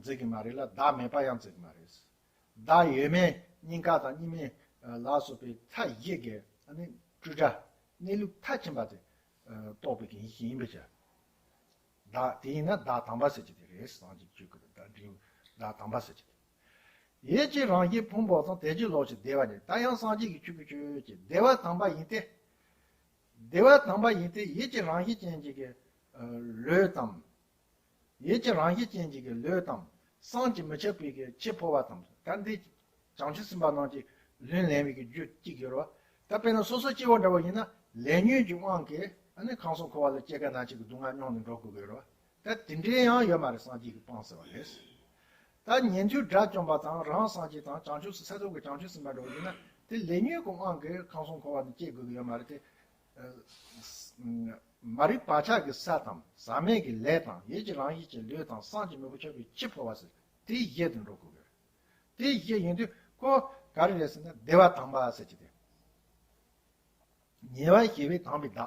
འཛིན་གྱི་མ་རེད་ལ་བདག་མེད་པ་ཡང་འཛིན་གྱི་མ་རེད། བདག་ཡོད་མེད་གཉིས་ཀ་དང་གཉིས་མེད་ ལ་སོགས་པའི་མཐའ་བཞི་གི་ཨ་ནི་སྤྲོས་བྲལ་གནས་ལུགས་མཐར་ཕྱིན་པ་དེ་རྟོགས་པའི་གི་ཡིན་པའི་ཕྱིར། བདག་དེ་ཡིན་ན་བདག་དམ་པ་ཟེར་གྱི་དེ་རེད། སངས་རྒྱས་ཆོས་སྐུ་དང་བདག་འབྲིང་བདག་དམ་པ་ཟེར་གྱི་དེ། ཡིད་ཀྱི་རང་བཞིན་ཕུང་པོ་དང་། དེ་རྗེས་ལོག་ཕྱིར་བདེ་བ་ཉིད། ད་ཡང་སངས་རྒྱས་ཀྱི་ཆོས་སྐུ་ཆོས་ཀྱི་བདེ་བ་དམ་པ་ཡིན་ཏེ། བདེ་བ་དམ་པ་ཡིན་ཏེ་ཡིད་ཀྱི་རང་བཞིན་ཅན་གྱི་གི་ལུས་དང་། ཡིད་ཀྱི་རང་བཞིན་ཅན་གྱི་གི་ལུས་དང་། བསམ་གྱིས་མི་ཁྱབ་པའི་གི་འཆི་འཕོ་བ་དང་། ད་འདི་བྱང་ཆུབ་སེམས་དཔའ་རྣམས་ཀྱི་ལུས་ལེན་པའི་གི་རྒྱུ་གཅིག་ཡོད་རེད་བ། ད་དཔེར་ན་སོ་སོ་སྐྱེ་བོ་འདྲ་བོ་ཡིན་ན་ལས་ཉོན་གྱི་དབང་གིས་ཨ་ནི་ཁམས་གསུམ་འཁོར་བ་ལ་སྐྱེ་རྒ་ན་འཆི་གི་སྡུག་བསྔལ་མྱོང་ནས་འགྲོ་དགོས་ཀྱི་ཡོད་རེད་བ། ད་དེ་འདྲའི་ཡང་ཡོད་མ་རེད། སངས་རྒྱས་ཀྱིས་སྤངས་ཟེར་བ་རེད། ད་ཉན་ཐོས་དགྲ་བཅོམ་པ་དང་རང་སངས་རྒྱས་དང་བྱང་ཆུབ་ས་ས་ཐོབ་ཀྱི་བྱང་ཆུབ་སེམས་དཔའ་འདྲ་བོ་ཡིན་ན་དེ་ལས་ཉོན་གྱི་དབང་གིས་ཁམས་གསུམ་འཁོར་བ་ནས་སྐྱེ་དགོས་ཀྱི་ཡོད་མ་རེད་དེ། མ་རིག་བག་ཆགས་ཀྱི་ས་དང་ཟག་མེད་ཀྱི་ལས་དང་ཡིད་ཀྱི་རང་བཞིན་གྱི་ལུས་དང་བསམ་གྱིས་མི་ཁྱབ་པའི་འཆི་འཕོ་བ་ཟེར་དེའི་གཞི་དུ་འགྲོ་དགོས་ཀྱི་རེད། དེའི་གཞི་ཡིན་དུས་ཁོ་ག་རེ་རེད་ཟེར་ན་བདེ་བ་དམ་པ་ཟེར་གྱི་དེ། ཉེ་བར་ཞི་བས་དམ་པའི་བདག་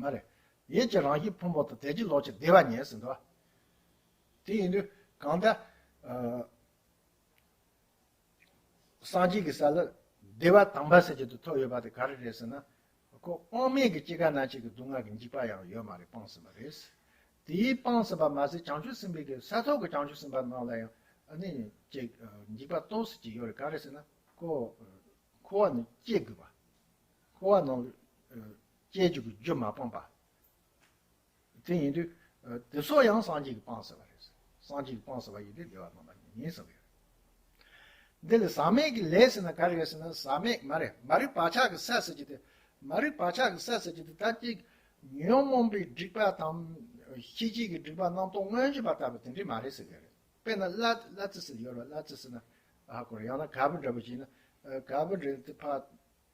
མ་རེད། ཡིད་ཀྱི་རང་བཞིན་ཕུང་པོ་དང་། དེ་རྗེས་ལོག་ཕྱིར་བདེ་བ་ཉིད་ཟེར་འདུག་དེ་ཡིན་དུས་གང་ལྟར། སངས་རྒྱས་ཀྱི་ས་ལ་བདེ་བ་དམ་པ་ཟེར་གྱི་དེ་ཐོབ་ཡོད་པ་དེ་ག་རེ་རེད་ཟེར་ན། ཁོ་དབང་མེད་ཀྱི་སྐྱེ་རྒ་ན་འཆི་གི་སྡུག་བསྔལ་གྱི་འཇིགས་པ་ཡང་ཡོད་མ་རེད། སྤངས་ཟིན་པ་རེད། དེའི་སྤངས་ཟིན་པ་མ་ཟད་བྱང་ཆུབ་སེམས་དཔའི་གི་ས་ཐོབ་ཀྱི་བྱང་ཆུབ་སེམས་དཔའ་རྣམས་ལ་ཡང་ཨ་ནི་ཅིག་འཇིགས་པ་ཏོག་ཙམ་ཅིག་ཡོད་རེད། ག་རེ་ཟེར་ན་ཁོ་འཁོར་བ་ནས་སྐྱེ་དགོས་པ། འཁོར་བ་ནང་སྐྱེ་རྒྱུ་གི་རྒྱུ་མ་སྤངས་པ། དེ་ཡིན་དུས། དེ་ཚོ་ཡང་སངས་རྒྱས་ཀྱིས་སྤངས་ཟེར་བ་རེད། སངས་རྒྱས་ཀྱིས་སྤངས་ཟེར་བ་ཡིན་དུས་བདེ་བ་དམ་པ་ཉིད་ཡིན་ཟེར་བ་རེད། འདི་ལ་ཟག་མེད་ཀྱི་ལས་ཟེར་ན་ག་རེ་རེད་ཟེར་ན་ཟག་མེད་མ་རེད། མ་རིག་བག་ཆགས་ཀྱི་ས་ཟེར་གྱི་དེ། མ་རིག་བག་ཆགས་ཀྱི་ས་ཟེར་གྱི་དེ་ད་ཅིག་ཉོན་མོངས་པའི་སྒྲིབ་པ་དང་ཤེས་བྱའི་གི་སྒྲིབ་པ་རྣམ་རྟོག་མངོན་སུམ་པ་ལྟ་བུ་དེ་འདྲས་མ་རེད་ཟེར་གྱི་རེད། དཔེར་ན་གླ་གླ་རྩི་ཟེར་ཡོད་རེད། གླ་རྩི་ཟེར་ན་ཧ་གོ་རེད། ཡང་ན་ག་བུ་འདྲ་བོ་ཞིག་ན་ག་བུ་འདྲ་དེ་ཕར་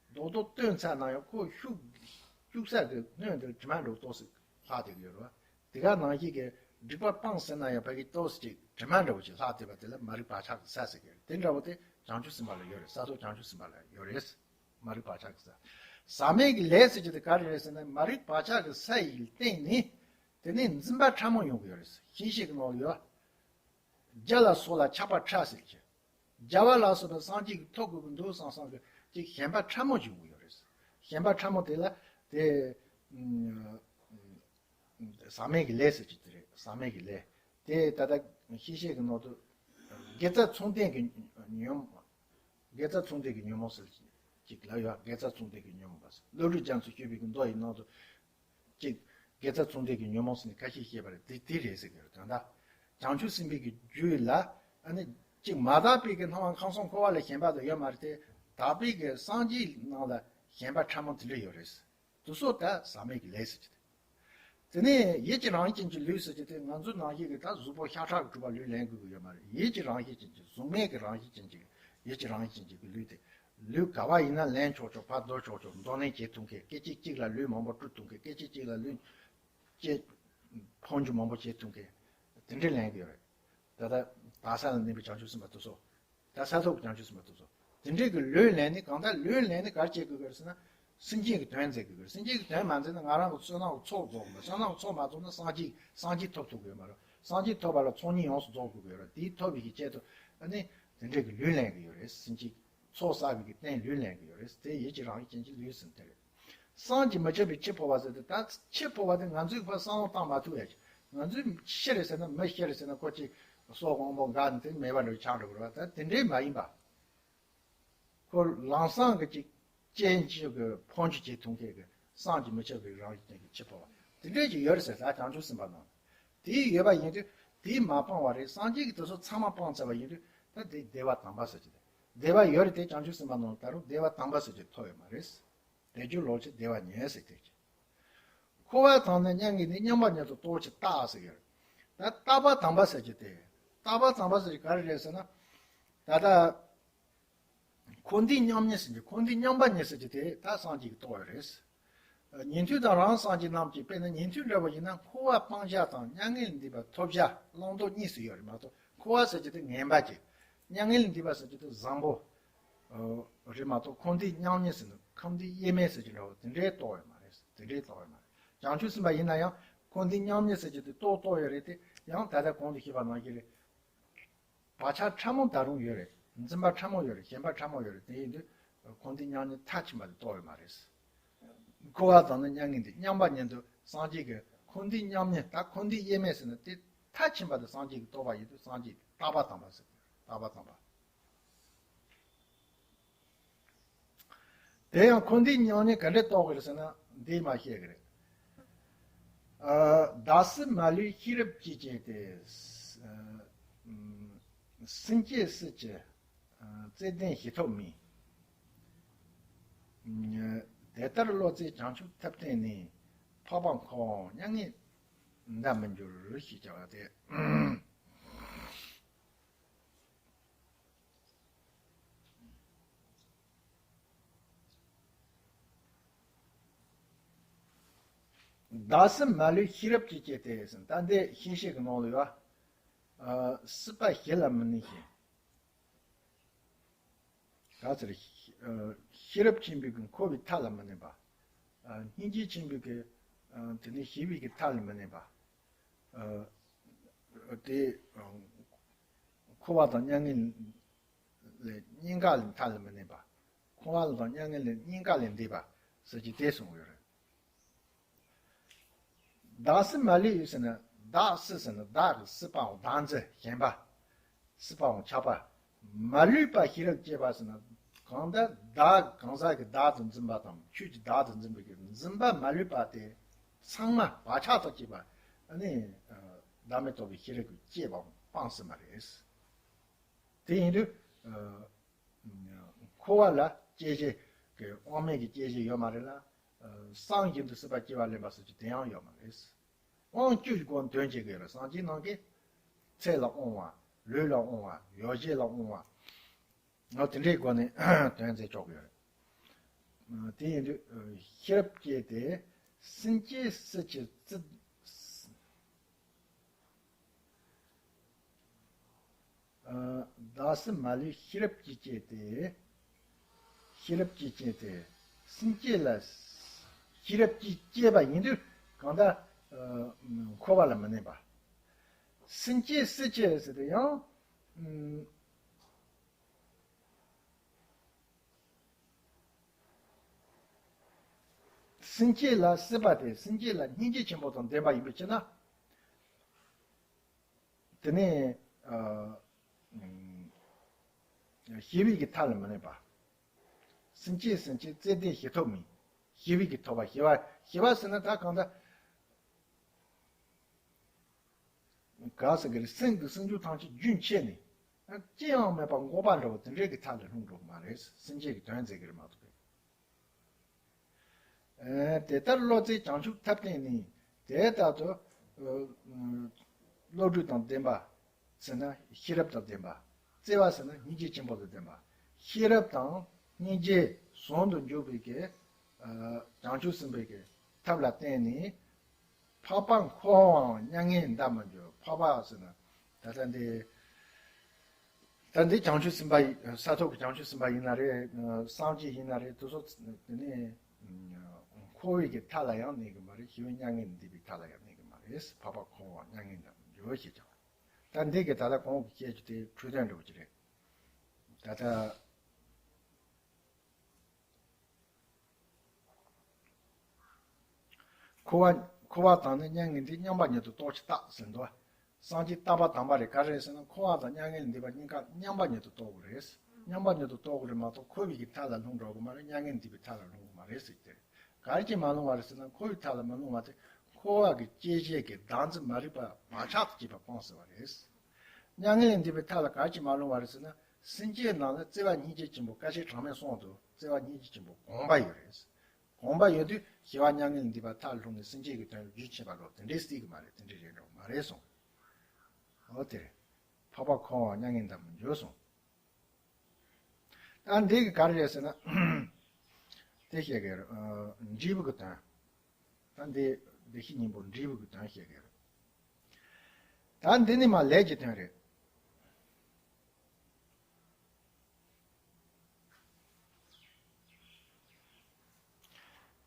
རྡོག་རྡོག་བཏོན་ཚར་ན་ཡང་ཁོ་ཤུགས་ཤུགས་ས་གི་སྣོད་དེ་དྲི་མ་འདྲ་བོ་ཏོག་ཙམ་ལྷག་བསྡད་ཀྱི་ཡོད་རེད་བ། དེ་ག་ནང་བཞིན་གྱི་སྒྲིབ་པ་སྤངས་ཟིན་ན་ཡང་ཕ་གི་ཏོག་ཙམ་ཅིག་དྲི་མ་འདྲ་བོ་ཅིག་ལྷག་བསྡད་པ་དེ་ལ་མ་རིག་བག་ཆགས་ཀྱི་ས་ཟེར་གྱི་རེད། དེ་འདྲ་བོ་དེ་བྱང་ཆུབ་སེམས་དཔའ་ལ་ཡོད་རེད། ས་ཐོབ་བྱང་ཆུབ་སེམས་དཔའ་ལ་ཡོད་རེད། མ་རིག་བག་ཆགས་ཀྱི་ས། ཟག་མེད་ཀྱི་ལས་ཟེར་གྱི་དེ་ག་རེ་རེད་ཟེར་ན་མ་རིག་བག་ཆགས་ཀྱི་ས་ཡིས་བརྟེན་ནས་དེ་ནས་འཛིན་པ་ཕྲ་མོ་ཡོང་གི་ཡོད་རེད། ཤེས་བྱའི་གི་ནང་ལ་ཡོད། རྒྱ་ལ་སོགས་ལ་ཆགས་པ་ཕྲ་ཟེར་གྱི། རྒྱལ་བ་ལ་སོགས་པའི་སངས་རྒྱས་ཀྱི་ཐོབ་དགོས་ཀྱི་འདུག་བསམ་བསམ་གྱི་ཅིག་ཞེན་པ་ཕྲ་མོ་ཞིག་ཡོང་གི་ཡོད་རེད། ཞེན་པ་ཕྲ་མོ་དེ་ལ་དེ་ཟག་མེད་ཀྱི་ལས་ཟེར་གྱི་དེ་རེད། ཟག་མེད་ཀྱི་ལས་དེ་ད་ལྟ་ཤེས་བྱའི་གི་ནང་དུ་དགེ་རྩ་མཚུངས་ལྡན་གྱི་ཉོན་མོངས། དགེ་རྩ་མཚུངས་ལྡན་གྱི་ཉོན་མོངས་ཟེར་གྱི་ཅིག་ལ་ཡོད། དགེ་རྩ་མཚུངས་ལྡན་གྱི་ཉོན་མོངས་པ་ཟེར། བློ་གྲོས་རྒྱ་མཚོས་བཤད་པའི་གི་མདོ་ཡི་ནང་དུ། གཅིག་དགེ་རྩ་མཚུངས་ལྡན་གྱི་ཉོན་མོངས་ཟེར་ནས་ཁ་ཤས་བཤད་པ་རེད། དེ་དེ་རེད་ཟེར་གྱི་རེད། དོན་དག་བྱང་ཆུབ་སེམས་དཔའི་གི་རྒྱུད་ལ་ཨ་ནི་གཅིག་མ་དག་པའི་གི་སྣང་བ་ཁམས་གསུམ་འཁོར་བ་ལ་ཞེན་པ་དང་ཡོད་མ་རེད་དེ། དག་པའི་གི་སངས་རྒྱས་ནང་ལ་ཞེན་པ་ཕྲ་མོ་དེ་འདྲ་ཡོད་རེད། དེ་ཚོ་ད་ཟག་མེད་ཀྱི་ལས་ཟེར་གྱི་རེད། དེ་ནས་ཡིད་ཀྱི་རང་བཞིན་གྱི་ལུས་ཟེར་གྱི་དེ་ང་ཚོ་ནང་བཞིན་གྱི་ད་གཟུགས་པོ་ཤ་ཁྲག་གི་གྲུབ་པ་ལུས་ལེན་དགོས་ཀྱི་ཡོད་མ་རེད། ཡིད་ཀྱི་རང་བཞིན་ཅན་གྱི་གཟུགས་མེད་ཀྱི་རང་བཞིན་ཅན་གྱི་ཡིད་ཀྱི་རང་བཞིན་ཅན་གྱི་ལུས་དེ། ལུས་ག་བ་ཡིན་ན་ལེན་ཆོག་ཆོག་ཕར་འདོར་ཆོག་ཆོག་འདོར་ལེན་བྱེད་ཐུབ་མཁན། སྐད་ཅིག་གཅིག་ལ་ལུས་མང་པོ་སྤྲུལ་ཐུབ་མཁན། སྐད་ཅིག་གཅིག་ལ་ལུས་སྐྱེ་འཕོ་འགྱུར་མང་པོ་བྱེད་ཐུབ་མཁན་དེ་འདྲའི་ལེན་གྱི་ཡོད་རེད། ད་ལྟ་དག་ས་ལ་གནས་པའི་བྱང་ཆུབ་སེམས་དཔའ་དེ་ཚོ། ད་ས་ཐོབ་བྱང་ཆུབ་སེམས་དཔའ་དེ་ཚོ། དེ་འདྲའི་གི་ལུས་ལེན་ནི་གང་ལྟར་ལུས་ལེན་ནི་ག་རེ་བྱེད་དགོས་ཀྱི་རེད་ཟེར་ན། སེམས་ཅན་གྱི་དོན་མཛད་དགོས་ཀྱི་རེད། སེམས་ཅན་གྱི་དོན་མ་མཛད་ན་ང་རང་གི་བསོད་ནམས་ཀྱི་ཚོགས་རྫོགས་མ་རེད། བསོད་ནམས་ཀྱི་ཚོགས་མ་རྫོགས་ན་སངས་རྒྱས་སངས་རྒྱས་ཐོབ་ཐུབ་ཀྱི་ཡོད་མ་རེད། སངས་རྒྱས་ཐོབ་པ་ལ་ཚོགས་གཉིས་ཡོངས་སུ་རྫོགས་དགོས་ཀྱི་ཡོད་རེད། དེའི་ཐོབ་པའི་གི་ཆེད་དུ་ཨ་ནི་དེ་འདྲའི་གི་ལུས་ལེན་གྱི་ཡོད་རེད། སེམས་ཅན་ཚོགས་བསགས་པའི་གི་རྟེན་ལུས་ལེན་གྱི་ཡོད་རེད། དེ་ཡིད་ཀྱི་རང་བཞིན་ཅན་གྱི་ལུས་ཟེར་དེ་རེད། བསམ་གྱིས་མི་ཁྱབ་པའི་འཆི་འཕོ་བ་ཟེར་དེ་ད་འཆི་འཕོ་བ་དེ་ང་ཚོས་ཕར་བསམ་བློ་བཏང་མ་ཐུབ་ཡ་ཅིག་ང་ཚོས་ཤི་རེད་ཟེར་ན་མི་ཤི་རེད་ཟེར་ན་ཁོ་ཅིག་སྲོག་དབང་པོ་འགག་ནས་དེ་མེད་པ་འདྲ་བོ་ཆགས་འགྲོ་གི་རེད་བ། ད་དེ་འདྲའི་མ་ཡིན་པ། ཁོ་ལམ་སང་གི་ཅིག་སྐྱེ་འཆི་གི་འཕོ་འགྱུར་བྱེད་ཐུབ་མཁན་གི་བསམ་གྱིས་མི་ཁྱབ་པའི་རང་བཞིན་ཅན་གྱི་འཆི་འཕོ་བ་དེ་འདྲའི་ཅིག་ཡོད་རེད་ཟེར། ད་བྱང་ཆུབ་སེམས་དཔའ་རྣམས་དེ་ཡོད་པ་ཡིན་དུས་དེ་མ་སྤངས་པ་རེད། སངས་རྒྱས་ཀྱིས་དེ་ཚོ་ཚང་མ་སྤངས་ཚར་བ་ཡིན་དུས་ད་དེ་བདེ་བ་དམ་པ་ཟེར་གྱི་རེད། བདེ་བ་ཡོད་རེད་དེ་བྱང་ཆུབ་སེམས་དཔའ་རྣམས་ད་རུང་བདེ་བ་དམ་པ་ཟེར་གྱི་ཐོབ་ཡོད་མ་རེད། དལ་འབྱོར་ལོག་ཕྱིར་བདེ་བ་ཉིད་ཟེར་དེ། འཁོར་བ་དང་ནི་མྱ་ངན་འདས། མཉམ་པ་ཉིད་དུ་རྟོགས་ཕྱིར་རྟག་ཟེར་གྱི་རེད། ད་རྟག་པ་དམ་པ་ཟེར་གྱི་དེ། རྟག་པ་དམ་པ་ཟེར་གྱི་ག་རེ་རེད་ཟེར་ན། ད་ལྟ་འཁོར་འདས་མཉམ་ཉིད་ཟེར་གྱི་འཁོར་འདས་མཉམ་པ་ཉིད་ཟེར་གྱི་དེ་ད་སངས་རྒྱས་ཀྱིས་རྟོགས་ཡོད་རེད། ཉན་ཐོས་དང་རང་སངས་རྒྱས་རྣམས་ཀྱིས་དཔེར་ན་ཉན་ཐོས་འདྲ་བ་ཡིན་ན་འཁོར་བ་སྤང་བྱ་དང་མྱ་ངན་ལས་འདས་པ་ཐོབ་བྱ་བླང་དོར་གཉིས་སུ་ཡོད་རེད་མ་གཏོགས་འཁོར་བ་ཟེར་གྱི་དེ་ངན་པ་ཅིག་མྱ་ངན་ལས་འདས་པ་ཟེར་གྱི་དེ་བཟང་པོ། རེད་མ་གཏོགས་འཁོར་འདས་མཉམ་ཉིད་ཟེར་ན་འཁོར་འདས་དབྱེར་མེད་ཟེར་གྱི་འདྲ་བོ་དེ་འདྲའི་རྟོགས་ཡོད་མ་རེད། དེ་འདྲའི་རྟོགས་ཡོད་མ་རེད། བྱང་ཆུབ་སེམས་དཔའ་ཡིན་ན་ཡང་འཁོར་འདས་མཉམ་ཉིད་ཟེར་གྱི་དེ་རྟོགས་རྟོགས་ཡོད་རེད་དེ་ཡང་ད་ལྟ་གོང་དུ་བཤད་པ་ནང་བཞིན་རེད། བག་ཆགས་ཕྲ་མོ་ད་རུང་ཡོད་རེད། འཛིན་པ་ཕྲ་མོ་ཡོད་རེད། ཞེན་པ་ཕྲ་མོ་ཡོད་རེད། དེ་ཡིན་དུས་ འཁོར་འདས་མཉམ་གཉིས་མཐར་ཕྱིན་པ་དེ་རྟོགས་ཡོད་མ་རེད། འཁོར་བ་དང་ནི་མྱ་ངན་འདས། མཉམ་པ་ཉིད་དུ་སངས་རྒྱས་ཀྱི་འཁོར་འདས་མཉམ་ཉིད། ད་འཁོར་འདས་དབྱེར་མེད་ཟེར་ན་དེ་མཐར་ཕྱིན་པ་དེ་སངས་རྒྱས་ཀྱིས་རྟོགས་པ་ཡིན་དུས་སངས་རྒྱས་ཀྱིས་རྟག་པ་དམ་པ་ཟེར་གྱི་རེད། རྟག་པ་དམ་པ། དེ་ཡང་འཁོར་འདས་མྱ་ངན་ག་འདྲས་རྟོགས་ཀྱི་རེད་ཟེར་ན། འདིས་མར་བཤད་ཀྱི་རེད། ཨ། བདག་སྲིད་མ་ལུས་ཤེས་རབ་ཀྱིས་དཔྱད་དེ། ཨ། སེམས་བསྐྱེད་སྲིད་ཀྱི། ཨ། བརྩེ་ལྡན་ཞི་ཐོབ་མིན། དེ་ལྟར་བློ་རྩེ་བྱང་ཆུབ་ཐབས་བསྟེན་ནས། འཕགས་པ་འཁོར་བའང་མྱ་ངན་འདའ་མི་འགྱུར་ཞེས་བྱ་བ་སྟེ། བདག་སྲིད་མ་ལུས་ཤེས་རབ་ཀྱིས་དཔྱད་དེ་ཟེར། ད་འདི་ཤེས་བྱའི་གི་ནང་ལ་ཡོད། ཨ། སྲིད་པ་ཞི་ལ་མི་གནས་ཤིང་། ག་ཟེར། ཨ། ཤེས་རབ་ཆེན་པོའི་གི་འཁོར་བའི་མཐའ་ལ་མི་གནས་པ། ཨ། སྙིང་རྗེ་ཆེན་པོའི་གི། ཨ། དེ་ནི་ཞི་བའི་གི་མཐའ་ལ་མི་གནས་པ། ཨ། དེ། ཨ། འཁོར་བ་དང་མྱ་ངན་ལས་གཉིས་ཀ་ལས་མཐའ་ལ་མི་གནས་པ། འཁོར་བ་དང་མྱ་ངན་ལས་གཉིས་ཀ་ལས་འདས་པ་ཟེར་གྱི་དེ་གསུངས་ཡོད་རེད། བདག་སྲིད་མ་ལུས་ཟེར་ན། བདག་སྲིད་ཟེར་ན་བདག་གི་སྲིད་པའམ་བདག་འཛིན་ཞེན་པ། སྲིད་པའམ་ཆགས་པ། མ་ལུས་པ་ཤེས་རབ་ཀྱིས་དཔྱད་པ་ཟེར་ན། གང་ལྟར་བདག་གང་ཟག་གི་བདག་ཏུ་འཛིན་པ་དང་ཆོས་ཀྱི་བདག་ཏུ་འཛིན་པའི་གི་འཛིན་པ་མ་ལུས་པ་དེ་ཚང་མ་བག་ཆགས་དང་བཅས་པ་ནི། ཨ། བདག་མེད་རྟོགས་པའི་ཤེས་རབ་ཀྱིས་དཔྱད་པའམ་སྤངས་ཟིན་པ་རེད། དེ་ཡིན་དུས། ཨ། འཁོར་བ་ལ་དཔྱད་བྱེད་ཀྱི་དབང་མེད་ཀྱི་དཔྱད་བྱེད་ཡོད་མ་རེད་ལ། ཨ། སྲང་བཞིན་དུ་སྲིད་པ་སྐྱེ་བ་ལེན་པ་ཟེར་གྱི་དེ་ཡང་ཡོད་མ་རེད། དབང་བཅུ་ཞིག་སྒོ་ནས་དོན་བྱེད་ཀྱི་ཡོད་རེད། སངས་རྒྱས་རྣམས་ཀྱིས་ཚེ་ལ་དབང་བ། ལུས་ལ་དབང་བ། ཡོ་བྱད་ལ་དབང་བ། ཨ། དེ་འདྲའི་སྒོ་ནས་དོན་མཛད་ཆོག་གི་ཡོད་རེད། ཨ། དེ་ཡིན་དུས། ཨ། ཤེས་རབ་ཀྱིས་དེ་སེམས་བསྐྱེད་སྲིད་ཀྱི་རྩི། ཨ། བདག་སྲིད་མ་ལུས་ཤེས་རབ་ཀྱིས་དཔྱད་དེ། ཤེས་རབ་ཀྱིས་དཔྱད་དེ། སེམས་བསྐྱེད་ལ། ཤེས་རབ་ཀྱིས་དཔྱད་པ་ཡིན་དུས་གང་ལྟར། ཨ། འཁོར་བ་ལ་མི་གནས་པ། སེམས་བསྐྱེད་སྲིད་ཀྱི་ཟེར་དེ་ཡང་། ཨ། སེམས་བསྐྱེད་ལ་སྲིད་པ་དེ་སེམས་བསྐྱེད་ལ་སྙིང་རྗེ་ཆེན་པོ་དང་ལྡན་པ་ཡིན་པའི་ཕྱིར་ན། དེ་ནས། ཨ། ཞི་བའི་གི་མཐའ་ལ་མི་གནས་པ། སེམས་བསྐྱེད་སེམས་བསྐྱེད་བརྩེ་ལྡན་ཞི་ཐོབ་མིན། ཞི་བའི་གི་ཐོབ་པ། ཞི་བ། ཞི་བ་ཟེར་ན་ད་གང་ལྟར། ག་ཟེར་གི་རེད། སེམས་ཀྱི་སེམས་བྱུང་ཐམས་ཅད་རྒྱུན་ཆད་ནས། ཅི་ཡང་མེད་པར་འགོག་པ་འདྲ་བོ་དེ་འདྲའི་གི་མཐའ་ལ་ལྷུང་འགྲོ་གི་མ་རེད། སེམས་བསྐྱེད་ཀྱི་དོན་མཛད་གི་རེད་མ་གཏོགས། ཨ། དེ་ལྟར་བློ་རྩེ་བྱང་ཆུབ་ཐབས་བསྟེན་ནས། དེ་ལྟར་དུ། ཨ། བློ་གྲོས་དང་ལྡན་པ་ཟེར་ན་ཤེས་རབ་དང་ལྡན་པ། བརྩེ་བ་ཟེར་ན་སྙིང་རྗེ་ཆེན་པོ་དང་ལྡན་པ། ཤེས་རབ་དང་སྙིང་རྗེ་ཟུང་དུ་འཇུག་པའི་གི། ཨ། བྱང་ཆུབ་སེམས་དཔའི་གི་ཐབས་ལ་བརྟེན་ནས། འཕགས་པ་འཁོར་བའང་མྱ་ངན་འདའ་མི་འགྱུར། འཕགས་པ་ཟེར་ན་ད་ལྟ་འདི། ད་འདི་བྱང་ཆུབ་སེམས་དཔའ་ཡིན། ས་ཐོབ་ཀྱི་བྱང་ཆུབ་སེམས་དཔའ་ཡིན་ན་རེད། སངས་རྒྱས་ཡིན་ན་རེད། དེ་ཚོ་དེ་ནས་འཁོར་བའི་གི་མཐའ་ལ་ཡང་གནས་གི་མ་རེད། ཞི་བའི་མྱ་ངན་འདས་པའི་མཐའ་ལ་ཡང་གནས་གི་མ་རེད། འཕགས་པ་འཁོར་བའང་མྱ་ངན་འདའ་མི་འགྱུར་ཞེས་བྱ་བ། ད་འདི་གི་ད་ལྟ་གོང་གི་བཤད་རྒྱུ་དེ་འཕྲོས་དོན་འདྲ་བོ་ཅིག་རེད། ད་ལྟ། འཁོར་བ། འཁོར་བ་དང་ནི་མྱ་ངན་འདས། མཉམ་པ་ཉིད་དུ་རྟོགས་ཕྱིར་རྟག་ཟེར་འདུག། སངས་རྒྱས་རྟག་པ་དམ་པ་རེད། ག་རེ་རེད་ཟེར་ན་འཁོར་བ་དང་མྱ་ངན་ལས་འདས་པ་གཉིས་ཀ་མཉམ་པ་ཉིད་དུ་རྟོགས་དགོས་རེད། མཉམ་པ་ཉིད་དུ་རྟོགས་དགོས་རེད་མ་གཏོགས་འཁོར་བའི་གི་མཐའ་ལ་ལྷུང་འགྲོ་གི་མ་རེད། མྱ་ངན་འདས་པའི་མཐའ་ལ་ལྷུང་གི་མ་རེད་ཟེར་གྱི་རེད། ག་རེ་གྱིས་མ་ལྷུང་བ་རེད་ཟེར་ན་འཁོར་བའི་མཐའ་ལ་མ་ལྷུང་བ་དེ་འཁོར་བ་གི་སྐྱེ་བྱེད་ཀྱི་བདག་འཛིན་མ་རིག་པ་བག་ཆགས་དང་བཅས་པ་སྤངས་ཟེར་བ་རེད། མྱ་ངན་ལས་འདས་པའི་མཐའ་ལ་ག་རེ་གྱིས་མ་ལྷུང་བ་རེད་ཟེར་ན། སེམས་བསྐྱེད་ནང་ལ་བརྩེ་བ་སྙིང་རྗེ་ཆེན་པོ། བཀའ་ཆོས་གྲངས་མེད་གསུམ་དུ་བརྩེ་བ་སྙིང་རྗེ་ཆེན་པོ་གོམས་པ་ཡོད་རེད། གོམས་པ་ཡོད་དུས་ཞི་བ་མྱ་ངན་ལས་འདས་པ་མཐའ་ལ་ལྷུང་ནས་སེམས་བསྐྱེད་ཀྱི་དོན་རྒྱུན་ཆད་པ་ལོག་དེ་འདྲའི་སྲིད་ཀྱི་མ་རེད། དེ་འདྲའི་རེད་འགྲོ་གི་མ་རེད་གསུངས། འོ་དེ་རེད། འཕགས་པ་འཁོར་བའང་མྱ་ངན་འདའ་མི་འགྱུར་གསུངས། ད་འདི་གི་ག་རེ་རེད་ཟེར་ན། དེ་བཤད་གི་རེད། ཨ། འབྲས་བུ་གི་དོན། ད་འདི་བདེ་གཤེགས་སྙིང་པོ་འབྲས་བུ་གི་དོན་བཤད་གི་རེད། ད་འདི་ནི་མ་ལས་ཀྱི་དོན་རེད།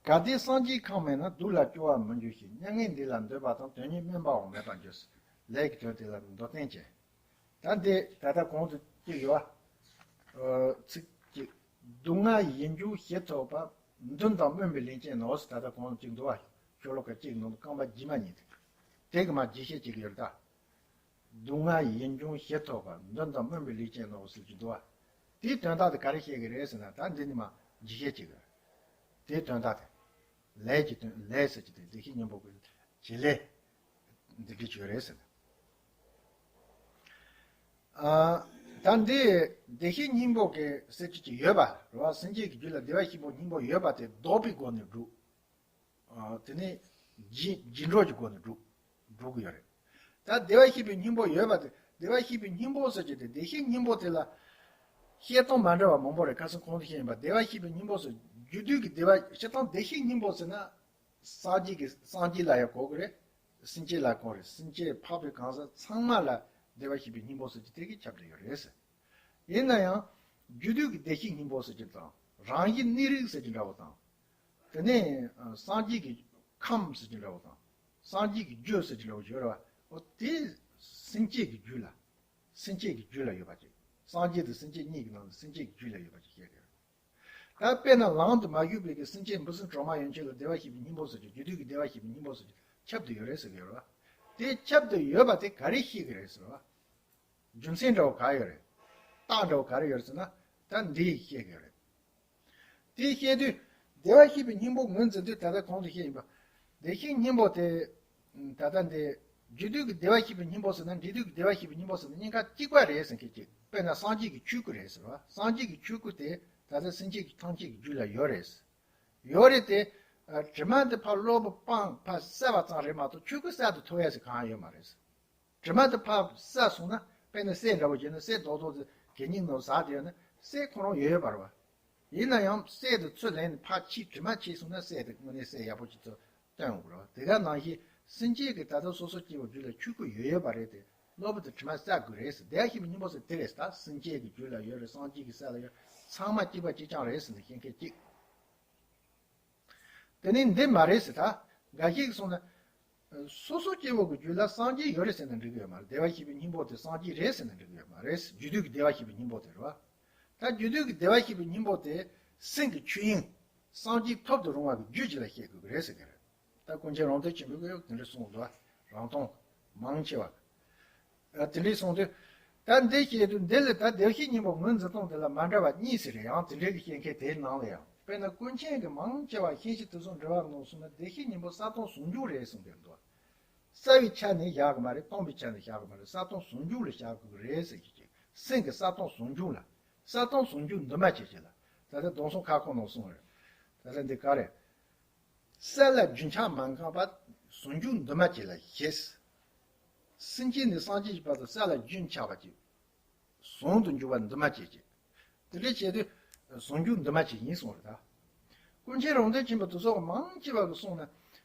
གལ་ཏེ་སངས་རྒྱས་ཁམས་མེད་ན། སྡུག་ལ་སྐྱོ་བར་མི་འགྱུར་ཞིང་། མྱ་ངན་འདས་ལ་འདོད་པ་དང་། དོན་གཉིས་སྨོན་པའང་མེད་པར་འགྱུར། ལས་ཀྱི་དོན་དེ་ལ་མདོར་བསྟན་བྱས། ད་འདི་ད་ལྟ་གོང་དུ་གཅིག་ཡོད་པ། ཚིག་གཅིག། སྡུག་བསྔལ་ཡིད་འབྱུང་ཞི་ཐོབ་པ། མདུན་དང་སྨོན་པའི་ལས་ཅན་ནོ། ད་ལྟ་གོང་གཅིག་འདུག་བ། ཤོ་ལོ་ཀ་གཅིག་ནང་དུ་རྐང་པ་རྗེས་མ་གཉིས་དེ། དེ་གི་མ་རྗེས་ཤད་གཅིག་ཡོད་ད། སྡུག་བསྔལ་ཡིད་འབྱུང་ཞི་ཐོབ་པ། མདུན་དང་སྨོན་པའི་ལས་ཅན་ནོ་ཟེར་གྱི་འདུག་བ། དེའི་དོན་དག་དེ་ག་རེ་བཤད་ཀྱི་རེད་ཟེར་ན། ད་འདི་ནི་མ་རྗེས་ཤད་གཅིག་ཡོད། དེའི་དོན་དག་དེ། ལས་ཀྱི་དོན། ལས་ཟེར་གྱི་དེ་བདེ་གཤེགས་སྙིང་པོ་གི་བྱེད་ལས། འདི་འདྲ་ཅིག་ཡོད་རེད་ཟེར་ན། ཨ། ད་འདི་བདེ་གཤེགས་སྙིང་པོ་གི་ཟེར་གྱི་ཅིག་ཡོད་པ་རེད་བ། སེམས་ཅན་གྱི་རྒྱུད་ལ་བདེ་བར་གཤེགས་པའི་སྙིང་པོ་ཡོད་པ་དེ་ལྡོག་པའི་སྒོ་ནས་སྒྲུབ། ཨ། དེ་ནས་རྗེས་རྗེས་འགྲོ་གི་སྒོ་ནས་སྒྲུབ། སྒྲུབ་ཀྱི་ཡོད་རེད། ད་བདེ་བར་གཤེགས་པའི་སྙིང་པོ་ཡོད་པ་དེ། བདེ་བར་གཤེགས་པའི་སྙིང་པོ་ཟེར་གྱི་དེ། བདེ་གཤེགས་སྙིང་པོ་དེ་ལ་བཤད་སྟངས་མ་འདྲ་བ་མང་པོ་རེད། ཁ་སང་གོང་དུ་བཤད་ཡིན་པ། བདེ་བར་གཤེགས་པའི་སྙིང་པོ་ཟེར། རྒྱུ་དུས་ཀྱི་བདེ་བ། སྤྱིར་བཏང་བདེ་གཤེགས་སྙིང་པོ་ཟེར་ན། སངས་རྒྱས་ཀྱི། སངས་རྒྱས་ལ་ཡང་གོ་གི་རེད། སེམས་ཅན་ལ་གོ་རེད། སེམས་ཅན་འཕགས་པའི་གང་ཟག་ཚང་མ་ལ་བདེ་བར་གཤེགས་པའི་སྙིང་པོ་ཟེར་གྱི་དེ་གིས་ཁྱབ་བསྒྲགས་ཡོད་རེད། ཡིན་ན་ཡང་རྒྱུ་དུས་ཀྱི་བདེ་གཤེགས་སྙིང་པོ་ཟེར་གྱི་དང་། རང་བཞིན་གནས་རིགས་ཟེར་གྱི་འདྲ་བོ་དང་། དེ་ནས་སངས་རྒྱས་ཀྱི་ཁམས་ཟེར་གྱི་འདྲ་བོ་དང་། སངས་རྒྱས་ཀྱི་རྒྱུ་ཟེར་གྱི་འདྲ་བོ་ཡོད་རེད་བ། འོ་དེ་སེམས་ཅན་གྱི་རྒྱུད་ལ། སེམས་ཅན་གྱི་རྒྱུད་ལ་ཡོད་པ་ཅིག། སངས་རྒྱས་དང་སེམས་ཅན་གཉིས་ཀྱི་ནང་ནས་སེམས་ཅན་གྱི་རྒྱུད་ལ་ཡོད་པ་ཅིག་བཤད་དགོས། ད་དཔེར་ན་ལམ་དུ་མ་ཞུགས་པའི་གི་སེམས་ཅན་འབུ་སྲིན་གྲོག་མ་ཡན་ཆད་ལ་བདེ་བར་གཤེགས་པའི་སྙིང་པོ་ཟེར་གྱི། རྒྱུ་དུས་ཀྱི་བདེ་བར་གཤེགས་པའི་སྙིང་པོ་ཟེར་གྱི་ཁྱབ་བསྒྲགས་ཡོད་རེད་ཟེར་གྱི་ཡོད་རེད་བ། དེ་ཁྱབ་བསྒྲགས་ཡོད་པ་དེ་ག་རེ་བཤད་ཀྱི་རེད་ཟེར་བ། རྒྱུ་མཚན་འདྲ་བོ་ག་ཡོད་རེད། རྟགས་འདྲ་བོ་ག་རེ་ཡོད་རེད་ཟེར་ན། ད་འདི་བཤད་ཀྱི་ཡོད་རེད། དེ་བཤད་དུས། བདེ་བར་གཤེགས་པའི་སྙིང་པོ་ངོས་འཛིན་དུས། ད་ལྟ་གོང་དུ་བཤད་ཡིན་པ། བདེ་གཤེགས་སྙིང་པོ་དེ། ད་ལྟ་འདི། རྒྱུ་དུས་ཀྱི་བདེ་བར་གཤེགས་པའི་སྙིང་པོ་ཟེར་ན། འབྲས་དུས་ཀྱི་བདེ་བར་གཤེགས་པའི་སྙིང་པོ་ཟེར་ན་གཉིས་ཀ་གཅིག་པ་རེད་ཟེར་མཁན་གཅིག། དཔེར་ན་སངས་རྒྱས་ཀྱི་ཆོས་སྐུ་རེད་ཟེར་བ། སངས་རྒྱས་ཀྱི་ཆོས་སྐུ་དེ་ད་ལྟ་སེམས་ཅན་གྱི་ཐམས་ཅད་ཀྱི་རྒྱུད་ལ་ཡོད་རེད། ཡོད་རེད་དེ། ཨ། དྲི་མ་འདི་ཕར་གློ་བུར་སྤངས། ཕར་བསལ་བ་ཙམ་རེད་མ་གཏོགས་ཆོས་སྐུ་གསར་དུ་ཐོབ་ཡ་ཟེར་གང་ཡང་ཡོད་མ་རེད། དྲི་མ་དེ་ཕར་བསལ་སོང་ན། དཔེར་ན་གསེར་འདྲ་བོ་བྱས་ན། གསེར་རྡོག་རྡོག་དེ་གད་སྙིགས་ནང་ཟག་བསྡད་ཡོད་ན་གསེར་ཁོ་རང་ཡོད་ཡོད་པ་རེད་བ། ཡིན་ན་ཡང་གསེར་དེ་ཚུར་ལེན་ནས་ཕར་ཕྱིས་དྲི་མ་ཕྱིས་སོང་ན་གསེར་དེ་དངོས་གནས་གསེར་ཡག་པོ་ཅིག་ཏུ་སྟོན་དགོས་རེད་བ། དེ་ག་ནང་བཞིན་སེམས་ཅན་གྱི་ད་ལྟ་སོ་སོ་སྐྱེ་བོ་རྒྱུད་ལ་ཆོས་སྐུ་ཡོད་ཡོད་པ་རེད་དེ། གློ་བུར་དུ་དྲི་མ་བསལ་དགོས་རེད་ཟེར། བདེ་བར་གཤེགས་པའི་སྙིང་པོ་ཟེར་དེ་རེད་ཟེར། ད་སེམས་ཅན་གྱི་རྒྱུད་ལ་ཡོད་རེད། སངས་རྒྱས་ཀྱི་སར་ལ་ཡོད། ཚང་མ་གཅིག་པ་གཅིག་རྐྱང་རེད་ཟེར་ནས་བཤད་མཁན་གཅིག། དེ་ནི་འདི་མ་རེད་ཟེར། ད་འགའ་ཞིག་གིས་གསུངས་ན། སོ་སོ་སྐྱེ་བོ་གི་རྒྱུད་ལ་སངས་རྒྱས་ཡོད་རེད་ཟེར་ན་འགྲིག་གི་ཡོད་མ་རེད། བདེ་བར་གཤེགས་པའི་སྙིང་པོ་དེ་སངས་རྒྱས་རེད་ཟེར་ན་འགྲིག་གི་ཡོད་མ་རེད། རྒྱུ་དུས་ཀྱི་བདེ་བར་གཤེགས་པའི་སྙིང་པོ་དེ་རེད་བ། ད་རྒྱུ་དུས་ཀྱི་བདེ་བར་གཤེགས་པའི་སྙིང་པོ་དེ་སེམས་ཀྱི་ཆོས་དབྱིངས་སངས་རྒྱས་ཐོབ་ཏུ་རུང་བ་གི་རྒྱུ་ཅིག་ལ་བཤད་དགོས་ཀྱི་རེད་ཟེར་གྱི་རེད། ད་ཀུན་མཁྱེན་རང་གྲོལ་ཆེན་པོས་དེ་འདྲ་གསུངས་འདུག། རང་སྟོང་མང་ཆེ་བ། ཨ། དེ་འདྲའི་གསུངས་དུས། ད་འདི་བཤད་དུས་འདི་ལ་ད་བདེ་གཤེགས་སྙིང་པོ་ངོས་འཛིན་སྟངས་དེ་ལ་མ་འདྲ་བ་གཉིས་ཤིག་རེད། ཡང་དེ་འདྲའི་གི་བཤད་མཁན་དེའི་ནང་ལ་ཡང་། དཔེར་ན་ཀུན་མཁྱེན་གྱི་མང་ཆེ་བ་ཤེས་བྱེད་དེ་ཚོ་འགྲེལ་བ་ནང་གསུངས་ན། བདེ་གཤེགས་སྙིང་པོ་གསལ་སྟོང་ཟུང་འཇུག་རེད་གསུངས་ཏེ་འདུག། གསལ་བའི་ཆ་ནས་བཞག་གི་མ་རེད། སྟོང་པའི་ཆ་ནས་བཞག་གི་མ་རེད། གསལ་སྟོང་ཟུང་འཇུག་ལ་བཞག་དགོས་ཀྱི་རེད་ཟེར་གྱི་ཅིག། སེམས་ཀྱི་གསལ་སྟོང་ཟུང་འཇུག་ལ། གསལ་སྟོང་ཟུང་འཇུག་འདུས་མ་བྱས་ཅིག་ལ། ད་ལྟ་སྡོམ་གསུམ་ཁ་སྐོང་ནང་གསུངས་རེད། ད་ལྟ་འདི་ག་རེད། གསལ་ལ་རྒྱུན་ཆགས་མ་འགགས་པ། ཟུང་འཇུག་འདུས་མ་བྱས་ལ་ཞེས། སེམས་ཅན་ནས་སངས་རྒྱས་ཀྱི་བར་དུ་གསལ་ལ་རྒྱུན་ཆགས་པ་ཅིག། ཟུང་དུ་འཇུག་པ་འདུས་མ་བྱས་ཅིག། དེ་འདྲ་བྱས་དུས་ཟུང་འཇུག་འདུས་མ་བྱས་ཡིན་གསུངས་རེད་ད། ཀུན་མཁྱེན་རང་གྲོལ་ཆེན་པོ་དེ་ཚོ་མང་ཆེ་བ་གིས་གསུངས་ན།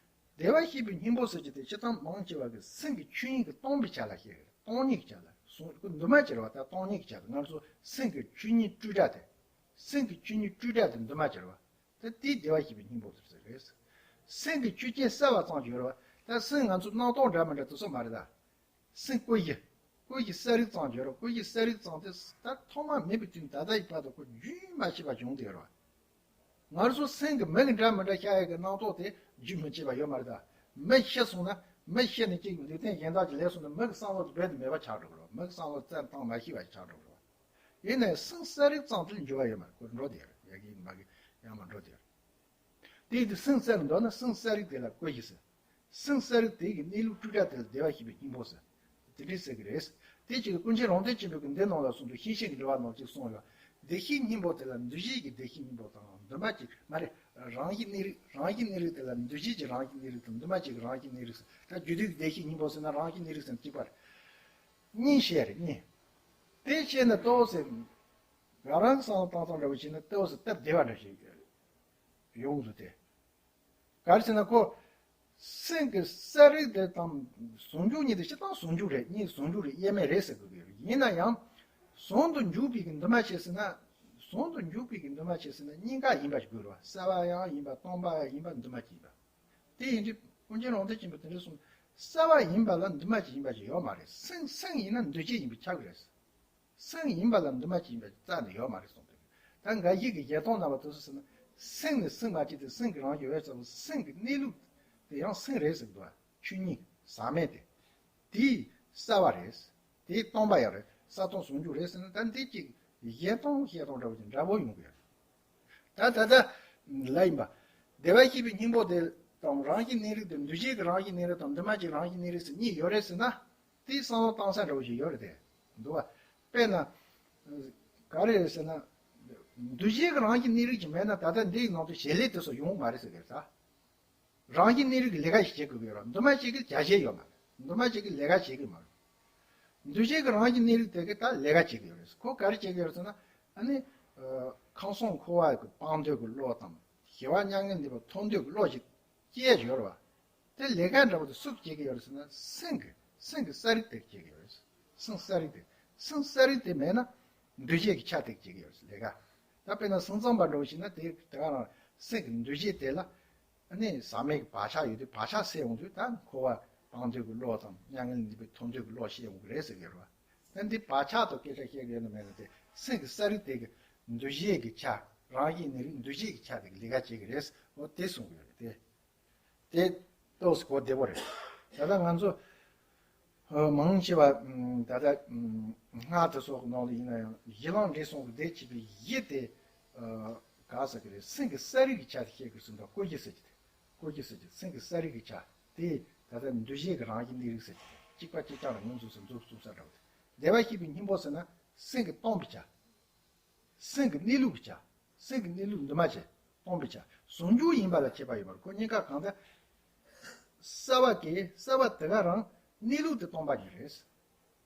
བདེ་བར་གཤེགས་པའི་སྙིང་པོ་ཟེར་གྱི་དེ་སྤྱིར་བཏང་མང་ཆེ་བ་གིས་སེམས་ཀྱི་ཆོས་དབྱིངས་ཀྱི་སྟོང་པའི་ཆ་ལ་བཤད་གི་རེད། སྟོང་ཉིད་ཀྱི་ཆ་ལ། ཟུང་འཇུག་འདུས་མ་བྱས་རེད་བ། ད་སྟོང་ཉིད་ཀྱི་ཆ་དེ། ང་ཚོ་སེམས་ཀྱི་ཆོས་ཉིད་སྤྲོས་བྲལ་དེ། སེམས་ཀྱི་ཆོས་ཉིད་སྤྲོས་བྲལ་དེ་འདུས་མ་བྱས་རེད་བ། ད་དེ་བདེ་བར་གཤེགས་པའི་སྙིང་པོ་ཟེར་ཟེར་རེད། སེམས་ཀྱི་ཆོས་ཅན་གསལ་བ་ཙམ་ཞིག་ཡོད་རེད་བ། ད་སེམས་ང་ཚོ་སྣང་སྟོང་འདྲ་མི་འདྲ་དེ་ཚོ་མ་རེད་ད། སེམས་ཀུན་གཞི། ཀུན་གཞི་གསལ་རིག་ཙམ་ཞིག་ཡོད་རེད། ཀུན་གཞི་གསལ་རིག་ཙམ་དེ་ད་ཐོག་མ་མེད་པའི་དུས་ནས་ད་ལྟ་ཡི་བར་དུ་ཁོ་རྒྱུན་མ་ཆད་པ་བྱུང་བསྡད་ཡོད་རེད་བ། ང་ཚོ་སེམས་ཀྱི་མིག་གིས་འདྲ་མི་འདྲ་ཤར་ཡག་གི་སྣང་སྟོང་དེ་རྒྱུན་མི་ཆད་པ་ཡོད་མ་རེད་ད། མིག་ཤི་སོང་ན། མིག་ཤི་ནས་ཅིག་ལུས་རྟེན་གཞན་དག་ཅིག་ལེན་སོང་ན་མིག་གི་བསམ་བློ་དེ་རྦད་དེ་མེད་པ་ཆགས་འགྲོ་གི་རེད་བ། མིག་གི་བསམ་བློ་རྩ་བཏང་མ་ཤེས་པ་ཞིག་ཆགས་འགྲོ་གི་རེད་བ། ཡིན་ནའི་སེམས་གསལ་རིག་ཙམ་དེ་ལ་འགྱུར་བ་ཡོད་མ་རེད། ཁོ་འགྲོ་བསྡད་ཡོད་རེད། ཡག་གི་ཡིན་མ་གི་ཡང་མ་འགྲོ་བསྡད་ཡོད་རེད། དེ་ཡིན་དུས་སེམས་གསལ་རིག་འདོད་ན་སེམས་གསལ་རིག་དེ་ལ་ཀུན་གཞི་ཟེར། སེམས་གསལ་རིག་དེ་གི་གནས་ལུགས་སྤྲོས་བྲལ་དེ་ལ་བདེ་བར་གཤེགས་པའི་སྙིང་པོ་ཟེར། དེ་འདྲས་ཟེར་གི་རེད། དེ་གཅིག་གི་ཀུན་མཁྱེན་རང་གྲོལ་ཆེན་པོའི་གི་འདི་ནང་ལ་གསུངས་འདུག། ཤེས་བྱེད་ཀྱི་འགྲེལ་པ་ནང་གཅིག་གསུངས་ཡོད། བདེ་གཤེགས་སྙིང་པོ་དེ་ལ་འདུ་བྱེད་ཀྱི་བདེ་གཤེགས་སྙིང་པོ་དང་འདུས་མ་བྱས་མ་རེད། རང་བཞིན་གནས་རིགས། རང་བཞིན་གནས་རིགས་དེ་ལ་འདུ་བྱེད་ཀྱི་རང་བཞིན་གནས་རིགས་དང་འདུས་མ་བྱས་ཀྱི་རང་བཞིན་གནས་རིགས་ཟེར། ད་རྒྱུ་དུས་ཀྱི་བདེ་གཤེགས་སྙིང་པོ་ཟེར་ན་རང་བཞིན་གནས་རིགས་ཟེར་ན་གཅིག་པ་རེད། གཉིས་བཤད་རེད་གཉིས། དེ་བཤད་ན་ལྟོས་ཟེར། ང་རང་གི་བསམ་བློ་བཏང་སྟངས་འདྲ་བོ་བྱས་ན་ལྟོས་ཟེར་སྟབས་བདེ་བ་འདྲ་ཞིག་ཡོང་འདུག་སྟེ། ག་རེ་ཟེར་ན་ཁོ། སེམས་ཀྱི་གསལ་རིག་དེ་དང་ཟུང་འཇུག་གཉིས་དེ་སྤྱིར་བཏང་ཟུང་འཇུག་རེད། གཉིས་ཟུང་འཇུག་རེད། དབྱེར་མེད་རེད་ཟེར་དགོས་ཀྱི་ཡོད། ཡིན་ན་ཡང་། ཟུང་དུ་འཇུག་པའི་གི་འདུས་མ་བྱས་ཟེར་ན། ཟུང་དུ་འཇུག་པའི་གི་འདུས་མ་བྱས་ཟེར་ན་གཉིས་ཀ་ཡིན་པ་ཞིག་དགོས་རེད་བ། གསལ་བ་ཡང་ཡིན་པ། སྟོང་པ་ཡང་ཡིན་པ། འདུས་མ་བྱས་ཡིན་པ། དེ་ཡིན་དུས་ཀུན་མཁྱེན་རང་གྲོལ་ཆེན་པོས་དེ་འདྲ་གསུངས། གསལ་བ་ཡིན་པ་ལ་འདུས་མ་བྱས་ཡིན་པ་ཞིག་ཡོད་མ་རེད། སེམས་སེམས་ཡིན་ན་འདུས་བྱས་ཡིན་པས་ཁྱབ་ཀྱི་རེད། སེམས་ཡིན་པ་ལ་འདུས་མ་བྱས་ཡིན་པ་རྩ་ནས་ཡོད་མ་རེད་གསུངས་འདུག། ད་ ད་འགའ་ཞིག་གིས་ཞལ་མཐོང་ན་བ་དེ་ཚོ་ཟེར་ན། སེམས་ནི་སེམས་མ་སྐྱེས་ཏེ་སེམས་ཀྱི་རང་བཞིན་ཡོད་ཟེར་བ། སེམས་ཀྱི་གནས་ལུགས་དེ་ཡང་སེམས་རེད་ཟེར་གི་འདུག་བ། ཆོས་ཉིད་ཟག་མེད་དེ། དེའི་གསལ་བ་རེད། དེའི་སྟོང་པ་ཡང་རེད། གསལ་སྟོང་ཟུང་འཇུག་རེད་ཟེར་ན། ད་འདི་གཅིག་ཞལ་མཐོང་བཤད་སྟངས་འདྲ་བོ་ཅིག་འདྲ་བོ་ཡོང་གི་ཡོད། ད་ད་ལྟ་ལ་ཡིན་པ། བདེ་བར་གཤེགས་པའི་སྙིང་པོ་དེ་དང་རང་བཞིན་གནས་ལུགས་དེ། འདུ་བྱེད་ཀྱི་རང་བཞིན་གནས་ལུགས་དང་འདུས་མ་བྱས་རང་བཞིན་གནས་ལུགས་ཟེར་གཉིས་ཡོད་རེད་ཟེར་ན། དེའི་བསམ་བློ་གཏོང་ས་འདྲ་བོ་ཞིག་ཡོད་རེད་དེ། འདུག་བ། དཔེར་ན། ག་རེ་རེད་ཟེར་ན། འདུ་བྱེད་ཀྱི་རང་བཞིན་གནས་ལུགས་ཅིག་མེད་ན་ད་ལྟ་འདིའི་ནང་དུ་བྱེད་ལས་དེ་ཚོ་ཡོང་གི་མ་རེད་ཟེར་གི་རེད་ད། རང་བཞིན་གནས་ལུགས་ཀྱི་ལས་ཀ་ཞིག་བྱེད་དགོས་ཀྱི་ཡོད་རེད། འདུས་མ་བྱས་ཀྱི་བྱ་བྱེད་ཡོད་མ་རེད། འདུས་མ་བྱས་ཀྱི་ལས་ཀ་བྱེད་ཀྱི་མ་རེད། འདུ་བྱེད་ཀྱི་རང་བཞིན་གནས་ལུགས་དེ་གིས་ད་ལས་ཀ་བྱེད་ཀྱི་ཡོད་རེད། ཁོ་ག་རེ་བྱེད་ཀྱི་ཡོད་རེད་ཟེར་ན། ཨ་ནི། ཨ། ཁམས་གསུམ་འཁོར་བ་གི་སྤང་འདོད་ཀྱི་བློ་དང་། ཞི་བ་མྱ་ངན་འདས་པ་ཐོབ་འདོད་ཀྱི་བློ་ཞིག་སྐྱེས་ཡོད་རེད་བ། དེ་ལས་ཀ་འདྲ་བོ་དེ་སུས་བྱེད་ཀྱི་ཡོད་རེད་ཟེར་ན། སེམས་ཀྱི་སེམས་ཀྱི་གསལ་རིག་དེ་བྱེད་ཀྱི་ཡོད་རེད། སེམས་གསལ་རིག་དེ། སེམས་གསལ་རིག་དེ་མེད་ན་འདུ་བྱེད་ཀྱི་ཆ་དེ་བྱེད་ཀྱི་ཡོད་རེད་ལས་ཀ། ད་དཔེར་ན་སེམས་ཙམ་པ་འདྲ་བོ་ཞིག་ན་དེ་དེ་ག་རང་སེམས་ཀྱི་འདུ་བྱེད་དེ་ལ། ཨ་ནི་ཟག་མེད་ཀྱི་བག་ཆགས་ཡོད་དུས་བག་ཆགས་སད་འོང་དུས། ད་འཁོར་བ་སྤང་འདོད་ཀྱི་བློ་དང་མྱ་ངན་ལས་འདས་པའི་ཐོབ་འདོད་ཀྱི་བློ་སྐྱེ་འོང་གི་རེད་ཟེར་གྱི་རེད་བ། ད་འདི་བག་ཆགས་དང་སྐད་ཆ་བཤད་ཀྱི་ཡོད་ན་མེད་ན། དེ་སེམས་ཀྱི་གསལ་རིག་དེ་གིས་འདུ་བྱེད་ཀྱི་ཆ། རང་བཞིན་གནས་ལུགས་འདུ་བྱེད་ཀྱི་ཆ་དེ་གིས་ལས་ཀ་བྱེད་ཀྱི་རེད། འོ་དེ་གསུང་གི་ཡོད་རེད་དེ། དེ་ཏོག་ཙམ་གོ་བདེ་པོ་རེད། ད་ལྟ་ང་ཚོ་ཨ་མང་ཆེ་བ། ཨམ། ད་ལྟ་ཨམ་སྔགས་དེ་སོགས་ཀྱི་ནང་ལ་ཡིན་ན་ཡང་གཞི་ལམ་འབྲས་གསུམ་གྱི་ཟླས་ཕྱེ་བའི་གཞི་དེ། ཨ། ག་ཟེར་གི་རེད། སེམས་ཀྱི་གསལ་རིག་གི་ཆ་དེ་བཤད་དགོས་ཟེར་འདུག་བཀོད་གཞི་ཟེར་གྱི་དེ། བཀོད་གཞི་ཟེར་གྱི་སེམས་ཀྱི་གསལ་རིག་གི་ཆ་དེ། ད་ལྟ་འདུ་བྱེད་ཀྱི་རང་བཞིན་གནས་ལུགས་ཟེར་གྱི་དེ། གཅིག་པ་གཅིག་རྐྱང་ལ་ངོས་འཛིན་ཟེར་འཛིན་བཟུང་ས་འདྲ་བོ་དེ། བདེ་བར་གཤེགས་པའི་སྙིང་པོ་ཟེར་ན་སེམས་ཀྱི་སྟོང་པའི་ཆ། སེམས་ཀྱི་གནས་ལུགས་ཀྱི་ཆ། སེམས་ཀྱི་གནས་ལུགས་འདུས་མ་བྱས་སྟོང་པའི་ཆ། ཟུང་འཇུག་ཡིན་པ་ལ་ཁྱད་པར་ཡོད་པ་རེད། ཁོ་གཉིས་ཀ་གང་ལྟར་གསལ་བ་གི་གསལ་བ་དེ་ག་རང་གནས་ལུགས་དེ་སྟོང་པ་ཉིད་རེད།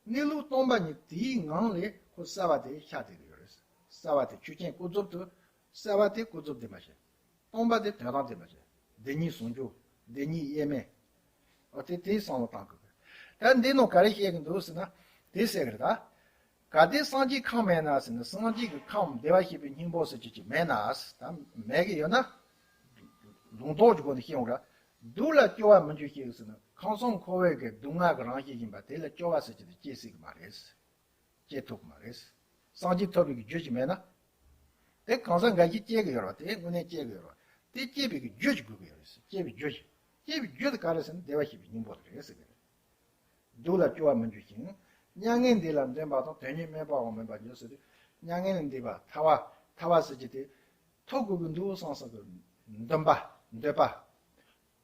གནས་ལུགས་སྟོང་པ་ཉིད་དེའི་ངང་ལས་ཁོ་གསལ་བ་དེ་ཤར་བསྡད་ཀྱི་ཡོད་རེད། གསལ་བ་དེ་ཆོས་ཅན་ཀུན་རྫོབ་ཏུ། གསལ་བ་དེ་ཀུན་རྫོབ་འདུས་མ་བྱས། སྟོང་པ་དེ་དོན་དམ་འདུས་མ་བྱས། བདེན་གཉིས་ཟུང་འཇུག་བདེན་གཉིས་དབྱེར་མེད། འོ་དེ་དེའི་བསམ་བློ་བཏང་དགོས་པས། ད་འདི་ནང་ག་རེ་བཤད་ཀྱི་འདུག་ཟེར་ན། དེ་གསལ་གི་རེད་ད། གལ་ཏེ་སངས་རྒྱས་ཁམས་མེད་ན་ཟེར་ན། སངས་རྒྱས་ཀྱི་ཁམས་བདེ་བར་གཤེགས་པའི་སྙིང་པོ་ཟེར་རྒྱུ་ཅིག་མེད་ན། ད་མེད་ཀྱི་ཡོད་ན། ལུང་རྟོགས་ཀྱི་སྒོ་ནས་བཤད་འོང་ར། སྡུག་ལ་སྐྱོ་བ་མི་འགྱུར་ཞིང་ཟེར་ན། ཁམས་གསུམ་འཁོར་བའི་གི་སྡུག་བསྔལ་གྱི་རང་བཞིན་ཡིན་པ་དེ་ལ་སྐྱོ་བ་ཟེར་རྒྱུ་དེ་སྐྱེ་སྲིད་ཀྱི་མ་རེད། སྐྱེ་ཐུབ་ཀྱི་མ་རེད། སངས་རྒྱས་ཐོབ་པའི་གི་རྒྱུ་ཅིག་མེད་ན། དེ་གང་ཟག་འགའ་ཞིག་སྐྱེ་གི་ཡོད་རེད་བ། དེ་དངོས་གནས་སྐྱེ་གི་ཡོད་རེད་བ། དེ་སྐྱེ་བའི་གི་རྒྱུ་ཅིག་དགོས་ཀྱི་ཡོད་རེད། སྐྱེ་བའི་རྒྱུ་ཅིག་སྐྱེ་བའི་རྒྱུ་དེ་ག་རེ་ཟེར་ན་བདེ་བར་གཤེགས་པའི་སྙིང་པོ་དེ་རེད་ཟེར་གི་རེད། སྡུག་ལ་སྐྱོ་བ་མི་འགྱུར་ཞིང་། མྱ་ངན་འདས་ལ་འདོད་པ་དང་། དོན་གཉིས་དམན་པའང་མིན་པར་འགྱུར་ཟེར་དུས། མྱ་ངན་ལས་འདས་པ་ཐར་བ། ཐར་བ་ཟེར་རྒྱུ་དེ་ཐོབ་དགོས་ཀྱི་འདུག་བསམ་བསམ་གི་འདུན་པ་འདོད་པ།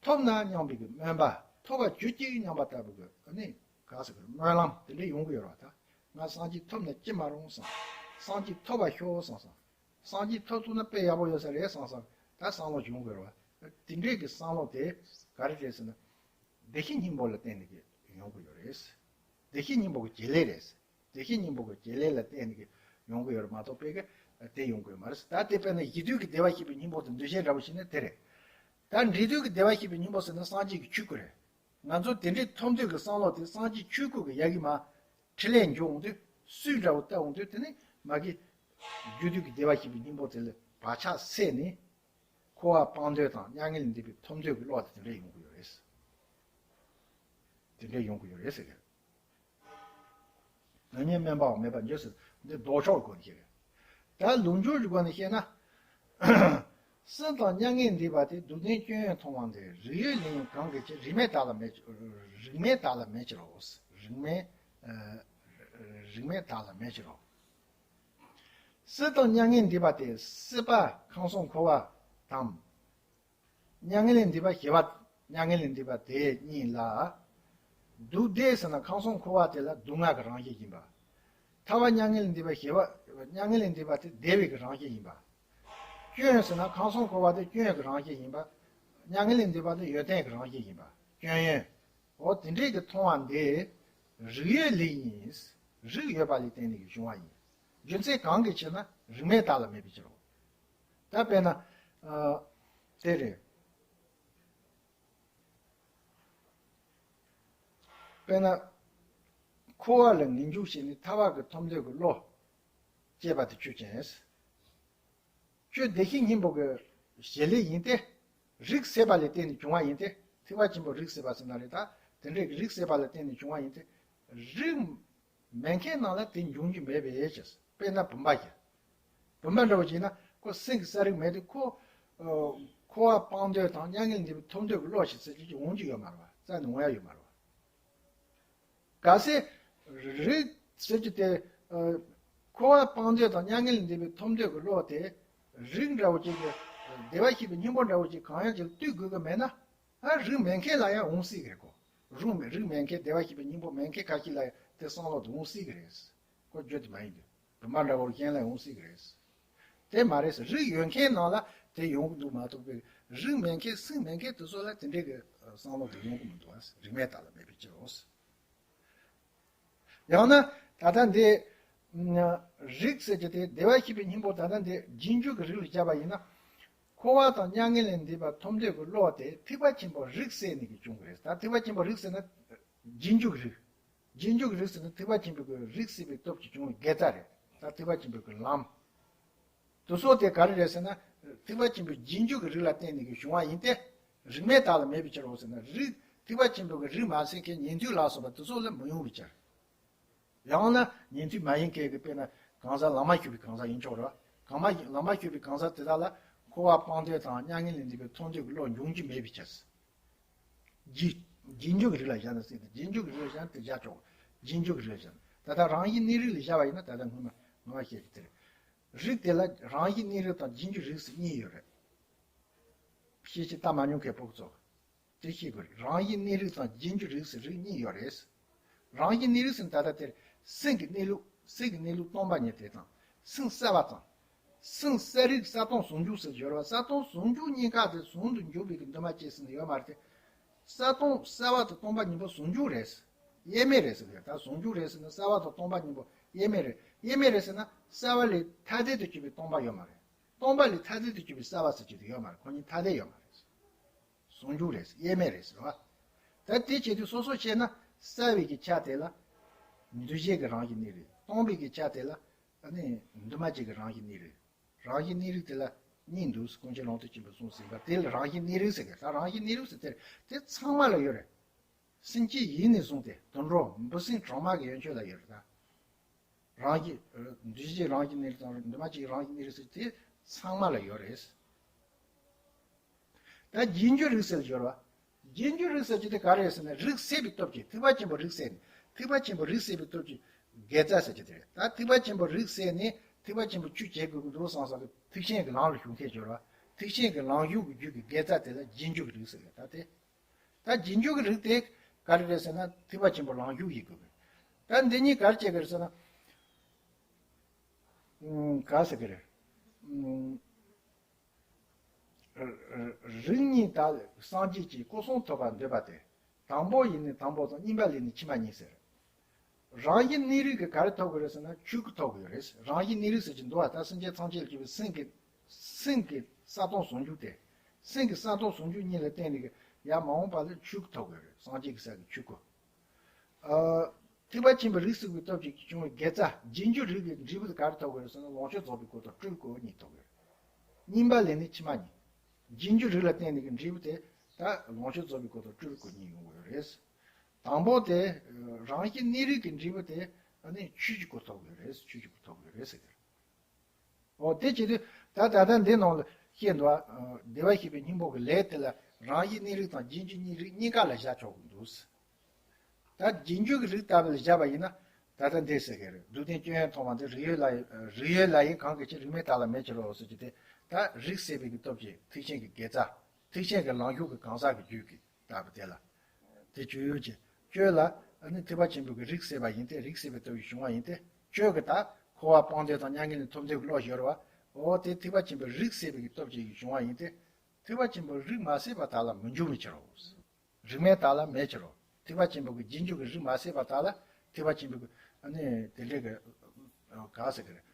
ཐོབ་ན་སྙམ་པའི་གི་སྨོན་པ། ཐོབ་པ་གྱུར་ཅིག་སྙམ་པ་ལྟ་བུ་གི་ཨ་ནི་ག་ཟེར་གི་སྨོན་ལམ་དེ་འདྲ་ཡོང་གི་ཡོད་རེད་བ། ད་ང་སངས་རྒྱས་ཐོབ་ན་ཅི་མ་རུང་བསམ། སངས་རྒྱས་ཐོབ་པར་ཤོག་བསམ་བསམ། སངས་རྒྱས་ཐོབ་ཐུབ་ན་དཔེ་ཡག་པོ་ཡོད་ས་རེད་བསམ་བསམ། ད་བསམ་བློ་ཡོང་གི་ཡོད་རེད་བ། དེ་འདྲའི་གི་བསམ་བློ་དེ་ག་རེ་རེད་ཟེར་ན། བདེ་གཤེགས་སྙིང་པོ་ལ་བརྟེན་ནས་གི་ཡོང་གི་ཡོད་རེད། བདེ་གཤེགས་སྙིང་པོ་གི་བྱེད་ལས་རེད། བདེ་གཤེགས་སྙིང་པོ་གི་བྱེད་ལས་ལ་བརྟེན་ནས་གི་ཡོང་གི་ཡོད་རེད་མ་གཏོགས་དཔེ་གི་དེ་ཡོང་གི་ཡོད་མ་རེད། ད་དེ་དཔེར་ན་གཞི་དུས་ཀྱི་བདེ་བར་གཤེགས་པའི་སྙིང་པོ་དེ་འདུ་བྱེད་འདྲ་བོ་ཞིག་ནི་དེ་རེད། ད་འབྲས་དུས་ཀྱི་བདེ་བར་གཤེགས་པའི་སྙིང་པོ་ཟེར་ན་སངས་རྒྱས་ཀྱི་ཆོས་སྐུ་རེད། ང་ཚོ་དེ་འདྲའི་ཐོབ་འདོད་ཀྱི་བསམ་བློ་དེ་སངས་རྒྱས་ཆོས་སྐུ་གི་ཡ་གི་མ། འཕྲིན་ལས་འཇུག་འོང་དུས་སུས་འདྲ་བོ་ལྟ་འོང་དུས་དེ་ནི་མ་གི། རྒྱུ་དུས་ཀྱི་བདེ་བར་གཤེགས་པའི་སྙིང་པོ་དེ་ལ་བག་ཆགས་སད་ནས། འཁོར་བ་སྤང་འདོད་དང་མྱ་ངན་ལས་འདས་པའི་ཐོབ་འདོད་ཀྱི་བློ་དེ་དེ་འདྲ་ཡོང་གི་ཡོད་རེད། དེ་འདྲ་ཡོང་གི་ཡོད་རེད་ཟེར་གི། དོན་གཉིས་དམན་པའང་མིན་པར་འགྱུར་ཟེར། འདི་ལྡོག་ཕྱོགས་སྒོ་ནས་བཤད་གི། ད་ལུགས་སྦྱོར་གྱི་སྒོ་ནས་བཤད་ན། སྲིད་དང་མྱ་ངན་འདས་པ་སྟེ། སྡུག་བདེན་སྐྱོན་ཡོན་མཐོང་བ་འདི། རིགས་ཡོད་ལས་ཡིན་གང་གི་ཕྱིར། རིགས་མེད་བདག་ལ་མེད་ཕྱིར་རོ། རིགས་མེད་བདག་ལ་མེད་ཕྱིར་རོ། རིགས་མེད། ཨ། རིགས་མེད་བདག་ལ་མེད་ཕྱིར་རོ། སྲིད་དང་མྱ་ངན་འདས་པ་སྟེ། སྲིད་པ་ཁམས་གསུམ་འཁོར་བ་དང་། མྱ་ངན་ལས་འདས་པ་ཞི་བ། མྱ་ངན་ལས་འདས་པ་དེ་གཉིས་ལ། སྡུག་བདེ་ཟེར་ན་ཁམས་གསུམ་འཁོར་བ་དེ་ལ་སྡུག་བསྔལ་གྱི་རང་བཞིན་ཡིན་པ། ཐར་པ་མྱ་ངན་ལས་འདས་པ་ཞི་བ། མྱ་ངན་ལས་འདས་པ་དེ་བདེ་བའི་གི་རང་བཞིན་ཡིན་པ། སྐྱོན་ཟེར་ན་ཁམས་གསུམ་འཁོར་བ་དེ་སྐྱོན་གྱི་རང་བཞིན་ཡིན་པ། མྱ་ངན་ལས་འདས་པ་དེ་ཡོན་ཏན་གྱི་རང་བཞིན་ཡིན་པ། སྐྱོན་ཡོན། འོ་དེ་འདྲའི་གི་མཐོང་བ་འདི། རིགས་ཡོད་ལས་ཡིན། རིགས་ཡོད་པ་ལ་བརྟེན་ནས་ཀྱི་བྱུང་བ་ཡིན། རྒྱུ་མཚན་གང་གི་ཕྱིར་ན་རིགས་མེད་བདག་ལ་མེད་པའི་ཕྱིར་རོ། ད་དཔེར་ན། ཨ། དེ་རེད། དཔེར་ན། འཁོར་བ་ལ་ངེས་འབྱུང་བྱས་ནས་ཐར་པ་གི་ཐོབ་འདོད་ཀྱི་བློ། སྐྱེས་པ་དེ་ཆོས་ཅན། ཆོས་བདེ་གཤེགས་སྙིང་པོ་གི་བྱེད་ལས་ཡིན་ཏེ། རིགས་སད་པ་ལ་བརྟེན་ནས་བྱུང་བ་ཡིན་ཏེ། ཐེག་པ་ཆེན་པོའི་རིགས་སད་པ་ཟེར་ན་རེད་ད། དེ་འདྲའི་རིགས་སད་པ་ལ་བརྟེན་ནས་བྱུང་བ་ཡིན་ཏེ། རིགས་མེད་མཁན་རྣམས་ལ་དེ་འབྱུང་རྒྱུ་མེད་པའི་ཕྱིར། དཔེར་ན་བུམ་པ་བཞིན། བུམ་པ་འདྲ་བོ་བྱས་ན་ཁོ་སེམས་ཀྱི་གསལ་རིག་མེད་དུས་ཁོ། ཨ། འཁོར་བ་སྤངས་འདོད་དང་མྱ་ངན་ལས་འདས་པའི་ཐོབ་འདོད་ཀྱི་བློ་ཞིག་ཟེར་རྒྱུ་ཅིག་འོང་རྒྱུ་ཡོད་མ་རེད་བ། རྩ་ནས་འོང་ཡ་ཡོད་མ་རེད་བ། གལ་སྲིད་རིགས་ཟེར་རྒྱུ་དེ། ཨ། འཁོར་བ་སྤངས་འདོད་དང་མྱ་ངན་ལས་འདས་པའི་ཐོབ་འདོད་ཀྱི་བློ་དེ་རིགས་འདྲ་བོ་ཅིག་གི། བདེ་བར་གཤེགས་པའི་སྙིང་པོ་འདྲ་བོ་ཅིག་གང་ཡང་ཅིག་ལ་ལྟོས་དགོས་ཀྱི་མེད་ན། ཨ། རིགས་མེད་མཁན་ལ་ཡང་འོང་སྲིད་ཀྱི་རེད་ཁོ། རིགས་མེད་རིགས་མེད་མཁན་བདེ་བར་གཤེགས་པའི་སྙིང་པོ་མེད་མཁན་ཁ་ཤས་ལ་ཡང་དེ་བསམ་བློ་དེ་འོང་སྲིད་ཀྱི་རེད། ཁོ་བརྗོད་དེ་མ་ཡིན་དུས་བུམ་པ་འདྲ་བོར་རྐྱེན་ལ་འོང་སྲིད་ཀྱི་རེད། དེ་མ་རེད། རིགས་ཡོད་མཁན་ནང་ལ་དེ་ཡོང་གི་འདུག་མ་གཏོགས་པའི་རིགས་མེད་མཁན་སེམས་མེད་མཁན་དེ་ཚོ་ལ་དེ་འདྲའི་གི་བསམ་བློ་དེ་ཡོང་གི་མི་འདུག་ཨ། རིགས་མེད་དག་ལ་མེད་པའི་ཕྱིར་རོ། ཡང་ན་ད་ལྟ་འདི། ཨ། རིགས་ཟེར་རྒྱུ་དེ་བདེ་བར་གཤེགས་པའི་སྙིང་པོ་ད་ལྟ་འདི་རྗེས་འཇུག་གི་རིགས་ལ་བཞག་པ་ཡིན་ན། འཁོར་བ་དང་མྱ་ངན་ལས་འདས་པ་ཐོབ་འདོད་ཀྱི་བློ་དེ་ཐེག་པ་ཆེན་པོའི་རིགས་གསལ་ནས་ཀྱི་བྱུང་གི་རེད། ད་ཐེག་པ་ཆེན་པོའི་རིགས་ཟེར་ན་རྗེས་འཇུག་གི་རིགས། རྗེས་འཇུག་གི་རིགས་ཟེར་ན་ཐེག་པ་ཆེན་པོའི་གི་རིགས་སད་པའི་སྟོབས་ཀྱིས་བྱུང་བའི་དགེ་རྩ་རེད། ད་ཐེག་པ་ཆེན་པོའི་གི་ལམ། དེ་ཚོ་དེ་ག་རེ་རེད་ཟེར་ན། ཐེག་པ་ཆེན་པོའི་རྗེས་འཇུག་གི་རིགས་ལ་བརྟེན་ནས་གི་བྱུང་བ་ཡིན་ཏེ། རིགས་མེད་དག་ལ་མེད་པའི་ཕྱིར་རོ་ཟེར་ན། རིགས་ཐེག་པ་ཆེན་པོའི་གི་རིགས་མ་ཟིན་མཁན་ཉན་ཐོས་ལ་སོགས་པ་དེ་ཚོ་ལ་མི་ཡོང་བའི་ཕྱིར། ཡང་ན་ཉན་ཐོས་མ་ཡིན་མཁན་གྱི་དཔེར་ན་གང་ཟག་ལམ་མ་ཞུགས་པའི་གང་ཟག་ཡིན་ཆོག་རེད། གང་མ་ལམ་མ་ཞུགས་པའི་གང་ཟག་དེ་དག་ལ་འཁོར་བ་སྤངས་འདོད་དང་མྱ་ངན་ལས་འདས་པའི་ཐོབ་འདོད་ཀྱི་བློ་འབྱུང་རྒྱུ་མེད་པའི་ཕྱིར། རྗེས་རྗེས་འཇུག་གི་རིགས་ལ་བཞག་ན་སྲིད་དེ། རྗེས་འཇུག་གི་རིགས་ལ་བཞག་ན་དེ་བཞག་ཆོག་རྗེས་འཇུག་གི་རིགས་ལ་བཞག་ན། ད་ལྟ་རང་བཞིན་གནས་རིགས་ལ་བཞག་པ་ཡིན་ན། ད་ལྟ་སྔོན་མ་སྔོན་མ་བཤད་ཀྱི་དེ་རེད། རིགས་དེ་ལ་རང་བཞིན་གནས་རིགས་དང་རྗེས་འཇུག་རིགས་སུ་གཉིས་ཡོད་རེད། ཤེས་བྱ་ལྟ་མ་མྱོང་མཁན་ཕྲུ་གུ་ཚོ། དེ་ཤེས་དགོས་རེད། རང་བཞིན་གནས་རིགས་དང་རྗེས་འཇུག་རིགས་སུ་རིགས་གཉིས་ཡོད་རེད། རང་བཞིན་གནས་རིགས་སུ་ད་ལྟ་དེར་སེམས་ཀྱི་གནས་ལུགས། སེམས་ཀྱི་གནས་ལུགས་སྟོང་པ་ཉིད་དེ་དང་། སེམས་གསལ་བ་དང་། སེམས་གསལ་རིག་གསལ་སྟོང་ཟུང་འཇུག་ཟེར་སྦྱོར་བ། གསལ་སྟོང་ཟུང་འཇུག་གཉིས་ཀ་དེ་ཟུང་དུ་འཇུག་པའི་གི་འདུན་མ་བསྐྱེད་ཟེར་ནས་ཡོད་མ་རེད་དེ། གསལ་སྟོང་གསལ་བ་དང་སྟོང་པ་ཉིད་པོ་ཟུང་འཇུག་རེད། དབྱེར་མེད་རེད་ཟེར་གི། ད་ཟུང་འཇུག་རེད་ཟེར་ན་གསལ་བ་དང་སྟོང་པ་ཉིད་པོ་དབྱེར་མེད་རེད། དབྱེར་མེད་རེད་ཟེར་ན་གསལ་བ་ལས་ཐ་དད་དུ་གྱུར་པའི་སྟོང་པ་ཡོད་མ་རེད། སྟོང་པ་ལས་ཐ་དད་དུ་གྱུར་པའི་གསལ་བ་ཟེར་གྱི་དེ་ཡོད་མ་རེད། ཁོ་གཉིས་ཐ་དད་ཡོད་མ་རེད། ཟུང་འཇུག་རེད། དབྱེར་མེད་རེད་ཟེར་བ། ད་དེ་བྱེད་དུས་སོ་སོ་བཤད་ན་གསལ་བའི་གི་ཆ་དེ་ལ་འདུ་བྱེད་ཀྱི་རང་བཞིན་གནས་རིགས། སྟོང་པའི་གི་ཆ་དེ་ལ་ཨ་ནི་འདུན་མ་བྱེད་ཀྱི་རང་བཞིན་གནས་རིགས། རང་བཞིན་གནས་རིགས་དེ་ལ་གཉིས་འདུག་ཀུན་མཁྱེན་ལུང་རྟོགས་ཆེན་པོས་གསུངས་ཟིན་པ་དེ་ལ་རང་བཞིན་གནས་རིགས་ཟེར་གི། ད་རང་བཞིན་གནས་རིགས་ཟེར་དེ་དེ་ཚང་མ་ལ་ཡོད་རེད། སེམས་བསྐྱེད་ཡིད་ནས་བཟུང་སྟེ་དུད་འགྲོ་འབུ་སྲིན་གྲང་དམག་གི་ཡན་ཆོད་ལ་ཡོད་རེད་ད། རང་བཞིན། འདུ་བྱེད་རང་བཞིན་གནས་རིགས་དང་འདུན་མ་བྱེད་རང་བཞིན་གནས་རིགས་ཟེར་དེ་ཚང་མ་ལ་ཡོད་རེད། ད་རྗེས་འཇུག་རིགས་སད་སྦྱོར་བ། རྗེས་འཇུག་རིགས་སད་ཀྱི་དེ་ག་རེ་ཟེར་ན་རིགས་སད་པའི་སྟོབས་ཀྱིས། ཐེག་པ་ཆེན་པོ་རིགས་སད་ནས། ཐེག་པ་ཆེན་པོ་རིགས་སད་པའི་སྟོབས་ཀྱིས་དགེ་རྩ་ཟེར་གྱི་དེ་རེད། ད་ཐེག་པ་ཆེན་པོ་རིགས་སད་ནས་ཐེག་པ་ཆེན་པོ་ཆོས་བྱེད་དགོས་ཀྱི་འདུག་བསམ་བསམ་གྱི་ཐེག་ཆེན་གྱི་ལམ་ལ་ཞུགས་མཁན་སྦྱོར་བ། ཐེག་ཆེན་གྱི་ལམ་ཞུགས་ཀྱི་རྒྱུ་གི་དགེ་རྩ་དེ་ལ་རྗེས་འཇུག་གི་རིགས་ཟེར་གི། ད་དེ། ད་རྗེས་འཇུག་གི་རིགས་དེ་ག་རེ་རེད་ཟེར་ན་ཐེག་པ་ཆེན་པོ་ལམ་ཞུགས་ཡིན་དགོས་གི། ད་འདི་གཉིས་ག་རེ་བྱེད་གི་རེད་ཟེར་ན། ཨུམ། ག་ཟེར་གི་རེད། ཨུམ། རིགས་གཉིས་དག་ལས་སངས་རྒྱས་ཀྱི་སྐུ་གསུང་ཐོབ་པར་འདོད་པ་སྟེ། དང་པོ་ཡི་ནི་དང་པོ་དང་། གཉིས་པ་ལས་ནི་ཕྱི་མ་གཉིས་ཟེར། རང་བཞིན་གནས་རིགས་ཀྱི་ག་རེ་ཐོབ་ཀྱི་རེད་ཟེར་ན་ཆོས་སྐུ་ཐོབ་ཀྱི་རེད། རང་བཞིན་གནས་རིགས་ཟེར་གྱི་འདུག་བ། ད་སེམས་ཅན་ཐམས་ཅད་ལ་གྱུར་པའི་སེམས་ཀྱི། སེམས་ཀྱི་གསལ་སྟོང་ཟུང་འཇུག་སྟེ། སེམས་ཀྱི་གསལ་སྟོང་ཟུང་འཇུག་གཉིས་ལ་བརྟེན་ནས་ཀྱི་ཡར་མ་འོངས་པ་ལ་ཆོས་སྐུ་ཐོབ་ཀྱི་རེད། སངས་རྒྱས་ཀྱི་སའི་ཆོས་སྐུ། ཨ། ཐེག་པ་ཆེན་པོའི་རིགས་སད་པའི་སྟོབས་ཀྱིས་བྱུང་བའི་དགེ་རྩ། རྗེས་འཇུག་རིགས་ཀྱི་འབྲས་བུ་དེ་ག་རེ་ཐོབ་དགོས་རེད་ཟེར་ན་ལོངས་སྤྱོད་རྫོགས་པའི་གོ་དང་སྤྲུལ་པའི་གོ་གཉིས་ཐོབ་དགོས་རེད། གཉིས་པ་ལས་ནི་ཕྱི་མ་གཉིས། རྗེས་འཇུག་རིགས་ལ་བརྟེན་ནས་ཀྱི་འབྲས་བུ་དེ་ད་ལོངས་སྤྱོད་རྫོགས་པའི་གོ་དང་སྤྲུལ་པའི་གོ་གཉིས་ཡོང་དགོས་རེད། དང་པོ་དེ་རང་བཞིན་གནས་རིགས་ཀྱི་འབྲས་བུ་དེ་ཨ་ནི་ཆོས་ཀྱི་སྐུ་ཐོབ་དགོས་རེད། ཆོས་ཀྱི་སྐུ་ཐོབ་དགོས་རེད་ཟེར་གི་རེད། འོ་དེ་བྱེད་དུས་ད་ད་ལྟ་འདི་ནང་ལ་བཤད་འདུག་བ། བདེ་བར་གཤེགས་པའི་སྙིང་པོ་གི་ལས་དེ་ལ་རང་བཞིན་གནས་རིགས་དང་རྗེས་འཇུག་གནས་རིགས་གཉིས་ཀ་ལ་བཞག་ཆོག་གི་འདུག་ད་རྗེས་འཇུག་གི་རིགས་ལྟ་བུ་ལ་བཞག་པ་ཡིན་ན་ད་ལྟ་འདི་ཟེར་གི་རེད། སྡུག་བདེན་སྐྱོན་ཡོན་མཐོང་བ་འདི་རིགས་ཡོད་ལ། རིགས་ཡོད་ལ་ཡིན་གང་གི་ཕྱིར་རིགས་མེད་དག་ལ་མེད་ཕྱིར་རོ་ཟེར་གྱི་དེ། ད་རིགས་སད་པའི་གི་སྟོབས་ཀྱིས་ཐེག་ཆེན་གྱི་དགེ་རྩ། ཐེག་ཆེན་གྱི་ལམ་ཞུགས་ཀྱི་གང་ཟག་གི་རྒྱུད་ཀྱི་ལྟ་བུ་དེ་ལ། དེ་སྤྱོད་ཡུལ་གྱི་སྤྱོད་ལ་ཨ་ནི་ཐེག་པ་ཆེན་པོའི་གི་རིགས་སད་པ་ཡིན་ཏེ། རིགས་སད་པའི་སྟོབས་ཀྱིས་བྱུང་བ་ཡིན་ཏེ། སྤྱོད་ཀྱི་ད་འཁོར་བ་སྤངས་འདོད་དང་མྱ་ངན་ལས་ཐོབ་འདོད་ཀྱི་བློ་སྦྱོར་བ། འོ་དེ་ཐེག་པ་ཆེན་པོའི་རིགས་སད་པའི་གི་སྟོབས་ཀྱིས་བྱུང་བ་ཡིན་ཏེ། ཐེག་པ་ཆེན་པོའི་རིགས་མ་སད་པ་དག་ལ་མི་འཇུག་མི་ཕྱིར་རོ། རིགས་མེད་དག་ལ་མེད་ཕྱིར་རོ། ཐེག་པ་ཆེན་པོའི་གི་རྗེས་འཇུག་གི་རིགས་མ་སད་པ་དག་ལ་ཐེག་པ་ཆེན་པོའི་གི་ཨ་ནི་དེ་འདྲའི་གི་ག་ཟེར་གི་རེད།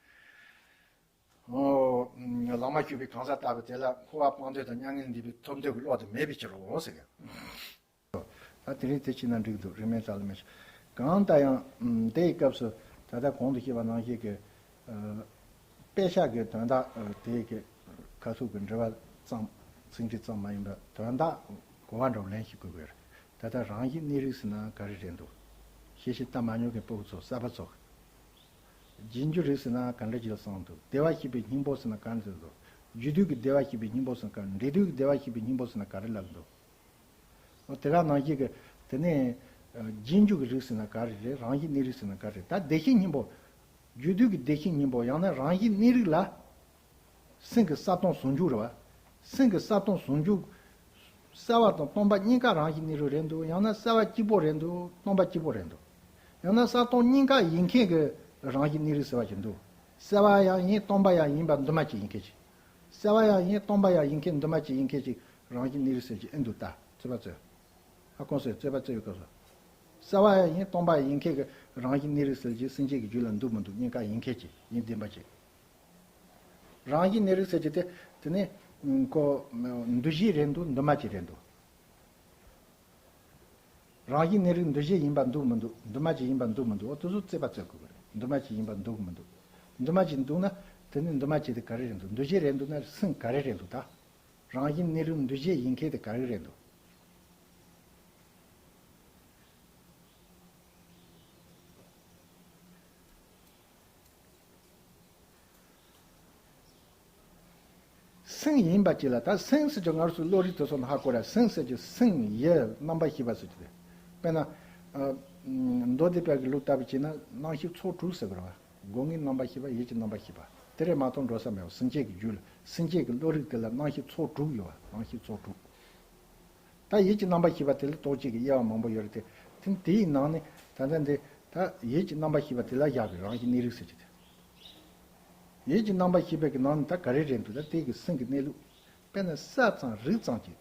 ཨོ། ལམ་མ་ཞུགས་པའི་གང་ཟག་ལྟ་བུ་དེ་ལ་འཁོར་བ་སྤངས་འདོད་དང་མྱ་ངན་ལས་འདས་པའི་ཐོབ་འདོད་ཀྱི་བློ་དེ་མེད་པའི་ཕྱིར་རོ་ཟེར་གི། ད་དེ་རིང་དེ་བྱས་ན་འགྲིག་འདུག་རིགས་མེད་དག་ལ་མེད་ཕྱིར། གང་ལྟར་ཡང་དེའི་སྐབས་སུ་ད་ལྟ་གོང་དུ་བཤད་པ་ནང་བཞིན་གྱི་ཨ། དཔེ་ཆ་གི་དོན་དག་ཨ། དེའི་གི་ཁ་ཐུག་གི་འགྲེལ་པ་ཙམ། ཚིག་འགྲེལ་ཙམ་མ་ཡིན་པར་དོན་དག་གོ་བ་འདྲ་བོ་ལེན་ཤེས་དགོས་ཀྱི་རེད། ད་ལྟ་རང་བཞིན་གནས་རིགས་ཟེར་ན་ག་རེ་རེད་འདུག་ཤེས་བྱ་ལྟ་མ་མྱོང་མཁན་ཕྲུ་གུ་ཚོ་གསར་པ་ཚོ། རྗེས་འཇུག་རིགས་ཟེར་ན་ག་འདྲ་ཅིག་ལ་བསམ་འདུག་བདེ་བར་གཤེགས་པའི་སྙིང་པོ་ཟེར་ན་ག་འདྲ་ཅིག་འདུག་རྒྱུ་དུས་ཀྱི་བདེ་བར་གཤེགས་པའི་སྙིང་པོ་ཟེར་ན་ག་འབྲས་དུས་ཀྱི་བདེ་བར་གཤེགས་པའི་སྙིང་པོ་ཟེར་ན་ག་རེ་ལབ་འདུག་འོ་དེ་ག་ནང་བཞིན་གྱི་དེ་ནས་རྗེས་འཇུག་གི་རིགས་ཟེར་ན་ག་རེ་རེད། རང་བཞིན་གནས་རིགས་ཟེར་ན་ག་རེ་རེད། ད་བདེ་གཤེགས་སྙིང་པོ། རྒྱུ་དུས་ཀྱི་བདེ་གཤེགས་སྙིང་པོ་ཡང་ན་རང་བཞིན་གནས་རིགས་ལ། སེམས་ཀྱི་གསལ་སྟོང་ཟུང་འཇུག་རེད་བ། སེམས་ཀྱི་གསལ་སྟོང་ཟུང་འཇུག་གསལ་བ་དང་སྟོང་པ་གཉིས་ཀ་རང་བཞིན་གནས་རིགས་རེད་འདུག་ཡང་ན་གསལ་བ་གཅིག་པོ་རེད་འདུག་སྟོང་པ་གཅིག་པོ་རེད་འདུག་ཡང་ན་གསལ་སྟོང་གཉིས་ཀ་ཡིན་མཁན་གྱི་རང་བཞིན་གནས་རིགས་ཟེར་བ་ཅིག་འདུག་གསལ་བ་ཡང་ཡིན་སྟོང་པ་ཡང་ཡིན་པ་འདུས་མ་བྱས་ཡིན་མཁན་ཅིག་གསལ་བ་ཡང་ཡིན་སྟོང་པ་ཡང་ཡིན་མཁན་འདུས་མ་བྱས་ཡིན་མཁན་ཅིག་རང་བཞིན་གནས་རིགས་ཟེར་གྱི་ཨེ་འདུག་ད་རྩོད་པ་རྩོད། ཧ་གོ་སོང་། རྩོད་པ་རྩོད་པའི་སྐབས་སུ། གསལ་བ་ཡང་ཡིན་སྟོང་པ་ཡང་ཡིན་མཁན་གྱི་རང་བཞིན་གནས་རིགས་ཟེར་གྱི་སེམས་ཅན་གྱི་རྒྱུད་ལ་འདུས་མི་འདུག་གཉིས་ཀ་ཡིན་མཁན་ཅིག་ཡིན་བདེན་པ་ཅིག་རང་བཞིན་གནས་རིགས་ཟེར་གྱི་དེ་དེ་ནི་ཨུམ་ཁོ་འདུས་བྱས་རེད་འདུག་འདུས་མ་བྱས་རེད་འདུག་རང་བཞིན་གནས་རིགས་འདུས་བྱས་ཡིན་པ་འདུག་མི་འདུག་འདུས་མ་བྱས་ཡིན་པ་འདུག་མི་འདུག་འོ་དེ་ཚོ་རྩོད་པ་རྩོད་དགོས་ཀྱི་རེད། འདུས་མ་བྱས་ཡིན་པ་འདུག་མི་འདུག་འདུས་མ་བྱས་འདུག་ན་དེ་ནི་འདུས་མ་བྱས་དེ་ག་རེ་རེད་འདུག་འདུས་བྱས་རེད་འདུག་ན་སེམས་ག་རེ་རེད་འདུག་ད་རང་བཞིན་གནས་རིགས་འདུས་བྱས་ཡིན་མཁན་དེ་ག་རེ་རེད་འདུག་སེམས་ཡིན་པ་ཅིག་ལ་ད་སེམས་ཟེར་གྱི་ང་ཚོའི་བློ་རིག་དེ་ཚོ་ནི་ཧ་གོ་ར། སེམས་ཟེར་གྱི་སེམས་ཡུལ་རྣམ་པར་ཤེས་པ་ཟེར་གྱི་དེ། དཔེར་ན། ཨ། མདོ་སྡེ་པའི་གི་ལུགས་ལྟ་བུ་བྱས་ན་རྣམ་ཤེས་ཚོགས་དྲུག་ཟེར་གི་རེད་བ། སྒོ་ལྔའི་རྣམ་པར་ཤེས་པ་ཡིད་ཀྱི་རྣམ་པར་ཤེས་པ། དེ་རེད་མ་གཏོགས་འགྲོ་ས་མེད་བ། སེམས་ཅན་གྱི་རྒྱུད་ལ་སེམས་ཅན་གྱི་བློ་རིག་དེ་ལ་རྣམ་ཤེས་ཚོགས་དྲུག་ཡོད་བ། རྣམ་ཤེས་ཚོགས་དྲུག་ད་ཡིད་ཀྱི་རྣམ་པར་ཤེས་པ་དེ་ལ་རྟོག་བཅས་ཀྱི་དབྱེ་བ་མང་པོ་ཡོད་རེད་དེ། དེ་དེའི་ནང་ནས་ད་ལྟ་འདི་ད་ཡིད་ཀྱི་རྣམ་པར་ཤེས་པ་དེ་ལ་བཞག་པའི་རང་བཞིན་གནས་རིགས་ཟེར་གྱི་དེ། ཡིད་ཀྱི་རྣམ་པར་ཤེས་པའི་གི་ནང་ནས་ད་ག་རེ་རེད་འདུག་ད་དེ་གི་སེམས་ཀྱི་གནས་ལུགས། དཔེར་ན་གསལ་ཙམ་རིག་ཙམ་གྱི།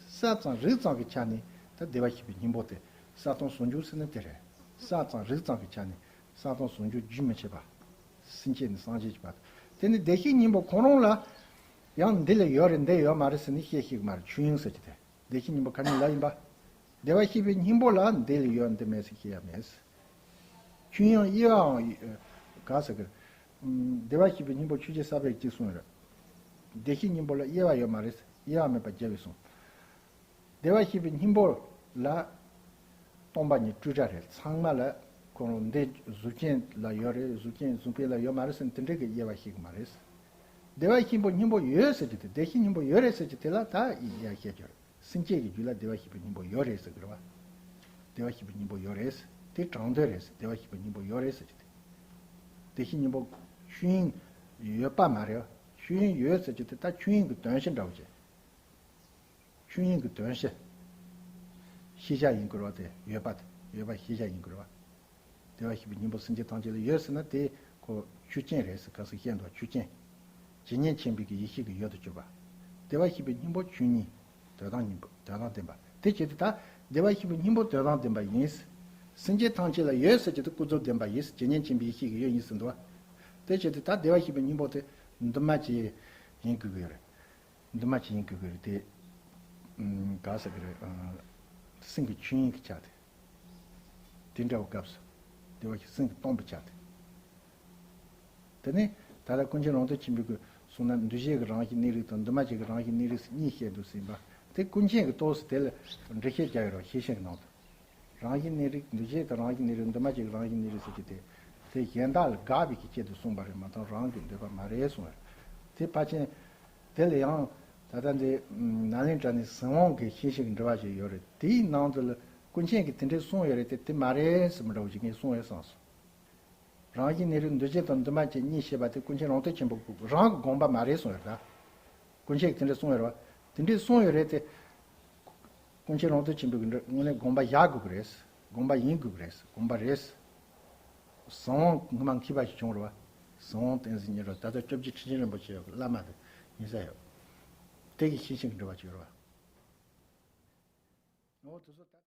གསལ་ཙམ་རིག་ཙམ་གྱི་ཆ་ནས་ད་བདེ་བར་གཤེགས་པའི་སྙིང་པོ་དེ་གསལ་སྟོང་ཟུང་འཇུག་ཟེར་ན་དེ་རེད། གསལ་ཙམ་རིག་ཙམ་གྱི་ཆ་ནས་གསལ་སྟོང་ཟུང་འཇུག་རྒྱུན་མི་འཆད་པ། སེམས་བསྐྱེད་ནས་སངས་རྒྱས་ཀྱི་བར། དེ་ནི་བདེ་གཤེགས་སྙིང་པོ་ཁོ་རང་ལ་ཡང་འདི་ལ་ཡོད་རེད་འདི་ཡོད་མ་རེད་ཟེར་ནས་བཤད་ཤེས་ཀྱི་མ་རེད། ཆོས་དབྱིངས་ཟེར་གྱི་དེ། བདེ་གཤེགས་སྙིང་པོ་ག་ནས་ལ་ཡིན་པ། བདེ་བར་གཤེགས་པའི་སྙིང་པོ་ལ་འདི་ལ་ཡོད་འདི་མེད་ཟེར་ཤེས་ཡ་མེད། ཆོས་དབྱིངས་དབྱེ་བའང་ག་ཟེར་གི། བདེ་བར་གཤེགས་པའི་སྙིང་པོ་ཆོས་རྗེ་ས་པཎ་གྱིས་གསུངས་ཡོད་རེད། བདེ་གཤེགས་སྙིང་པོ་ལ་དབྱེ་བ་ཡོད་མ་རེད། དབྱེ་བ་མེད་པར་རྒྱལ་བས་གསུངས། བདེ་བར་གཤེགས་པའི་སྙིང་པོ་ལ་སྟོང་པ་ཉིད་སྤྲོས་བྲལ་རེད། ཚང་མ་ལ་ཁོ་རང་འདི་གཟུགས་ཅན་ལ་ཡོད་རེད། གཟུགས་ཅན་གཟུགས་མེད་ལ་ཡོད་མ་རེད་ཟེར་ནས་དེ་འདྲའི་གི་དབྱེ་བ་ཤེས་ཀྱི་མ་རེད། བདེ་བར་གཤེགས་པའི་སྙིང་པོ་ཡོད་ཟེར་གྱི་དེ། བདེ་གཤེགས་སྙིང་པོ་ཡོད་རེད་ཟེར་གྱི་དེ་ལ་ད་ཡ་བཤད་རྒྱུ་རེད། སེམས་བསྐྱེད་ཀྱི་རྒྱུད་ལ་བདེ་བར་གཤེགས་པའི་སྙིང་པོ་ཡོད་རེད་ཟེར་གྱི་རེད་བ། བདེ་བར་གཤེགས་པའི་སྙིང་པོ་ཡོད་རེད། དེ་དྲང་དོན་རེད། བདེ་བར་གཤེགས་པའི་སྙིང་པོ་ཡོད་རེད་ཟེར་གྱི་དེ། བདེ་གཤེགས་སྙིང་པོ་ཆོས་དབྱིངས་ཡོད་པ་མ་རེད་བ། ཆོས་དབྱིངས་ཡོད་ཟེར་གྱི་དེ་ད་ཆོས་དབྱིངས་ཀྱི་དོན་བྱེད་འདྲ་བོ་བྱས། ཆོས་དབྱིངས་ཀྱི་དོན་བྱེད། ཤེས་བྱ་ཡིན་དགོས་རེད་བ། དེ་ཡོད་པ་དེ་ཡོད་པ་ཤེས་བྱ་ཡིན་དགོས་རེད་བ། བདེ་བར་གཤེགས་པའི་སྙིང་པོ་སེམས་ཅན་ཐམས་ཅད་ལ་ཡོད་ཟེར་ན་དེ་ཁོ་ཆོས་ཅན་རེད་ཟེར། ག་ཟེར་བཤད་འདུག་ཆོས་ཅན། ཇི་སྙེད་མཁྱེན་པའི་གི་ཡེ་ཤེས་ཀྱི་ཡུལ་དུ་གྱུར་པ། བདེ་བར་གཤེགས་པའི་སྙིང་པོ་ཆོས་ཉིད། དོན་དམ་སྙིང་པོ་དོན་དམ་བདེན་པ། དེ་བྱེད་དུས་ད་བདེ་བར་གཤེགས་པའི་སྙིང་པོ་དོན་དམ་བདེན་པ་ཡིན། སེམས་ཅན་ཐམས་ཅད་ལ་ཡོད་ཟེར་གྱི་དེ་ཀུན་རྫོབ་བདེན་པ་ཡིན། ཇི་སྙེད་མཁྱེན་པའི་ཡེ་ཤེས་ཀྱི་ཡུལ་ཡིན་ཟེར་འདུག་བ། དེ་བྱེད་དུས་ད་བདེ་བར་གཤེགས་པའི་སྙིང་པོ་དེ་འདུས་མ་བྱས་ཡིན་དགོས་ཀྱི་ཡོད་རེད། འདུས་མ་བྱས་ཡིན་དགོས་ཀྱི་རེད་དེ། ཨམ། ག་ཟེར་གྱི་རེད། ཨ། སེམས་ཀྱི་ཆོས་དབྱིངས་ཀྱི་ཆ་དེ། དེ་འདྲ་བའི་སྐབས་སུ། བདེ་བར་གཤེགས་སེམས་ཀྱིས་སྟོང་པའི་ཆ་དེ། དེ་ནས་ད་ལྟ་ཀུན་མཁྱེན་རོང་སྟོན་ཆེན་པོས་གསུངས་ན་འདུས་བྱས་ཀྱི་རང་བཞིན་གནས་རིགས་དང་འདུས་མ་བྱས་ཀྱི་རང་བཞིན་གནས་རིགས་སུ་གཉིས་བཤད་འདུག་ཟེར་བ། དེ་ཀུན་མཁྱེན་གྱིས་ཏོག་ཙམ་དེ་ལ་འགྲེལ་བཤད་རྒྱག་ཡོད་རེད། ཤེས་བྱའི་ནང་དུ། རང་བཞིན་གནས་རིགས། འདུས་བྱས་དང་རང་བཞིན་གནས་རིགས། འདུས་མ་བྱས་ཀྱི་རང་བཞིན་གནས་རིགས་ཟེར་གྱི་དེ། དེ་གཞན་དག་ལ་དགག་པའི་གི་ཆེད་དུ་གསུངས་པ་རེད་མ་གཏོགས་རང་གི་འདོད་པ་མ་རེད་གསུངས་ཡོད། དེ་ཕལ་ཆེར། དེ་ལ་ཡང་ད་ལྟ་འདི་ནཱ་ལེནྡྲ་ནས་གཟིགས་དབང་གི་ཤེས་བྱའི་འགྲེལ་པ་ཞིག་ཡོད་རེད། དེའི་ནང་དུ་ལ་ཀུན་མཁྱེན་གྱིས་དེ་འདྲས་གསུངས་ཡོད་རེད་དེ། དེ་མ་རེད་ཟེར་མི་འདྲ་བོ་ཞིག་ངས་གསུངས་ཡོད་བསམ་སོང་། རང་བཞིན་གནས་རིགས་འདུས་བྱས་དང་འདུས་མ་བྱས་གཉིས་བཤད་པ་དེ་ཀུན་མཁྱེན་རོང་སྟོན་ཆེན་པོ་རང་གི་དགོངས་པ་མ་རེད་གསུངས་ཡོད་རེད་ད། ཀུན་མཁྱེན་གྱིས་དེ་འདྲས་གསུངས་ཡོད་རེད་བ། དེ་འདྲས་གསུངས་ཡོད་རེད་དེ། ཀུན་མཁྱེན་རོང་སྟོན་ཆེན་པོའི་གི་འདྲ་དངོས་གནས་དགོངས་པ་བཞག་དགོས་ཀྱི་རེད། དགོངས་པ་ཡིན་དགོས་ཀྱི་རེད། དགོངས་པ་རེད། གཟིགས་དབང་སྔོན་མ་མཁས་པ་ཞིག་བྱུང་རེད་བ། གཟིགས་དབང་བསྟན་འཛིན་ཉི་རོ། ད་ལྟ་སྐྱབས་རྗེ་ཁྲི་ཆེན་རིན་པོ་ཆེ་བླ་མ་དེ་ཡིན་ས་ཡོད། དེ་གི་ཤེས་བྱའི་གི་འགྲེལ་པ་ཅིག་ཡོད་རེད་བ། འོ་དེ་ཚོ་ད།